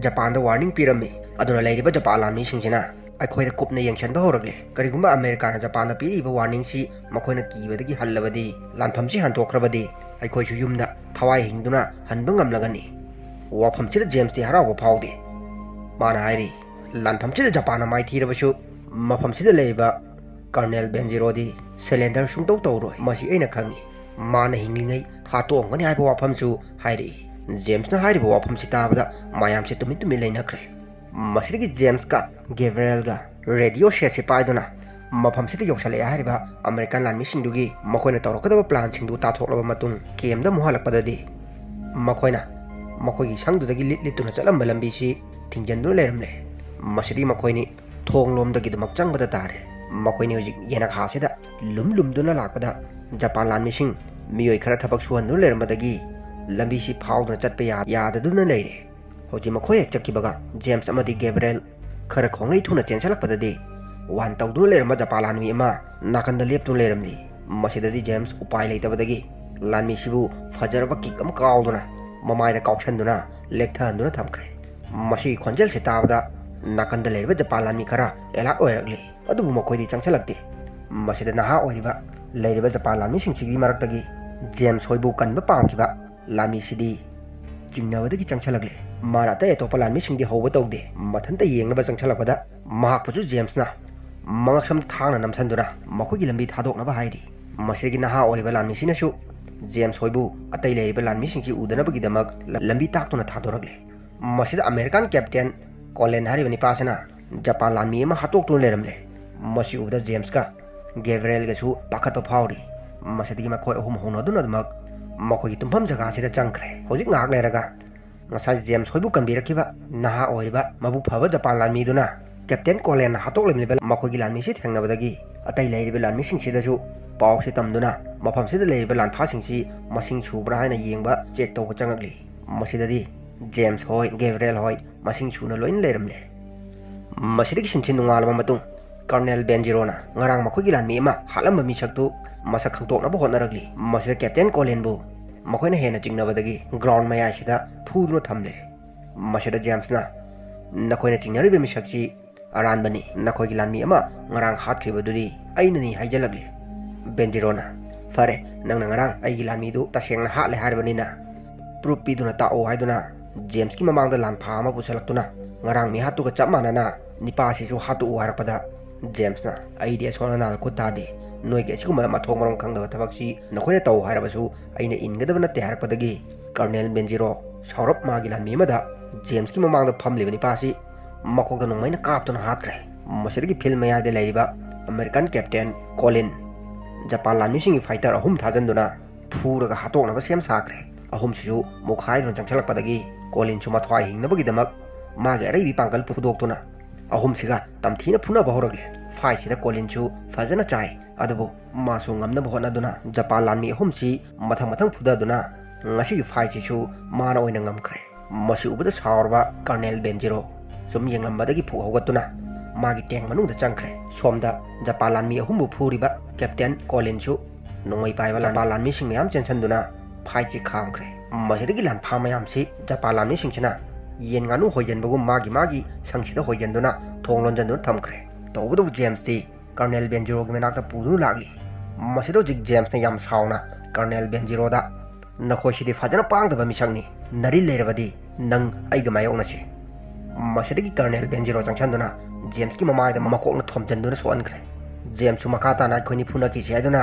ꯖꯄꯥꯟꯗ ꯋꯥꯔꯅꯤꯡ ꯄꯤꯔꯝꯃꯤ꯫ ꯑꯗꯨꯅ ꯂꯩꯔꯤꯕ ꯖꯄꯥꯟ ꯂꯥꯟꯃꯤꯁꯤꯡꯁꯤꯅ ꯑꯩꯈꯣꯏꯗ ꯀꯨꯞꯅ ꯌꯦꯡꯁꯤꯟꯕ ꯍꯧꯔꯛꯂꯦ꯫ ꯀꯔꯤꯒꯨꯝꯕ ꯑꯃꯦꯔꯤꯀꯥꯅ ꯖꯄꯥꯟꯗ ꯄꯤꯔꯤꯕ ꯋꯥꯔꯅꯤꯡꯁꯤ ꯃꯈꯣꯏꯅ ꯀꯤꯕꯗꯒꯤ ꯍꯜꯂꯕꯗꯤ, ꯂꯥꯟꯐꯝꯁꯤ ꯍꯟꯗꯣꯛꯈ꯭ꯔꯕꯗꯤ, ꯑꯩꯈꯣꯏꯁꯨ ꯌꯨꯝꯗ ꯊꯋꯥꯏ ꯍꯤꯡꯗꯨꯅ ꯍꯟꯕ ꯉꯝꯂꯒꯅꯤ꯫" ꯋꯥꯐꯝꯁꯤꯗ ꯖꯦꯝꯁꯇꯤ ꯍꯔꯥꯎꯕ ꯐꯥꯎꯗꯦ꯫ ꯃꯥꯅ ꯍꯥꯏꯔꯤ, "ꯂꯥꯟꯐꯝꯁꯤꯗ ꯖꯄꯥꯟꯅ ꯃꯥꯏꯊꯤꯔꯕꯁꯨ ꯃꯐꯝꯁꯤꯗ ꯂꯩꯔꯤꯕ ꯀꯔꯅꯦꯜ ꯕꯦꯟꯖꯤꯔꯣꯗꯤ ꯁꯔꯦꯟꯗꯔ ꯁꯨꯡꯇꯧ ꯇꯧꯔꯣꯏ꯫ ꯃꯁꯤ ꯑꯩꯅ ꯈꯪꯏ꯫" ꯃꯥꯅ ꯍꯤꯡꯂꯤꯉꯩ ꯍꯥꯠꯇꯣꯛꯑꯝꯒꯅꯤ ꯍꯥꯏꯕ ꯋꯥꯐꯝꯁꯨ ꯍꯥꯏꯔꯛꯏ꯫ ꯖꯦꯝꯁꯅ ꯍꯥꯏꯔꯤꯕ ꯋꯥꯐꯝꯁꯤ ꯇꯥꯕꯗ ꯃꯌꯥꯝꯁꯦ ꯇꯨꯃꯤꯟ ꯇꯨꯃꯤꯟ ꯂꯩꯅꯈ꯭ꯔꯦ꯫ ꯃꯁꯤꯗꯒꯤ ꯖꯦꯝꯁꯀ ꯒꯦꯕ꯭ꯔꯤꯌꯦꯜꯒ ꯔꯦꯗꯤꯑꯣ ꯁꯦꯠꯁꯤ ꯄꯥꯏꯗꯨꯅ ꯃꯐꯝꯁꯤꯗ ꯌꯧꯁꯜꯂꯛꯑꯦ ꯍꯥꯏꯔꯤꯕ ꯑꯃꯦꯔꯤꯀꯥꯟ ꯂꯥꯟꯃꯤꯁꯤꯡꯗꯨꯒꯤ ꯃꯈꯣꯏꯅ ꯇꯧꯔꯛꯀꯗꯕ ꯄ꯭ꯂꯥꯟꯁꯤꯡꯗꯨ ꯇꯥꯊꯣꯛꯂꯕ ꯃꯇꯨꯡ ꯀꯦꯝꯗ ꯑꯃꯨꯛ ꯍꯜꯂꯛꯄꯗꯗꯤ ꯃꯈꯣꯏꯅ ꯃꯈꯣꯏꯒꯤ ꯁꯪꯗꯨꯗꯒꯤ ꯂꯤꯠ ꯂꯤꯠꯇꯨꯅ ꯆꯠꯂꯝꯕ ꯂꯝꯕꯤꯁꯤ ꯊꯤꯡꯖꯤꯟꯗꯨꯅ ꯂꯩꯔꯝꯂꯦ꯫ ꯃꯁꯤꯗꯤ ꯃꯈꯣꯏꯅꯤ ꯊꯣꯡ ꯂꯣꯝꯗꯒꯤ ꯑꯗꯨꯃꯛ ꯆꯪꯕꯗ ꯇꯥꯔꯦ꯫ ꯃꯈꯣꯏꯅꯤ ꯍꯧꯖꯤꯛ ꯌꯦꯅꯈꯥꯁꯤꯗ ꯂꯨꯝ ꯂꯨꯝꯗꯨꯅ ꯂꯥꯛꯄꯗ ꯖꯄꯥꯟ ꯂꯥꯟꯃꯤꯁꯤꯡ ꯃꯤꯑꯣꯏ ꯈꯔ ꯊꯕꯛ ꯁꯨꯍꯟꯗꯨꯅ ꯂꯩꯔꯝꯕꯗꯒꯤ ꯂꯝꯕꯤꯁꯤ ꯐꯥꯎꯗꯨꯅ ꯆꯠꯄ ꯌꯥ-, ꯌꯥꯗꯗꯨꯅ ꯂꯩꯔꯦ꯫ ꯍꯧꯖꯤꯛ ꯃꯈꯣꯏ ꯍꯦꯛ ꯆꯠꯈꯤꯕꯒ ꯖꯦꯝꯁ ꯑꯃꯗꯤ ꯒꯦꯕ꯭ꯔꯤꯌꯦꯜ ꯈꯔ ꯈꯣꯡꯂꯩ ꯊꯨꯅ ꯆꯦꯟꯁꯤꯜꯂꯛꯄꯗꯗꯤ ꯋꯥꯟ ꯇꯧꯗꯨꯅ ꯂꯩꯔꯝꯕ ꯖꯄꯥꯟ ꯂꯥꯟꯃꯤ ꯑꯃ ꯅꯥꯀꯟꯗ ꯂꯦꯞꯇꯨꯅ ꯂꯩꯔꯝꯂꯤ꯫ ꯃꯁꯤꯗꯗꯤ ꯖꯦꯝꯁ ꯎꯄꯥꯏ ꯂꯩꯇꯕꯗꯒꯤ ꯂꯥꯟꯃꯤꯁꯤꯕꯨ ꯐꯖꯔꯕ ꯀꯤꯛ ꯑꯃ ꯀꯥꯎꯗꯨꯅ ꯃꯃꯥꯏꯗ ꯀꯥꯎꯁꯟꯗꯨꯅ ꯂꯦꯛꯊꯍꯟꯗꯨꯅ ꯊꯝꯈ꯭ꯔꯦ꯫ ꯃꯁꯤꯒꯤ ꯈꯣꯟꯖꯦꯜꯁꯤ ꯇꯥꯕꯗ ꯅꯥꯀꯟꯗ ꯂꯩꯔꯤꯕ ꯖꯄꯥꯟ ꯂꯥꯟꯃꯤ ꯈꯔ ꯑꯦꯂꯥꯔꯠ ꯑꯣꯏꯔꯛꯂꯤ꯫ ꯑꯗꯨꯕꯨ ꯃꯈꯣꯏꯗꯤ ꯆꯪꯁꯤꯜꯂꯛꯇꯦ꯫ ꯃꯁꯤꯗ ꯅꯍꯥ ꯑꯣꯏꯔꯤꯕ ꯂꯩꯔꯤꯕ ꯖꯄꯥꯟ ꯂꯥꯟꯃꯤꯁꯤꯡꯁꯤꯒꯤ ꯃꯔꯛꯇꯒꯤ ꯖꯦꯝꯁ ꯍꯣꯏꯕꯨ ꯀꯟꯕ ꯄꯥꯝꯈꯤꯕ ꯂꯥꯟꯃꯤꯁꯤꯗꯤ ꯆꯤꯡꯅꯕꯗꯒꯤ ꯆꯪꯁꯤꯜꯂꯛꯂꯦ꯫ ꯃꯥꯅ ꯑꯇꯩ ꯑꯇꯣꯞꯄ ꯂꯥꯟꯃꯤꯁꯤꯡꯗꯤ ꯍꯧꯕ ꯇꯧꯗꯦ꯫ ꯃꯊꯟꯇ ꯌꯦꯡꯅꯕ ꯆꯪꯁꯤꯜꯂꯛꯄꯗ ꯃꯍꯥꯛꯄꯨꯁꯨ ꯖꯦꯝꯁꯅ ꯃꯉꯛꯁꯝ ꯊꯥꯡꯅ ꯅꯝꯁꯤꯟꯗꯨꯅ ꯃꯈꯣꯏꯒꯤ ꯂꯝꯕꯤ ꯊꯥꯗꯣꯛꯅꯕ ꯍꯥꯏꯔꯤ꯫ ꯃꯁꯤꯗꯒꯤ ꯅꯍꯥ ꯑꯣꯏꯔꯤꯕ ꯂꯥꯟꯃꯤꯁꯤꯅꯁꯨ ꯖꯦꯝꯁ ꯍꯣꯏꯕꯨ ꯑꯇꯩ ꯂꯩꯔꯤꯕ ꯂꯥꯟꯃꯤꯁꯤꯡꯁꯤ ꯎꯗꯅꯕꯒꯤꯗꯃꯛ ꯂ-, ꯂꯝꯕꯤ ꯇꯥꯛꯇꯨꯅ ꯊꯥꯗꯣꯔꯛꯂꯦ꯫ ꯃꯁꯤꯗ ꯑꯃꯦꯔꯤꯀꯥꯟ ꯀꯦꯞꯇꯦꯟ ꯀꯣꯂꯦꯟ ꯍꯥꯏꯔꯤꯕ ꯅꯤꯄꯥꯁꯤꯅ ꯖꯄꯥꯟ ꯂꯥꯟꯃꯤ ꯑꯃ ꯍꯥꯠꯇꯣꯛꯇꯨꯅ ꯂꯩꯔꯝꯂꯦ꯫ ꯃꯁꯤ ꯎꯕꯗ ꯖꯦꯝꯁꯀ ꯒꯦꯕ꯭ꯔꯤꯌꯦꯜꯒꯁꯨ ꯄꯥꯈꯠꯄ ꯐꯥꯎꯔꯤ꯫ ꯃꯁꯤꯗꯒꯤ ꯃꯈꯣꯏ ꯑꯍꯨꯝ ꯍꯧꯅꯗꯨꯅ ꯑꯗꯨꯃꯛ ꯃꯈꯣꯏꯒꯤ ꯇꯨꯝꯐꯝ ꯖꯒꯥꯁꯤꯗ ꯆꯪꯈ꯭ꯔꯦ꯫ ꯍꯧꯖꯤꯛ ꯉꯥꯏꯍꯥꯛ ꯂꯩꯔꯒ ꯉꯁꯥꯏ ꯖꯦꯝꯁ ꯍꯣꯏꯕꯨ ꯀꯟꯕꯤꯔꯛꯈꯤꯕ ꯅꯍꯥ ꯑꯣꯏꯔꯤꯕ ꯃꯕꯨꯛ ꯐꯕ ꯖꯄꯥꯟ ꯂꯥꯟꯃꯤꯗꯨꯅ ꯀꯦꯞꯇꯦꯟ ꯀꯣꯂꯦꯟꯅ ꯍꯥꯠꯇꯣꯛꯂꯝꯂꯤꯕ ꯃꯈꯣꯏꯒꯤ ꯂꯥꯟꯃꯤꯁꯤ ꯊꯦꯡꯅꯕꯗꯒꯤ ꯑꯇꯩ ꯂꯩꯔꯤꯕ ꯂꯥꯟꯃꯤꯁꯤꯡꯁꯤꯗꯁꯨ ꯄꯥꯎꯁꯤ ꯇꯝꯗꯨꯅ ꯃꯐꯝꯁꯤꯗ ꯂꯩꯔꯤꯕ ꯂꯥꯟꯐꯥꯁꯤꯡꯁꯤ ꯃꯁꯤꯡ ꯁꯨꯕ꯭ꯔꯥ ꯍꯥꯏꯅ ꯌꯦꯡꯕ ꯆꯦꯛ ꯇꯧꯕ ꯆꯪꯉꯛꯂꯤ꯫ ꯃꯁꯤꯗꯗꯤ ꯖꯦꯝꯁ ꯍꯣꯏ, ꯒꯦꯕ꯭ꯔꯤꯌꯦꯜ ꯍꯣꯏ ꯃꯁꯤꯡ ꯁꯨꯅ ꯂꯣꯏꯅ ꯂꯩꯔꯝꯂꯦ꯫ ꯃꯁꯤꯗꯒꯤ ꯁꯤꯟꯁꯤ ꯅꯣꯡꯉꯥꯜꯂꯕ ꯃꯇꯨꯡ ꯀꯔꯅꯦꯜ ꯕꯦꯟꯖꯤꯔꯣꯅ ꯉꯔꯥꯡ ꯃꯈꯣꯏꯒꯤ ꯂꯥꯟꯃꯤ ꯑꯃ ꯍꯥꯠꯂꯝꯕ ꯃꯤꯁꯛꯇꯨ ꯃꯁꯛ ꯈꯪꯗꯣꯛꯅꯕ ꯍꯣꯠꯅꯔꯛꯂꯤ꯫ ꯃꯁꯤꯗ ꯀꯦꯞꯇꯦꯟ ꯀꯣꯂꯤꯟꯕꯨ ꯃꯈꯣꯏꯅ ꯍꯦꯟꯅ ꯆꯤꯡꯅꯕꯗꯒꯤ ꯒ꯭ꯔꯥꯎꯟ ꯃꯌꯥꯏꯁꯤꯗ ꯐꯨꯗꯨꯅ ꯊꯝꯂꯦ꯫ ꯃꯁꯤꯗ ꯖꯦꯝꯁꯅ, "ꯅꯈꯣꯏꯅ ꯆꯤꯡꯅꯔꯤꯕ ꯃꯤꯁꯛꯁꯤ ꯑꯔꯥꯟꯕꯅꯤ꯫ ꯅꯈꯣꯏꯒꯤ ꯂꯥꯟꯃꯤ ꯑꯃ ꯉꯔꯥꯡ ꯍꯥꯠꯈ꯭ꯔꯤꯕꯗꯨꯗꯤ ꯑꯩꯅꯅꯤ" ꯍꯥꯏꯖꯜꯂꯛꯂꯦ꯫ ꯕꯦꯟꯖꯤꯔꯣꯅ, "ꯐꯔꯦ, ꯅꯪꯅ ꯉꯔꯥꯡ ꯑꯩꯒꯤ ꯂꯥꯟꯃꯤꯗꯨ ꯇꯁꯦꯡꯅ ꯍꯥꯠꯂꯦ ꯍꯥꯏꯔꯕꯅꯤꯅ ꯄ꯭ꯔꯨꯞ ꯄꯤꯗꯨꯅ ꯇꯥꯛꯑꯣ" ꯍꯥꯏꯗꯨꯅ ꯖꯦꯝꯁꯀꯤ ꯃꯃꯥꯡꯗ ꯂꯥꯟꯐꯥ ꯑꯃ ꯄꯨꯁꯜꯂꯛꯇꯨꯅ ꯉꯔꯥꯡ ꯃꯤ ꯍꯥꯠꯇꯨꯒ ꯆꯞ ꯃꯥꯟꯅꯅ ꯅꯤꯄꯥꯁꯤꯁꯨ ꯍꯥꯠꯇꯣꯛꯎ ꯍꯥꯏꯔꯛꯄꯗ ꯖꯦꯝꯁꯅ, "ꯑꯩꯗꯤ ꯑꯁꯣꯟ ꯑꯅꯥꯗ ꯈꯨꯠ ꯊꯥꯗꯦ꯫ ꯅꯣꯏꯒꯤ ꯑꯁꯤꯒꯨꯝꯕ ꯃꯊꯣꯡ ꯃꯔꯝ ꯈꯪꯗꯕ ꯊꯕꯛꯁꯤ ꯅꯈꯣꯏꯅ ꯇꯧ ꯍꯥꯏꯔꯕꯁꯨ ꯑꯩꯅ ꯏꯟꯒꯗꯕ ꯅꯠꯇꯦ" ꯍꯥꯏꯔꯛꯄꯗꯒꯤ ꯀꯔꯅꯦꯜ ꯕꯦꯟꯖꯤꯔꯣ ꯁꯥꯎꯔꯞ ꯃꯥꯒꯤ ꯂꯥꯟꯃꯤ ꯑꯃꯗ ꯖꯦꯝꯁꯀꯤ ꯃꯃꯥꯡꯗ ꯐꯝꯂꯤꯕ ꯅꯤꯄꯥꯁꯤ ꯃꯀꯣꯛꯇ ꯅꯣꯡꯃꯩꯅ ꯀꯥꯞꯇꯨꯅ ꯍꯥꯠꯈ꯭ꯔꯦ꯫ ꯃꯁꯤꯗꯒꯤ ꯐꯤꯜ ꯃꯌꯥꯏꯗ ꯂꯩꯔꯤꯕ ꯑꯃꯦꯔꯤꯀꯥꯟ ꯀꯦꯞꯇꯦꯟ ꯀꯣꯂꯤꯟ ꯖꯄꯥꯟ ꯂꯥꯟꯃꯤꯁꯤꯡꯒꯤ ꯐꯥꯏꯇꯔ ꯑꯍꯨꯝ ꯊꯥꯖꯤꯟꯗꯨꯅ ꯐꯨꯔꯒ ꯍꯥꯠꯇꯣꯛꯅꯕ ꯁꯦꯝ ꯁꯥꯈ꯭ꯔꯦ꯫ ꯑꯍꯨꯝꯁꯤꯁꯨ ꯃꯨꯈꯥꯏꯗꯨꯅ ꯆꯪꯁꯤꯜꯂꯛꯄꯗꯒꯤ ꯀꯣꯂꯤꯟꯁꯨ ꯃꯊ꯭ꯋꯥꯏ ꯍꯤꯡꯅꯕꯒꯤꯗꯃꯛ ꯃꯥꯒꯤ ꯑꯔꯩꯕꯤ ꯄꯥꯡꯒꯜ ꯐꯨꯗꯣꯛꯇꯨꯅ ꯑꯍꯨꯝꯁꯤꯒ ꯇꯝꯊꯤꯅ ꯐꯨꯅꯕ ꯍꯧꯔꯛꯂꯦ꯫ ꯐꯥꯏꯠꯁꯤꯗ ꯀꯣꯂꯤꯟꯁꯨ ꯐꯖꯅ ꯆꯥꯏ, ꯑꯗꯨꯕꯨ ꯃꯥꯁꯨ ꯉꯝꯅꯕ ꯍꯣꯠꯅꯗꯨꯅ ꯖꯄꯥꯟ ꯂꯥꯟꯃꯤ ꯑꯍꯨꯝꯁꯤ ꯃꯊꯪ ꯃꯊꯪ ꯐꯨꯗꯗꯨꯅ ꯉꯁꯤꯒꯤ ꯐꯥꯏꯠꯁꯤꯁꯨ ꯃꯥꯅ ꯑꯣꯏꯅ ꯉꯝꯈ꯭ꯔꯦ꯫ ꯃꯁꯤ ꯎꯕꯗ ꯁꯥꯎꯔꯕ ꯀꯔꯅꯦꯜ ꯕꯦꯟꯖꯤꯔꯣ ꯁꯨꯝ ꯌꯦꯡꯂꯝꯕꯗꯒꯤ ꯐꯨꯛ ꯍꯧꯒꯠꯇꯨꯅ ꯃꯥꯒꯤ ꯇꯦꯡ ꯃꯅꯨꯡꯗ ꯆꯪꯈ꯭ꯔꯦ꯫ ꯁꯣꯝꯗ ꯖꯄꯥꯟ ꯂꯥꯟꯃꯤ ꯑꯍꯨꯝꯕꯨ ꯐꯨꯔꯤꯕ ꯀꯦꯞꯇꯦꯟ ꯀꯣꯂꯤꯟꯁꯨ ꯅꯣꯡꯃꯩ ꯄꯥꯏꯕ ꯖꯄꯥꯟ ꯂꯥꯟꯃꯤꯁꯤꯡ ꯃꯌꯥꯝ ꯆꯦꯟꯁꯤꯟꯗꯨꯅ ꯐꯥꯏꯠꯁꯤ ꯈꯥꯝꯈ꯭ꯔꯦ꯫ ꯃꯁꯤꯗꯒꯤ ꯂꯥꯟꯐꯥ ꯃꯌꯥꯝꯁꯤ ꯖꯄꯥꯟ ꯂꯥꯟꯃꯤꯁꯤꯡꯁꯤꯅ ꯌꯦꯟ ꯉꯥꯅꯨ ꯍꯣꯏꯖꯟꯕꯒꯨꯝ ꯃꯥꯒꯤ ꯃꯥꯒꯤ ꯁꯪꯁꯤꯗ ꯍꯣꯏꯖꯟꯗꯨꯅ ꯊꯣꯡ ꯂꯣꯟꯖꯟꯗꯨꯅ ꯊꯝꯈ꯭ꯔꯦ꯫ ꯇꯧꯕꯇꯕꯨ ꯖꯦꯝꯁꯇꯤ ꯀꯔꯅꯦꯜ ꯕꯦꯟꯖꯤꯔꯣꯒꯤ ꯃꯅꯥꯛꯇ ꯄꯨꯗꯨꯅ ꯂꯥꯛꯂꯤ꯫ ꯃꯁꯤꯗ ꯍꯧꯖꯤꯛ ꯖꯦꯝꯁꯅ ꯌꯥꯝ ꯁꯥꯎꯅ ꯀꯔꯅꯦꯜ ꯕꯦꯟꯖꯤꯔꯣꯗ, "ꯅꯈꯣꯏꯁꯤꯗꯤ ꯐꯖꯅ ꯄꯥꯡꯗꯕ ꯃꯤꯁꯛꯅꯤ, ꯅꯔꯤꯜ ꯂꯩꯔꯕꯗꯤ ꯅꯪ ꯑꯩꯒ ꯃꯥꯌꯣꯛꯅꯁꯤ꯫" ꯃꯁꯤꯗꯒꯤ ꯀꯔꯅꯦꯜ ꯕꯦꯟꯖꯤꯔꯣ ꯆꯪꯁꯤꯟꯗꯨꯅ ꯖꯦꯝꯁꯀꯤ ꯃꯃꯥꯏꯗ ꯃꯀꯣꯛꯅ ꯊꯣꯝꯖꯤꯟꯗꯨꯅ ꯁꯣꯛꯍꯟꯈ꯭ꯔꯦ꯫ ꯖꯦꯝꯁꯁꯨ ꯃꯈꯥ ꯇꯥꯅ ꯑꯩꯈꯣꯏꯅꯤ ꯐꯨꯅꯈꯤꯁꯤ ꯍꯥꯏꯗꯨꯅ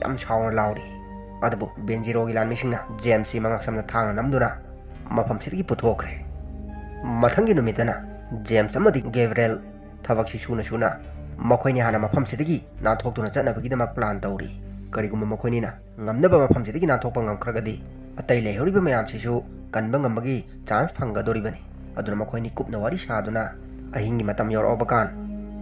ꯌꯥꯝ ꯁꯥꯎꯅ ꯂꯥꯎꯔꯤ꯫ ꯑꯗꯨꯕꯨ ꯕꯦꯟꯖꯤꯔꯣꯒꯤ ꯂꯥꯟꯃꯤꯁꯤꯡꯅ ꯖꯦꯝꯁꯁꯤ ꯃꯉꯛꯁꯝꯗ ꯊꯥꯡꯅ ꯅꯝꯗꯨꯅ ꯃꯐꯝꯁꯤꯗꯒꯤ ꯄꯨꯊꯣꯛꯈ꯭ꯔꯦ꯫ ꯃꯊꯪꯒꯤ ꯅꯨꯃꯤꯠꯇꯅ ꯖꯦꯝꯁ ꯑꯃꯗꯤ ꯒꯦꯕ꯭ꯔꯦꯜ ꯊꯕꯛꯁꯤ ꯁꯨꯅ ꯁꯨꯅ ꯃꯈꯣꯏꯅꯤ ꯍꯥꯟꯅ ꯃꯐꯝꯁꯤꯗꯒꯤ ꯅꯥꯟꯊꯣꯛꯇꯨꯅ ꯆꯠꯅꯕꯒꯤꯗꯃꯛ ꯄ꯭ꯂꯥꯟ ꯇꯧꯔꯤ꯫ ꯀꯔꯤꯒꯨꯝꯕ ꯃꯈꯣꯏꯅꯤꯅ ꯉꯝꯅꯕ ꯃꯐꯝꯁꯤꯗꯒꯤ ꯅꯥꯟꯊꯣꯛꯄ ꯉꯝꯈ꯭ꯔꯒꯗꯤ ꯑꯇꯩ ꯂꯩꯍꯧꯔꯤꯕ ꯃꯌꯥꯝꯁꯤꯁꯨ ꯀꯟꯕ ꯉꯝꯕꯒꯤ ꯆꯥꯟꯁ ꯐꯪꯒꯗꯧꯔꯤꯕꯅꯤ꯫ ꯑꯗꯨꯅ ꯃꯈꯣꯏꯅꯤ ꯀꯨꯞꯅ ꯋꯥꯔꯤ ꯁꯥꯗꯨꯅ ꯑꯍꯤꯡꯒꯤ ꯃꯇꯝ ꯌꯧꯔꯛꯑꯕ ꯀꯥꯟ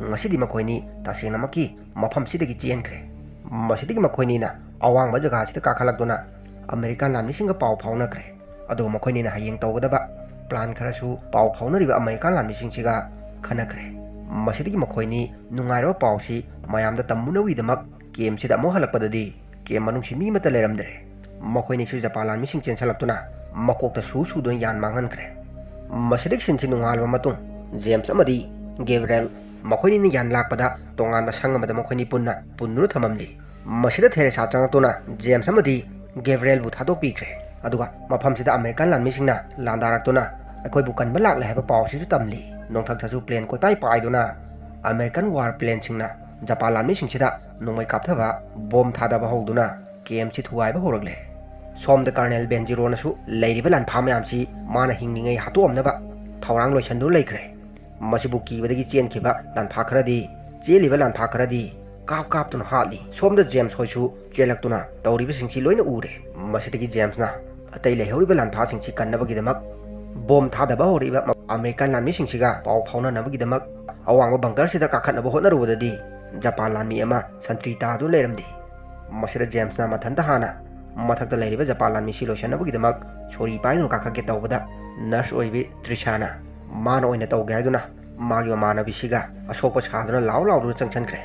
ꯉꯁꯤꯗꯤ ꯃꯈꯣꯏꯅꯤ ꯇꯁꯦꯡꯅꯃꯛꯀꯤ ꯃꯐꯝꯁꯤꯗꯒꯤ ꯆꯦꯟꯈ꯭ꯔꯦ꯫ ꯃꯁꯤꯗꯒꯤ ꯃꯈꯣꯏꯅꯤꯅ ꯑꯋꯥꯡꯕ ꯖꯒꯥꯁꯤꯗ ꯀꯥꯈꯠꯂꯛꯇꯨꯅ ꯑꯃꯦꯔꯤꯀꯥꯟ ꯂꯥꯟꯃꯤꯁꯤꯡꯒ ꯄꯥꯎ ꯐꯥꯎꯅꯈ꯭ꯔꯦ꯫ ꯑꯗꯨꯒ ꯃꯈꯣꯏꯅꯤꯅ ꯍꯌꯦꯡ ꯇꯧꯒꯗꯕ ꯄ꯭ꯂꯥꯟ ꯈꯔꯁꯨ ꯄꯥꯎ ꯐꯥꯎꯅꯔꯤꯕ ꯑꯃꯦꯔꯤꯀꯥꯟ ꯂꯥꯟꯃꯤꯁꯤꯡꯁꯤꯒ ꯈꯟꯅꯈ꯭ꯔꯦ꯫ ꯃꯁꯤꯗꯒꯤ ꯃꯈꯣꯏꯅꯤ ꯅꯨꯡꯉꯥꯏꯔꯕ ꯄꯥꯎꯁꯤ ꯃꯌꯥꯝꯗ ꯇꯝꯃꯨꯅꯕꯒꯤꯗꯃꯛ ꯀꯦꯝꯁꯤꯗ ꯑꯃꯨꯛ ꯍꯜꯂꯛꯄꯗꯗꯤ ꯀꯦꯝ ꯃꯅꯨꯡꯁꯤ ꯃꯤ ꯑꯃꯠꯇ ꯂꯩꯔꯝꯗ꯭ꯔꯦ꯫ ꯃꯈꯣꯏꯅꯤꯁꯨ ꯖꯄꯥꯟ ꯂꯥꯟꯃꯤꯁꯤꯡ ꯆꯦꯟꯁꯤꯜꯂꯛꯇꯨꯅ ꯃꯀꯣꯛꯇ ꯁꯨ ꯁꯨꯗꯨꯅ ꯌꯥꯟ ꯃꯥꯡꯍꯟꯈ꯭ꯔꯦ꯫ ꯃꯁꯤꯗꯒꯤ ꯁꯤꯟꯁꯤ ꯅꯨꯡꯉꯥꯏꯔꯕ ꯃꯇꯨꯡ ꯖꯦꯝꯁ ꯑꯃꯗꯤ ꯒꯦꯕ꯭ꯔꯦꯜ ꯃꯈꯣꯏꯅꯤꯅ ꯌꯥꯟ ꯂꯥꯛꯄꯗ ꯇꯣꯉꯥꯟꯕ ꯁꯪ ꯑꯃꯗ ꯃꯈꯣꯏꯅꯤ ꯄꯨꯟꯅ ꯄꯨꯟꯗꯨꯅ ꯊꯝꯃꯝꯂꯤ꯫ ꯃꯁꯤꯗ ꯊꯦꯔꯦꯁꯥ ꯆꯪꯂꯛꯇꯨꯅ ꯖꯦꯝꯁ ꯑꯃꯗꯤ ꯒꯦꯕ꯭ꯔꯤꯌꯦꯜꯕꯨ ꯊꯥꯗꯣꯛꯄꯤꯈ꯭ꯔꯦ꯫ ꯑꯗꯨꯒ ꯃꯐꯝꯁꯤꯗ ꯑꯃꯦꯔꯤꯀꯥꯟ ꯂꯥꯟꯃꯤꯁꯤꯡꯅ ꯂꯥꯟꯗꯥꯔꯛꯇꯨꯅ ꯑꯩꯈꯣꯏꯕꯨ ꯀꯟꯕ ꯂꯥꯛꯂꯦ ꯍꯥꯏꯕ ꯄꯥꯎꯁꯤꯁꯨ ꯇꯝꯂꯤ꯫ ꯅꯣꯡꯊꯛꯇꯁꯨ ꯄ꯭ꯂꯦꯟ ꯀꯣꯏꯄꯥꯏ ꯄꯥꯏꯗꯨꯅ ꯑꯃꯦꯔꯤꯀꯥꯟ ꯋꯥꯔ ꯄ꯭ꯂꯦꯟꯁꯤꯡꯅ ꯖꯄꯥꯟ ꯂꯥꯟꯃꯤꯁꯤꯡꯁꯤꯗ ꯅꯣꯡꯃꯩ ꯀꯥꯞꯊꯕ, ꯕꯣꯝ ꯊꯥꯗꯕ ꯍꯧꯗꯨꯅ ꯀꯦꯝꯁꯤ ꯊꯨꯒꯥꯏꯕ ꯍꯧꯔꯛꯂꯦ꯫ ꯁꯣꯝꯗ ꯀꯔꯅꯦꯜ ꯕꯦꯟꯖꯤꯔꯣꯅꯁꯨ ꯂꯩꯔꯤꯕ ꯂꯥꯟꯐꯥ ꯃꯌꯥꯝꯁꯤ ꯃꯥꯅ ꯍꯤꯡꯂꯤꯉꯩ ꯍꯥꯠꯇꯣꯛꯑꯝꯅꯕ ꯊꯧꯔꯥꯡ ꯂꯣꯏꯁꯤꯟꯗꯨꯅ ꯂꯩꯈ꯭ꯔꯦ꯫ ꯃꯁꯤꯕꯨ ꯀꯤꯕꯗꯒꯤ ꯆꯦꯟꯈꯤꯕ ꯂꯥꯟꯐꯥ ꯈꯔꯗꯤ, ꯆꯦꯜꯂꯤꯕ ꯂꯥꯟꯐꯥ ꯈꯔꯗꯤ ꯀꯥꯞ ꯀꯥꯞꯇꯨꯅ ꯍꯥꯠꯂꯤ꯫ ꯁꯣꯝꯗ ꯖꯦꯝꯁ ꯍꯣꯏꯁꯨ ꯆꯦꯜꯂꯛꯇꯨꯅ ꯇꯧꯔꯤꯕꯁꯤꯡꯁꯤ ꯂꯣꯏꯅ ꯎꯔꯦ꯫ ꯃꯁꯤꯗꯒꯤ ꯖꯦꯝꯁꯅ ꯑꯇꯩ ꯂꯩꯍꯧꯔꯤꯕ ꯂꯥꯟꯐꯥꯁꯤꯡꯁꯤ ꯀꯟꯅꯕꯒꯤꯗꯃꯛ ꯕꯣꯝ ꯊꯥꯗꯕ ꯍꯧꯔꯛꯏꯕ ꯑꯃꯦꯔꯤꯀꯥꯟ ꯂꯥꯟꯃꯤꯁꯤꯡꯁꯤꯒ ꯄꯥꯎ ꯐꯥꯎꯅꯅꯕꯒꯤꯗꯃꯛ ꯑꯋꯥꯡꯕ ꯕꯪꯀꯔꯁꯤꯗ ꯀꯥꯈꯠꯅꯕ ꯍꯣꯠꯅꯔꯨꯕꯗꯗꯤ ꯖꯄꯥꯟ ꯂꯥꯟꯃꯤ ꯑꯃ ꯁꯟꯇ꯭ꯔꯤ ꯇꯥꯗꯨꯅ ꯂꯩꯔꯝꯗꯦ꯫ ꯃꯁꯤꯗ ꯖꯦꯝꯁꯅ ꯃꯊꯟꯇ ꯍꯥꯟꯅ ꯃꯊꯛꯇ ꯂꯩꯔꯤꯕ ꯖꯄꯥꯟ ꯂꯥꯟꯃꯤꯁꯤ ꯂꯣꯏꯁꯤꯟꯅꯕꯒꯤꯗꯃꯛ ꯁꯣꯔꯤ ꯄꯥꯏꯗꯨꯅ ꯀꯥꯈꯠꯀꯦ ꯇꯧꯕꯗ, ꯅꯔꯁ ꯑꯣꯏꯔꯤꯕꯤ ꯇ꯭ꯔꯤꯁꯥꯅ ꯃꯥꯅ ꯑꯣꯏꯅ ꯇꯧꯒꯦ ꯍꯥꯏꯗꯨꯅ ꯃꯥꯒꯤ ꯃꯃꯥꯟꯅꯕꯤꯁꯤꯒ ꯑꯁꯣꯛꯄ ꯁꯥꯗꯨꯅ ꯂꯥꯎ ꯂꯥꯎꯗꯨꯅ ꯆꯪꯁꯤꯟꯈ꯭ꯔꯦ꯫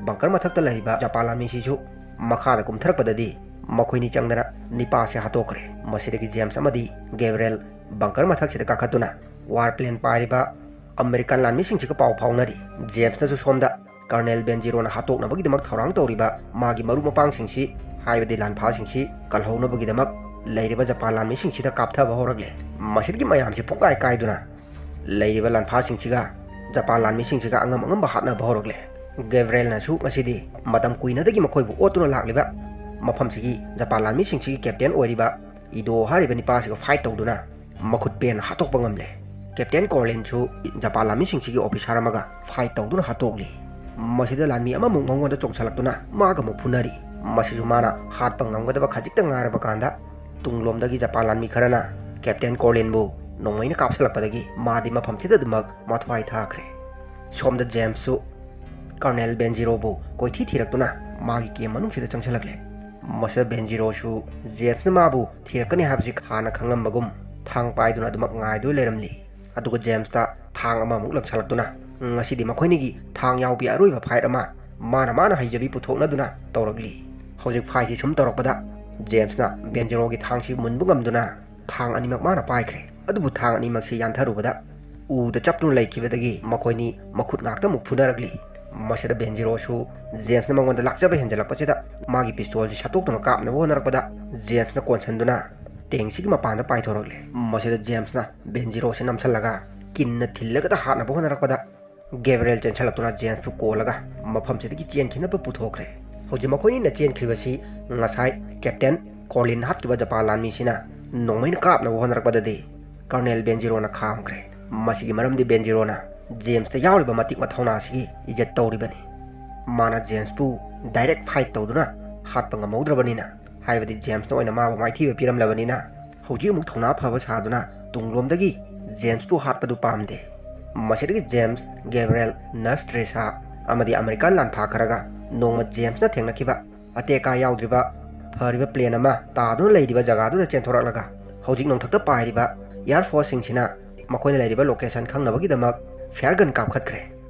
ꯕꯪꯀꯔ ꯃꯊꯛꯇ ꯂꯩꯔꯤꯕ ꯖꯄꯥꯟ ꯂꯥꯟꯃꯤꯁꯤꯁꯨ ꯃꯈꯥꯗ ꯀꯨꯝꯊꯔꯛꯄꯗꯗꯤ ꯃꯈꯣꯏꯅꯤ ꯆꯪꯗꯅ ꯅꯤꯄꯥꯁꯦ ꯍꯥꯠꯇꯣꯛꯈ꯭ꯔꯦ꯫ ꯃꯁꯤꯗꯒꯤ ꯖꯦꯝꯁ ꯑꯃꯗꯤ ꯒꯦꯕ꯭ꯔꯦꯜ ꯕꯪꯀꯔ ꯃꯊꯛꯁꯤꯗ ꯀꯥꯈꯠꯇꯨꯅ ꯋꯥꯔ ꯄ꯭ꯂꯦꯟ ꯄꯥꯏꯔꯤꯕ ꯑꯃꯦꯔꯤꯀꯥꯟ ꯂꯥꯟꯃꯤꯁꯤꯡꯁꯤꯒ ꯄꯥꯎ ꯐꯥꯎꯅꯔꯤ꯫ ꯖꯦꯝꯁꯅꯁꯨ ꯁꯣꯝꯗ ꯀꯔꯅꯦꯜ ꯕꯦꯟꯖꯤꯔꯣꯅ ꯍꯥꯠꯇꯣꯛꯅꯕꯒꯤꯗꯃꯛ ꯊꯧꯔꯥꯡ ꯇꯧꯔꯤꯕ ꯃꯥꯒꯤ ꯃꯔꯨꯞ ꯃꯄꯥꯡꯁꯤꯡꯁꯤ, ꯍꯥꯏꯕꯗꯤ ꯂꯥꯟꯐꯥꯁꯤꯡꯁꯤ ꯀꯜꯍꯧꯅꯕꯒꯤꯗꯃꯛ ꯂꯩꯔꯤꯕ ꯖꯄꯥꯟ ꯂꯥꯟꯃꯤꯁꯤꯡꯁꯤꯗ ꯀꯥꯞꯊꯕ ꯍꯧꯔꯛꯂꯦ꯫ ꯃꯁꯤꯗꯒꯤ ꯃꯌꯥꯝꯁꯤ ꯄꯨꯡꯀꯥꯏ ꯀꯥꯏꯗꯨꯅ ꯂꯩꯔꯤꯕ ꯂꯥꯟꯐꯥꯁꯤꯡꯁꯤꯒ ꯖꯄꯥꯟ ꯂꯥꯟꯃꯤꯁꯤꯡꯁꯤꯒ ꯑꯉꯝ ꯑꯉꯝꯕ ꯍꯥꯠꯅꯕ ꯍꯧꯔꯛꯂꯦ꯫ ꯒꯦꯕ꯭ꯔꯦꯜꯅꯁꯨ ꯉꯁꯤꯗꯤ ꯃꯇꯝ ꯀꯨꯏꯅꯗꯒꯤ ꯃꯈꯣꯏꯕꯨ ꯑꯣꯠꯇꯨꯅ ꯂꯥꯛꯂꯤꯕ ꯃꯐꯝꯁꯤꯒꯤ ꯖꯄꯥꯟ ꯂꯥꯟꯃꯤꯁꯤꯡꯁꯤꯒꯤ ꯀꯦꯞꯇꯦꯟ ꯑꯣꯏꯔꯤꯕ ꯏꯗꯣ ꯍꯥꯏꯔꯤꯕ ꯅꯤꯄꯥꯁꯤꯒ ꯐꯥꯏꯠ ꯇꯧꯗꯨꯅ ꯃꯈꯨꯠ ꯄꯦꯟꯅ ꯍꯥꯠꯇꯣꯛꯄ ꯉꯝꯂꯦ꯫ ꯀꯦꯞꯇꯦꯟ ꯀꯣꯔꯂꯤꯟꯁꯨ ꯖꯄꯥꯟ ꯂꯥꯟꯃꯤꯁꯤꯡꯁꯤꯒꯤ ꯑꯣꯐꯤꯁꯥꯔ ꯑꯃꯒ ꯐꯥꯏꯠ ꯇꯧꯗꯨꯅ ꯍꯥꯠꯇꯣꯛꯂꯤ꯫ ꯃꯁꯤꯗ ꯂꯥꯟꯃꯤ ꯑꯃꯃꯨꯛ ꯃꯉꯣꯟꯗ ꯆꯣꯡꯁꯤꯜꯂꯛꯇꯨꯅ ꯃꯥꯒ ꯑꯃꯨꯛ ꯐꯨꯅꯔꯤ꯫ ꯃꯁꯤꯁꯨ ꯃꯥꯅ ꯍꯥꯠꯄ ꯉꯝꯒꯗꯕ ꯈꯖꯤꯛꯇ ꯉꯥꯏꯔꯕ ꯀꯥꯟꯗ ꯇꯨꯡꯂꯣꯝꯗꯒꯤ ꯖꯄꯥꯟ ꯂꯥꯟꯃꯤ ꯈꯔꯅ ꯀꯦꯞꯇꯦꯟ ꯀꯣꯔꯂꯤꯟꯕꯨ ꯅꯣꯡꯃꯩꯅ ꯀꯥꯞꯁꯤꯜꯂꯛꯄꯗꯒꯤ ꯃꯥꯗꯤ ꯃꯐꯝꯁꯤꯗ ꯑꯗꯨꯃꯛ ꯃꯊ꯭ꯋꯥꯏ ꯊꯥꯈ꯭ꯔꯦ꯫ ꯁꯣꯝꯗ ꯖꯦꯝꯁꯁꯨ ꯀꯔꯅꯦꯜ ꯕꯦꯟꯖꯤꯔꯣꯕꯨ ꯀꯣꯏꯊꯤ ꯊꯤꯔꯛꯇꯨꯅ ꯃꯥꯒꯤ ꯀꯦꯝ ꯃꯅꯨꯡꯁꯤꯗ ꯆꯪꯁꯤꯜꯂꯛꯂꯦ꯫ ꯃꯁꯤꯗ ꯕꯦꯟꯖꯤꯔꯣꯁꯨ ꯖꯦꯝꯁꯅ ꯃꯥꯕꯨ ꯊꯤꯔꯛꯀꯅꯤ ꯍꯥꯏꯕꯁꯤ ꯍꯥꯟꯅ ꯈꯪꯂꯝꯕꯒꯨꯝ ꯊꯥꯡ ꯄꯥꯏꯗꯨꯅ ꯑꯗꯨꯃꯛ ꯉꯥꯏꯗꯨꯅ ꯂꯩꯔꯝꯂꯤ꯫ ꯑꯗꯨꯒ ꯖꯦꯝꯁꯇ ꯊꯥꯡ ꯑꯃꯃꯨꯛ ꯂꯪꯁꯜꯂꯛꯇꯨꯅ ꯉꯁꯤꯗꯤ ꯃꯈꯣꯏꯅꯤꯒꯤ ꯊꯥꯡ ꯌꯥꯎꯕꯤ ꯑꯔꯣꯏꯕ ꯐꯥꯏꯠ ꯑꯃ ꯃꯥꯅ ꯃꯥꯅ ꯍꯩꯖꯕꯤ ꯄꯨꯊꯣꯛꯅꯗꯨꯅ ꯇꯧꯔꯛꯂꯤ꯫ ꯍꯧꯖꯤꯛ ꯐꯥꯏꯠꯁꯤ ꯁꯨꯝ ꯇꯧꯔꯛꯄꯗ ꯖꯦꯝꯁꯅ ꯕꯦꯟꯖꯤꯔꯣꯒꯤ ꯊꯥꯡꯁꯤ ꯃꯨꯟꯕ ꯉꯝꯗꯨꯅ ꯊꯥꯡ ꯑꯅꯤꯃꯛ ꯃꯥꯅ ꯄꯥꯏꯈ꯭ꯔꯦ꯫ ꯑꯗꯨꯕꯨ ꯊꯥꯡ ꯑꯅꯤꯃꯛꯁꯤ ꯌꯥꯟꯊꯔꯨꯕꯗ ꯎꯗ ꯆꯞꯇꯨꯅ ꯂꯩꯈꯤꯕꯗꯒꯤ ꯃꯈꯣꯏꯅꯤ ꯃꯈꯨꯠ ꯉꯥꯛꯇ ꯑꯃꯨꯛ ꯐꯨꯅꯔꯛꯂꯤ꯫ ꯃꯁꯤꯗ ꯕꯦꯟꯖꯤꯔꯣꯁꯨ ꯖꯦꯝꯁꯅ ꯃꯉꯣꯟꯗ ꯂꯥꯛꯆꯕ ꯍꯦꯟꯖꯜꯂꯛꯄꯁꯤꯗ ꯃꯥꯒꯤ ꯄꯤꯁꯇꯣꯜꯁꯤ ꯁꯠꯇꯣꯛꯇꯨꯅ ꯀꯥꯞꯅꯕ ꯍꯣꯠꯅꯔꯛꯄꯗ ꯖꯦꯝꯁꯅ ꯀꯣꯟꯁꯤꯟꯗꯨꯅ ꯇꯦꯡꯁꯤꯒꯤ ꯃꯄꯥꯟꯗ ꯄꯥꯏꯊꯣꯔꯛꯂꯦ꯫ ꯃꯁꯤꯗ ꯖꯦꯝꯁꯅ ꯕꯦꯟꯖꯤꯔꯣꯁꯤ ꯅꯝꯁꯤꯜꯂꯒ ꯀꯤꯟꯅ ꯊꯤꯜꯂꯒꯗ ꯍꯥꯠꯅꯕ ꯍꯣꯠꯅꯔꯛꯄꯗ ꯒꯦꯕ꯭ꯔꯤꯌꯦꯜ ꯆꯦꯟꯁꯤꯜꯂꯛꯇꯨꯅ ꯖꯦꯝꯁꯄꯨ ꯀꯣꯜꯂꯒ ꯃꯐꯝꯁꯤꯗꯒꯤ ꯆꯦꯟꯈꯤꯅꯕ ꯄꯨꯊꯣꯛꯈ꯭ꯔꯦ꯫ ꯍꯧꯖꯤꯛ ꯃꯈꯣꯏꯅꯤꯅ ꯆꯦꯟꯈ꯭ꯔꯤꯕꯁꯤ ꯉꯁꯥꯏ ꯀꯦꯞꯇꯦꯟ ꯀꯣꯔꯂꯤꯟ ꯍꯥꯠꯈꯤꯕ ꯖꯄꯥꯟ ꯂꯥꯟꯃꯤꯁꯤꯅ ꯅꯣꯡꯃꯩꯅ ꯀꯥꯞꯅꯕ ꯍꯣꯠꯅꯔꯛꯄꯗꯗꯤ ꯀꯔꯅꯦꯜ ꯕꯦꯟꯖꯤꯔꯣꯅ ꯈꯥꯝꯈ꯭ꯔꯦ꯫ ꯃꯁꯤꯒꯤ ꯃꯔꯝꯗꯤ ꯕꯦꯟꯖꯤꯔꯣꯅ ꯖꯦꯝꯁꯇ ꯌꯥꯎꯔꯤꯕ ꯃꯇꯤꯛ ꯃꯊꯧꯅꯥꯁꯤꯒꯤ ꯏꯖꯠ ꯇꯧꯔꯤꯕꯅꯤ꯫ ꯃꯥꯅ ꯖꯦꯝꯁꯄꯨ ꯗꯥꯏꯔꯦꯛ ꯐꯥꯏꯠ ꯇꯧꯗꯨꯅ ꯍꯥꯠꯄ ꯉꯝꯍꯧꯗ꯭ꯔꯕꯅꯤꯅ, ꯍꯥꯏꯕꯗꯤ ꯖꯦꯝꯁꯅ ꯑꯣꯏꯅ ꯃꯥꯕꯨ ꯃꯥꯏꯊꯤꯕ ꯄꯤꯔꯝꯂꯕꯅꯤꯅ, ꯍꯧꯖꯤꯛ ꯑꯃꯨꯛ ꯊꯧꯅꯥ ꯐꯕ ꯁꯥꯗꯨꯅ ꯇꯨꯡꯂꯣꯝꯗꯒꯤ ꯖꯦꯝꯁꯄꯨ ꯍꯥꯠꯄꯗꯨ ꯄꯥꯝꯗꯦ꯫ ꯃꯁꯤꯗꯒꯤ ꯖꯦꯝꯁ, ꯒꯦꯕ꯭ꯔꯦꯜ, ꯅꯔꯁ ꯇ꯭ꯔꯦꯁꯥ ꯑꯃꯗꯤ ꯑꯃꯦꯔꯤꯀꯥꯟ ꯂꯥꯟꯐꯥ ꯈꯔꯒ ꯅꯣꯡꯃ ꯖꯦꯝꯁꯅ ꯊꯦꯡꯅꯈꯤꯕ ꯑꯇꯦꯛ ꯑꯀꯥꯏ ꯌꯥꯎꯗ꯭ꯔꯤꯕ ꯐꯔꯤꯕ ꯄ꯭ꯂꯦꯟ ꯑꯃ ꯇꯥꯗꯨꯅ ꯂꯩꯔꯤꯕ ꯖꯒꯥꯗꯨꯗ ꯆꯦꯟꯊꯣꯔꯛꯂꯒ ꯍꯧꯖꯤꯛ ꯅꯣꯡꯊꯛꯇ ꯄꯥꯏꯔꯤꯕ ꯑꯦꯌꯔ ꯐꯣꯔꯁꯁꯤꯡꯁꯤꯅ ꯃꯈꯣꯏꯅ ꯂꯩꯔꯤꯕ ꯂꯣꯀꯦꯁꯟ ꯈꯪꯅꯕꯒꯤꯗꯃꯛ ꯐꯤꯌꯔ ꯒꯟ ꯀꯥꯞꯈꯠꯈ꯭ꯔꯦ꯫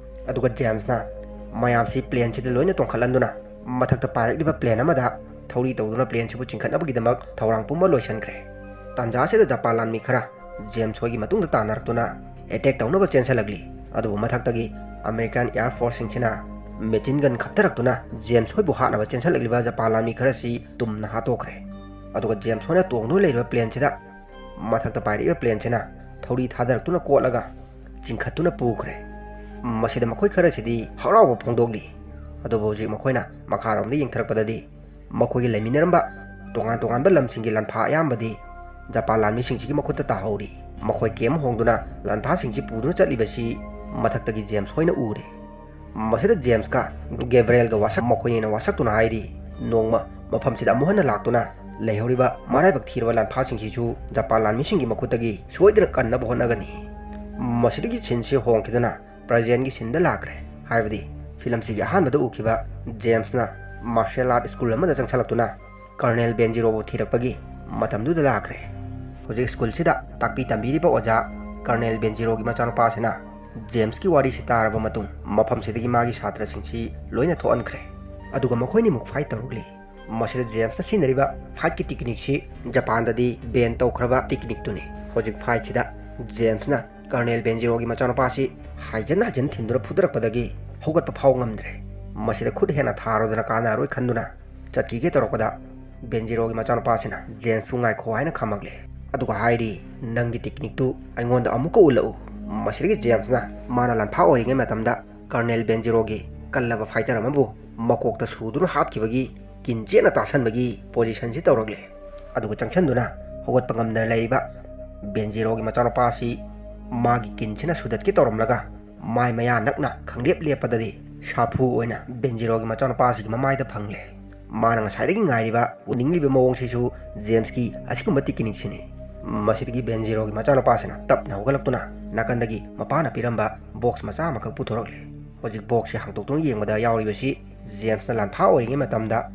ꯑꯗꯨꯒ ꯖꯦꯝꯁꯅ ꯃꯌꯥꯝꯁꯤ ꯄ꯭ꯂꯦꯟꯁꯤꯗ ꯂꯣꯏꯅ ꯇꯣꯡꯈꯠꯍꯟꯗꯨꯅ ꯃꯊꯛꯇ ꯄꯥꯏꯔꯛꯂꯤꯕ ꯄ꯭ꯂꯦꯟ ꯑꯃꯗ ꯊꯧꯔꯤ ꯇꯧꯗꯨꯅ ꯄ꯭ꯂꯦꯟꯁꯤꯕꯨ ꯆꯤꯡꯈꯠꯅꯕꯒꯤꯗꯃꯛ ꯊꯧꯔꯥꯡ ꯄꯨꯝꯕ ꯂꯣꯏꯁꯤꯟꯈ꯭ꯔꯦ꯫ ꯇꯥꯟꯖꯥꯁꯤꯗ ꯖꯄꯥꯟ ꯂꯥꯟꯃꯤ ꯈꯔ ꯖꯦꯝꯁ ꯍꯣꯏꯒꯤ ꯃꯇꯨꯡꯗ ꯇꯥꯟꯅꯔꯛꯇꯨꯅ ꯑꯦꯇꯦꯛ ꯇꯧꯅꯕ ꯆꯦꯟꯁꯤꯜꯂꯛꯂꯤ꯫ ꯑꯗꯨꯕꯨ ꯃꯊꯛꯇꯒꯤ ꯑꯃꯦꯔꯤꯀꯥꯟ ꯑꯦꯌꯔ ꯐꯣꯔꯁꯁꯤꯡꯁꯤꯅ ꯃꯦꯆꯤꯟ ꯒꯟ ꯈꯞꯊꯔꯛꯇꯨꯅ ꯖꯦꯝꯁ ꯍꯣꯏꯕꯨ ꯍꯥꯠꯅꯕ ꯆꯦꯟꯁꯤꯜꯂꯛꯂꯤꯕ ꯖꯄꯥꯟ ꯂꯥꯟꯃꯤ ꯈꯔꯁꯤ ꯇꯨꯝꯅ ꯍꯥꯠꯇꯣꯛꯈ꯭ꯔꯦ꯫ ꯑꯗꯨꯒ ꯖꯦꯝꯁ ꯍꯣꯏꯅ ꯇꯣꯡꯗꯨꯅ ꯂꯩꯔꯤꯕ ꯄ꯭ꯂꯦꯟꯁꯤꯗ ꯃꯊꯛꯇ ꯄꯥꯏꯔꯛꯏꯕ ꯄ꯭ꯂꯦꯟꯁꯤꯅ ꯊꯧꯔꯤ ꯊꯥꯗꯔꯛꯇꯨꯅ ꯀꯣꯠꯂꯒ ꯆꯤꯡꯈꯠꯇꯨꯅ ꯄꯨꯈ꯭ꯔꯦ꯫ ꯃꯁꯤꯗ ꯃꯈꯣꯏ ꯈꯔꯁꯤꯗꯤ ꯍꯔꯥꯎꯕ ꯐꯣꯡꯗꯣꯛꯂꯤ꯫ ꯑꯗꯨꯕꯨ ꯍꯧꯖꯤꯛ ꯃꯈꯣꯏꯅ ꯃꯈꯥꯔꯣꯝꯗ ꯌꯦꯡꯊꯔꯛꯄꯗꯗꯤ ꯃꯈꯣꯏꯒꯤ ꯂꯩꯃꯤꯟꯅꯔꯝꯕ ꯇꯣꯉꯥꯟ ꯇꯣꯉꯥꯟꯕ ꯂꯝꯁꯤꯡꯒꯤ ꯂꯥꯟꯐꯥ ꯑꯌꯥꯝꯕꯗꯤ ꯖꯄꯥꯟ ꯂꯥꯟꯃꯤꯁꯤꯡꯁꯤꯒꯤ ꯃꯈꯨꯠꯇ ꯇꯥꯍꯧꯔꯤ꯫ ꯃꯈꯣꯏ ꯀꯦꯝ ꯍꯣꯡꯗꯨꯅ ꯂꯥꯟꯐꯥꯁꯤꯡꯁꯤ ꯄꯨꯗꯨꯅ ꯆꯠꯂꯤꯕꯁꯤ ꯃꯊꯛꯇꯒꯤ ꯖꯦꯝꯁ ꯍꯣꯏꯅ ꯎꯔꯦ꯫ ꯃꯁꯤꯗ ꯖꯦꯝꯁꯀ ꯒꯦꯕ꯭ꯔꯦꯜꯒ ꯋꯥꯁꯛ ꯃꯈꯣꯏꯅ ꯋꯥꯁꯛꯇꯨꯅ ꯍꯥꯏꯔꯤ, ꯅꯣꯡꯃ ꯃꯐꯝꯁꯤꯗ ꯑꯃꯨꯛ ꯍꯟꯅ ꯂꯥꯛꯇꯨꯅ ꯂꯩꯍꯧꯔꯤꯕ ꯃꯔꯥꯏꯕꯛ ꯊꯤꯔꯕ ꯂꯥꯟꯐꯥꯁꯤꯡꯁꯤꯁꯨ ꯖꯄꯥꯟ ꯂꯥꯟꯃꯤꯁꯤꯡꯒꯤ ꯃꯈꯨꯠꯇꯒꯤ ꯁꯣꯏꯗꯅ ꯀꯟꯅꯕ ꯍꯣꯠꯅꯒꯅꯤ꯫ ꯃꯁꯤꯗꯒꯤ ꯁꯤꯟꯁꯤ ꯍꯣꯡꯈꯤꯗꯨꯅ ꯄ꯭ꯔꯖꯦꯟꯒꯤ ꯁꯤꯟꯗ ꯂꯥꯛꯈ꯭ꯔꯦ꯫ ꯍꯥꯏꯕꯗꯤ ꯐꯤꯂꯝꯁꯤꯒꯤ ꯑꯍꯥꯟꯕꯗ ꯎꯈꯤꯕ ꯖꯦꯝꯁꯅ ꯃꯥꯔꯁꯦꯜ ꯑꯥꯔꯠ ꯁ꯭ꯀꯨꯜ ꯑꯃꯗ ꯆꯪꯁꯤꯜꯂꯛꯇꯨꯅ ꯀꯔꯅꯦꯜ ꯕꯦꯟꯖꯤꯔꯣꯕꯨ ꯊꯤꯔꯛꯄꯒꯤ ꯃꯇꯝꯗꯨꯗ ꯂꯥꯛꯈ꯭ꯔꯦ꯫ ꯍꯧꯖꯤꯛ ꯁ꯭ꯀꯨꯜꯁꯤꯗ ꯇꯥꯛꯄꯤ ꯇꯝꯕꯤꯔꯤꯕ ꯑꯣꯖꯥ ꯀꯔꯅꯦꯜ ꯕꯦꯟꯖꯤꯔꯣꯒꯤ ꯃꯆꯥꯅꯨꯄꯥꯁꯤꯅ ꯖꯦꯝꯁꯀꯤ ꯋꯥꯔꯤꯁꯤ ꯇꯥꯔꯕ ꯃꯇꯨꯡ ꯃꯐꯝꯁꯤꯗꯒꯤ ꯃꯥꯒꯤ ꯁꯥꯇ꯭ꯔꯁꯤꯡꯁꯤ ꯂꯣꯏꯅ ꯊꯣꯛꯍꯟꯈ꯭ꯔꯦ꯫ ꯑꯗꯨꯒ ꯃꯈꯣꯏꯅꯤꯃꯨꯛ ꯐꯥꯏꯠ ꯇꯧꯔꯛꯂꯤ꯫ ꯃꯁꯤꯗ ꯖꯦꯝꯁꯅ ꯁꯤꯖꯤꯟꯅꯔꯤꯕ ꯐꯥꯏꯠꯀꯤ ꯇꯦꯛꯅꯤꯛꯁꯤ ꯖꯄꯥꯟꯗꯗꯤ ꯕꯦꯟ ꯇꯧꯈ꯭ꯔꯕ ꯇꯦꯛꯅꯤꯛꯇꯨꯅꯤ꯫ ꯍꯧꯖꯤꯛ ꯐꯥꯏꯠꯁꯤꯗ ꯖꯦꯝꯁꯅ ꯀꯔꯅꯦꯜ ꯕꯦꯟꯖꯤꯔꯣꯒꯤ ꯃꯆꯥꯅꯨꯄꯥꯁꯤ ꯍꯥꯏꯖꯟ ꯍꯥꯏꯖꯟ ꯊꯤꯟꯗꯨꯅ ꯐꯨꯗꯔꯛꯄꯗꯒꯤ ꯍꯧꯒꯠꯄ ꯐꯥꯎ ꯉꯝꯗ꯭ꯔꯦ꯫ ꯃꯁꯤꯗ ꯈꯨꯠ ꯍꯦꯟꯅ ꯊꯥꯔꯨꯗꯅ ꯀꯥꯟꯅꯔꯣꯏ ꯈꯟꯗꯨꯅ ꯆꯠꯈꯤꯒꯦ ꯇꯧꯔꯛꯄꯗ ꯕꯦꯟꯖꯤꯔꯣꯒꯤ ꯃꯆꯥꯅꯨꯄꯥꯁꯤꯅ ꯖꯦꯝꯁꯄꯨ ꯉꯥꯏꯈꯣ ꯍꯥꯏꯅ ꯈꯥꯝꯃꯛꯂꯦ꯫ ꯑꯗꯨꯒ ꯍꯥꯏꯔꯤ, "ꯅꯪꯒꯤ ꯇꯦꯛꯅꯤꯛꯇꯨ ꯑꯩꯉꯣꯟꯗ ꯑꯃꯨꯛꯀ ꯎꯠꯂꯛꯎ"꯫ ꯃꯁꯤꯗꯒꯤ ꯖꯦꯝꯁꯅ ꯃꯥꯅ ꯂꯥꯟꯐꯥ ꯑꯣꯏꯔꯤꯉꯩ ꯃꯇꯝꯗ ꯀꯔꯅꯦꯜ ꯕꯦꯟꯖꯤꯔꯣꯒꯤ ꯀꯜꯂꯕ ꯐꯥꯏꯇꯔ ꯑꯃꯕꯨ ꯃꯀꯣꯛꯇ ꯁꯨꯗꯨꯅ ꯍꯥꯠꯈꯤꯕꯒꯤ ꯀꯤꯟ ꯆꯦꯠꯅ ꯇꯥꯁꯟꯕꯒꯤ ꯄꯣꯖꯤꯁꯟꯁꯤ ꯇꯧꯔꯛꯂꯦ꯫ ꯑꯗꯨꯒ ꯆꯪꯁꯟꯗꯨꯅ ꯍꯧꯒꯠꯄ ꯉꯝꯗꯅ ꯂꯩꯔꯤꯕ ꯕꯦꯟꯖꯤꯔꯣꯒꯤ ꯃꯆꯥꯅꯨꯄꯥ ꯑꯁꯤ ꯃꯥꯒꯤ ꯀꯤꯟꯁꯤꯅ ꯁꯨꯗꯠꯀꯦ ꯇꯧꯔꯝꯂꯒ ꯃꯥꯏ ꯃꯌꯥ ꯅꯛꯅ ꯈꯪꯂꯦꯞ ꯂꯦꯞꯄꯗꯗꯤ ꯁꯥꯐꯨ ꯑꯣꯏꯅ ꯕꯦꯟꯖꯤꯔꯣꯒꯤ ꯃꯆꯥꯅꯨꯄꯥ ꯑꯁꯤꯒꯤ ꯃꯃꯥꯏꯗ ꯐꯪꯂꯦ꯫ ꯃꯥꯅ ꯉꯁꯥꯏꯗꯒꯤ ꯉꯥꯏꯔꯤꯕ, ꯎꯅꯤꯡꯂꯤꯕ ꯃꯑꯣꯡꯁꯤꯁꯨ ꯖꯦꯝꯁꯀꯤ ꯑꯁꯤꯒꯨꯝꯕ ꯇꯦꯛꯅꯤꯛꯁꯤꯅꯤ꯫ ꯃꯁꯤꯗꯒꯤ ꯕꯦꯟꯖꯤꯔꯣꯒꯤ ꯃꯆꯥꯅꯨꯄꯥꯁꯤꯅ ꯇꯞꯅ ꯍꯧꯒꯠꯂꯛꯇꯨꯅ ꯅꯥꯀꯟꯗꯒꯤ ꯃꯄꯥꯅ ꯄꯤꯔꯝꯕ ꯕꯣꯛꯁ ꯃꯆꯥ ꯑꯃꯈꯛ ꯄꯨꯊꯣꯔꯛꯂꯦ꯫ ꯍꯧꯖꯤꯛ ꯕꯣꯛꯁꯁꯤ ꯍꯥꯡꯗꯣꯛꯇꯨꯅ ꯌꯦꯡꯕꯗ ꯌꯥꯎꯔꯤꯕꯁꯤ ꯖꯦꯝꯁꯅ ꯂꯥꯟꯐꯥ ꯑꯣꯏꯔꯤꯉꯩ ꯃꯇꯝꯗ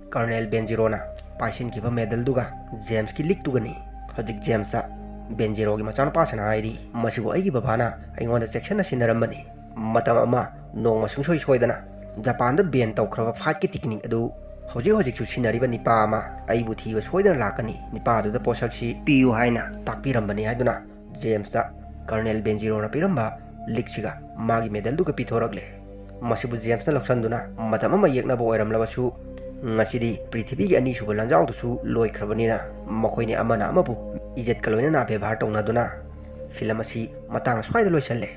ꯀꯔꯅꯦꯜ ꯕꯦꯟꯖꯤꯔꯣꯅ ꯄꯥꯏꯁꯤꯟꯈꯤꯕ ꯃꯦꯗꯜꯗꯨꯒ ꯖꯦꯝꯁꯀꯤ ꯂꯤꯛꯇꯨꯒꯅꯤ꯫ ꯍꯧꯖꯤꯛ ꯖꯦꯝꯁꯇ ꯕꯦꯟꯖꯤꯔꯣꯒꯤ ꯃꯆꯥꯅꯨꯄꯥꯁꯤꯅ ꯍꯥꯏꯔꯤ, "ꯃꯁꯤꯕꯨ ꯑꯩꯒꯤ ꯕꯕꯥꯅ ꯑꯩꯉꯣꯟꯗ ꯆꯦꯛꯁꯤꯟꯅ ꯁꯤꯟꯅꯔꯝꯕꯅꯤ꯫ ꯃꯇꯝ ꯑꯃ ꯅꯣꯡꯃ ꯁꯨꯡꯁꯣꯏ ꯁꯣꯏꯗꯅ ꯖꯄꯥꯟꯗ ꯕꯦꯟ ꯇꯧꯈ꯭ꯔꯕ ꯐꯥꯏꯠꯀꯤ ꯇꯦꯛꯅꯤꯛ ꯑꯗꯨ ꯍꯧꯖꯤꯛ ꯍꯧꯖꯤꯛꯁꯨ ꯁꯤꯟꯅꯔꯤꯕ ꯅꯤꯄꯥ ꯑꯃ ꯑꯩꯕꯨ ꯊꯤꯕ ꯁꯣꯏꯗꯅ ꯂꯥꯛꯀꯅꯤ꯫ ꯅꯤꯄꯥ ꯑꯗꯨꯗ ꯄꯣꯠꯁꯛꯁꯤ ꯄꯤꯌꯨ" ꯍꯥꯏꯅ ꯇꯥꯛꯄꯤꯔꯝꯕꯅꯤ ꯍꯥꯏꯗꯨꯅ ꯖꯦꯝꯁꯇ ꯀꯔꯅꯦꯜ ꯕꯦꯟꯖꯤꯔꯣꯅ ꯄꯤꯔꯝꯕ ꯂꯤꯛꯁꯤꯒ ꯃꯥꯒꯤ ꯃꯦꯗꯜꯗꯨꯒ ꯄꯤꯊꯣꯔꯛꯂꯦ꯫ ꯃꯁꯤꯕꯨ ꯖꯦꯝꯁꯅ ꯂꯧꯁꯤꯟꯗꯨꯅ, ꯃꯇꯝ ꯑꯃ ꯌꯦꯛꯅꯕ ꯑꯣꯏꯔꯝꯂꯕꯁꯨ, ꯉꯁꯤꯗꯤ ꯄ꯭ꯔꯤꯊꯤꯕꯤꯒꯤ ꯑꯅꯤꯁꯨꯕ ꯂꯥꯟꯖꯥꯎꯗꯨꯁꯨ ꯂꯣꯏꯈ꯭ꯔꯕꯅꯤꯅ ꯃꯈꯣꯏꯅꯤ ꯑꯃꯅ ꯑꯃꯕꯨ ꯏꯖꯠꯀ ꯂꯣꯏꯅꯅ ꯕꯦꯕꯥꯔ ꯇꯧꯅꯗꯨꯅ ꯐꯤꯂꯝ ꯑꯁꯤ ꯃꯇꯥꯡ ꯑꯁ꯭ꯋꯥꯏꯗ ꯂꯣꯏꯁꯜꯂꯦ꯫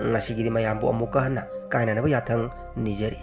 ꯉꯁꯤꯒꯤꯗꯤ ꯃꯌꯥꯝꯕꯨ ꯑꯃꯨꯛꯀ ꯍꯟꯅ ꯀꯥꯏꯅꯅꯕ ꯌꯥꯊꯪ ꯅꯤꯖꯔꯤ꯫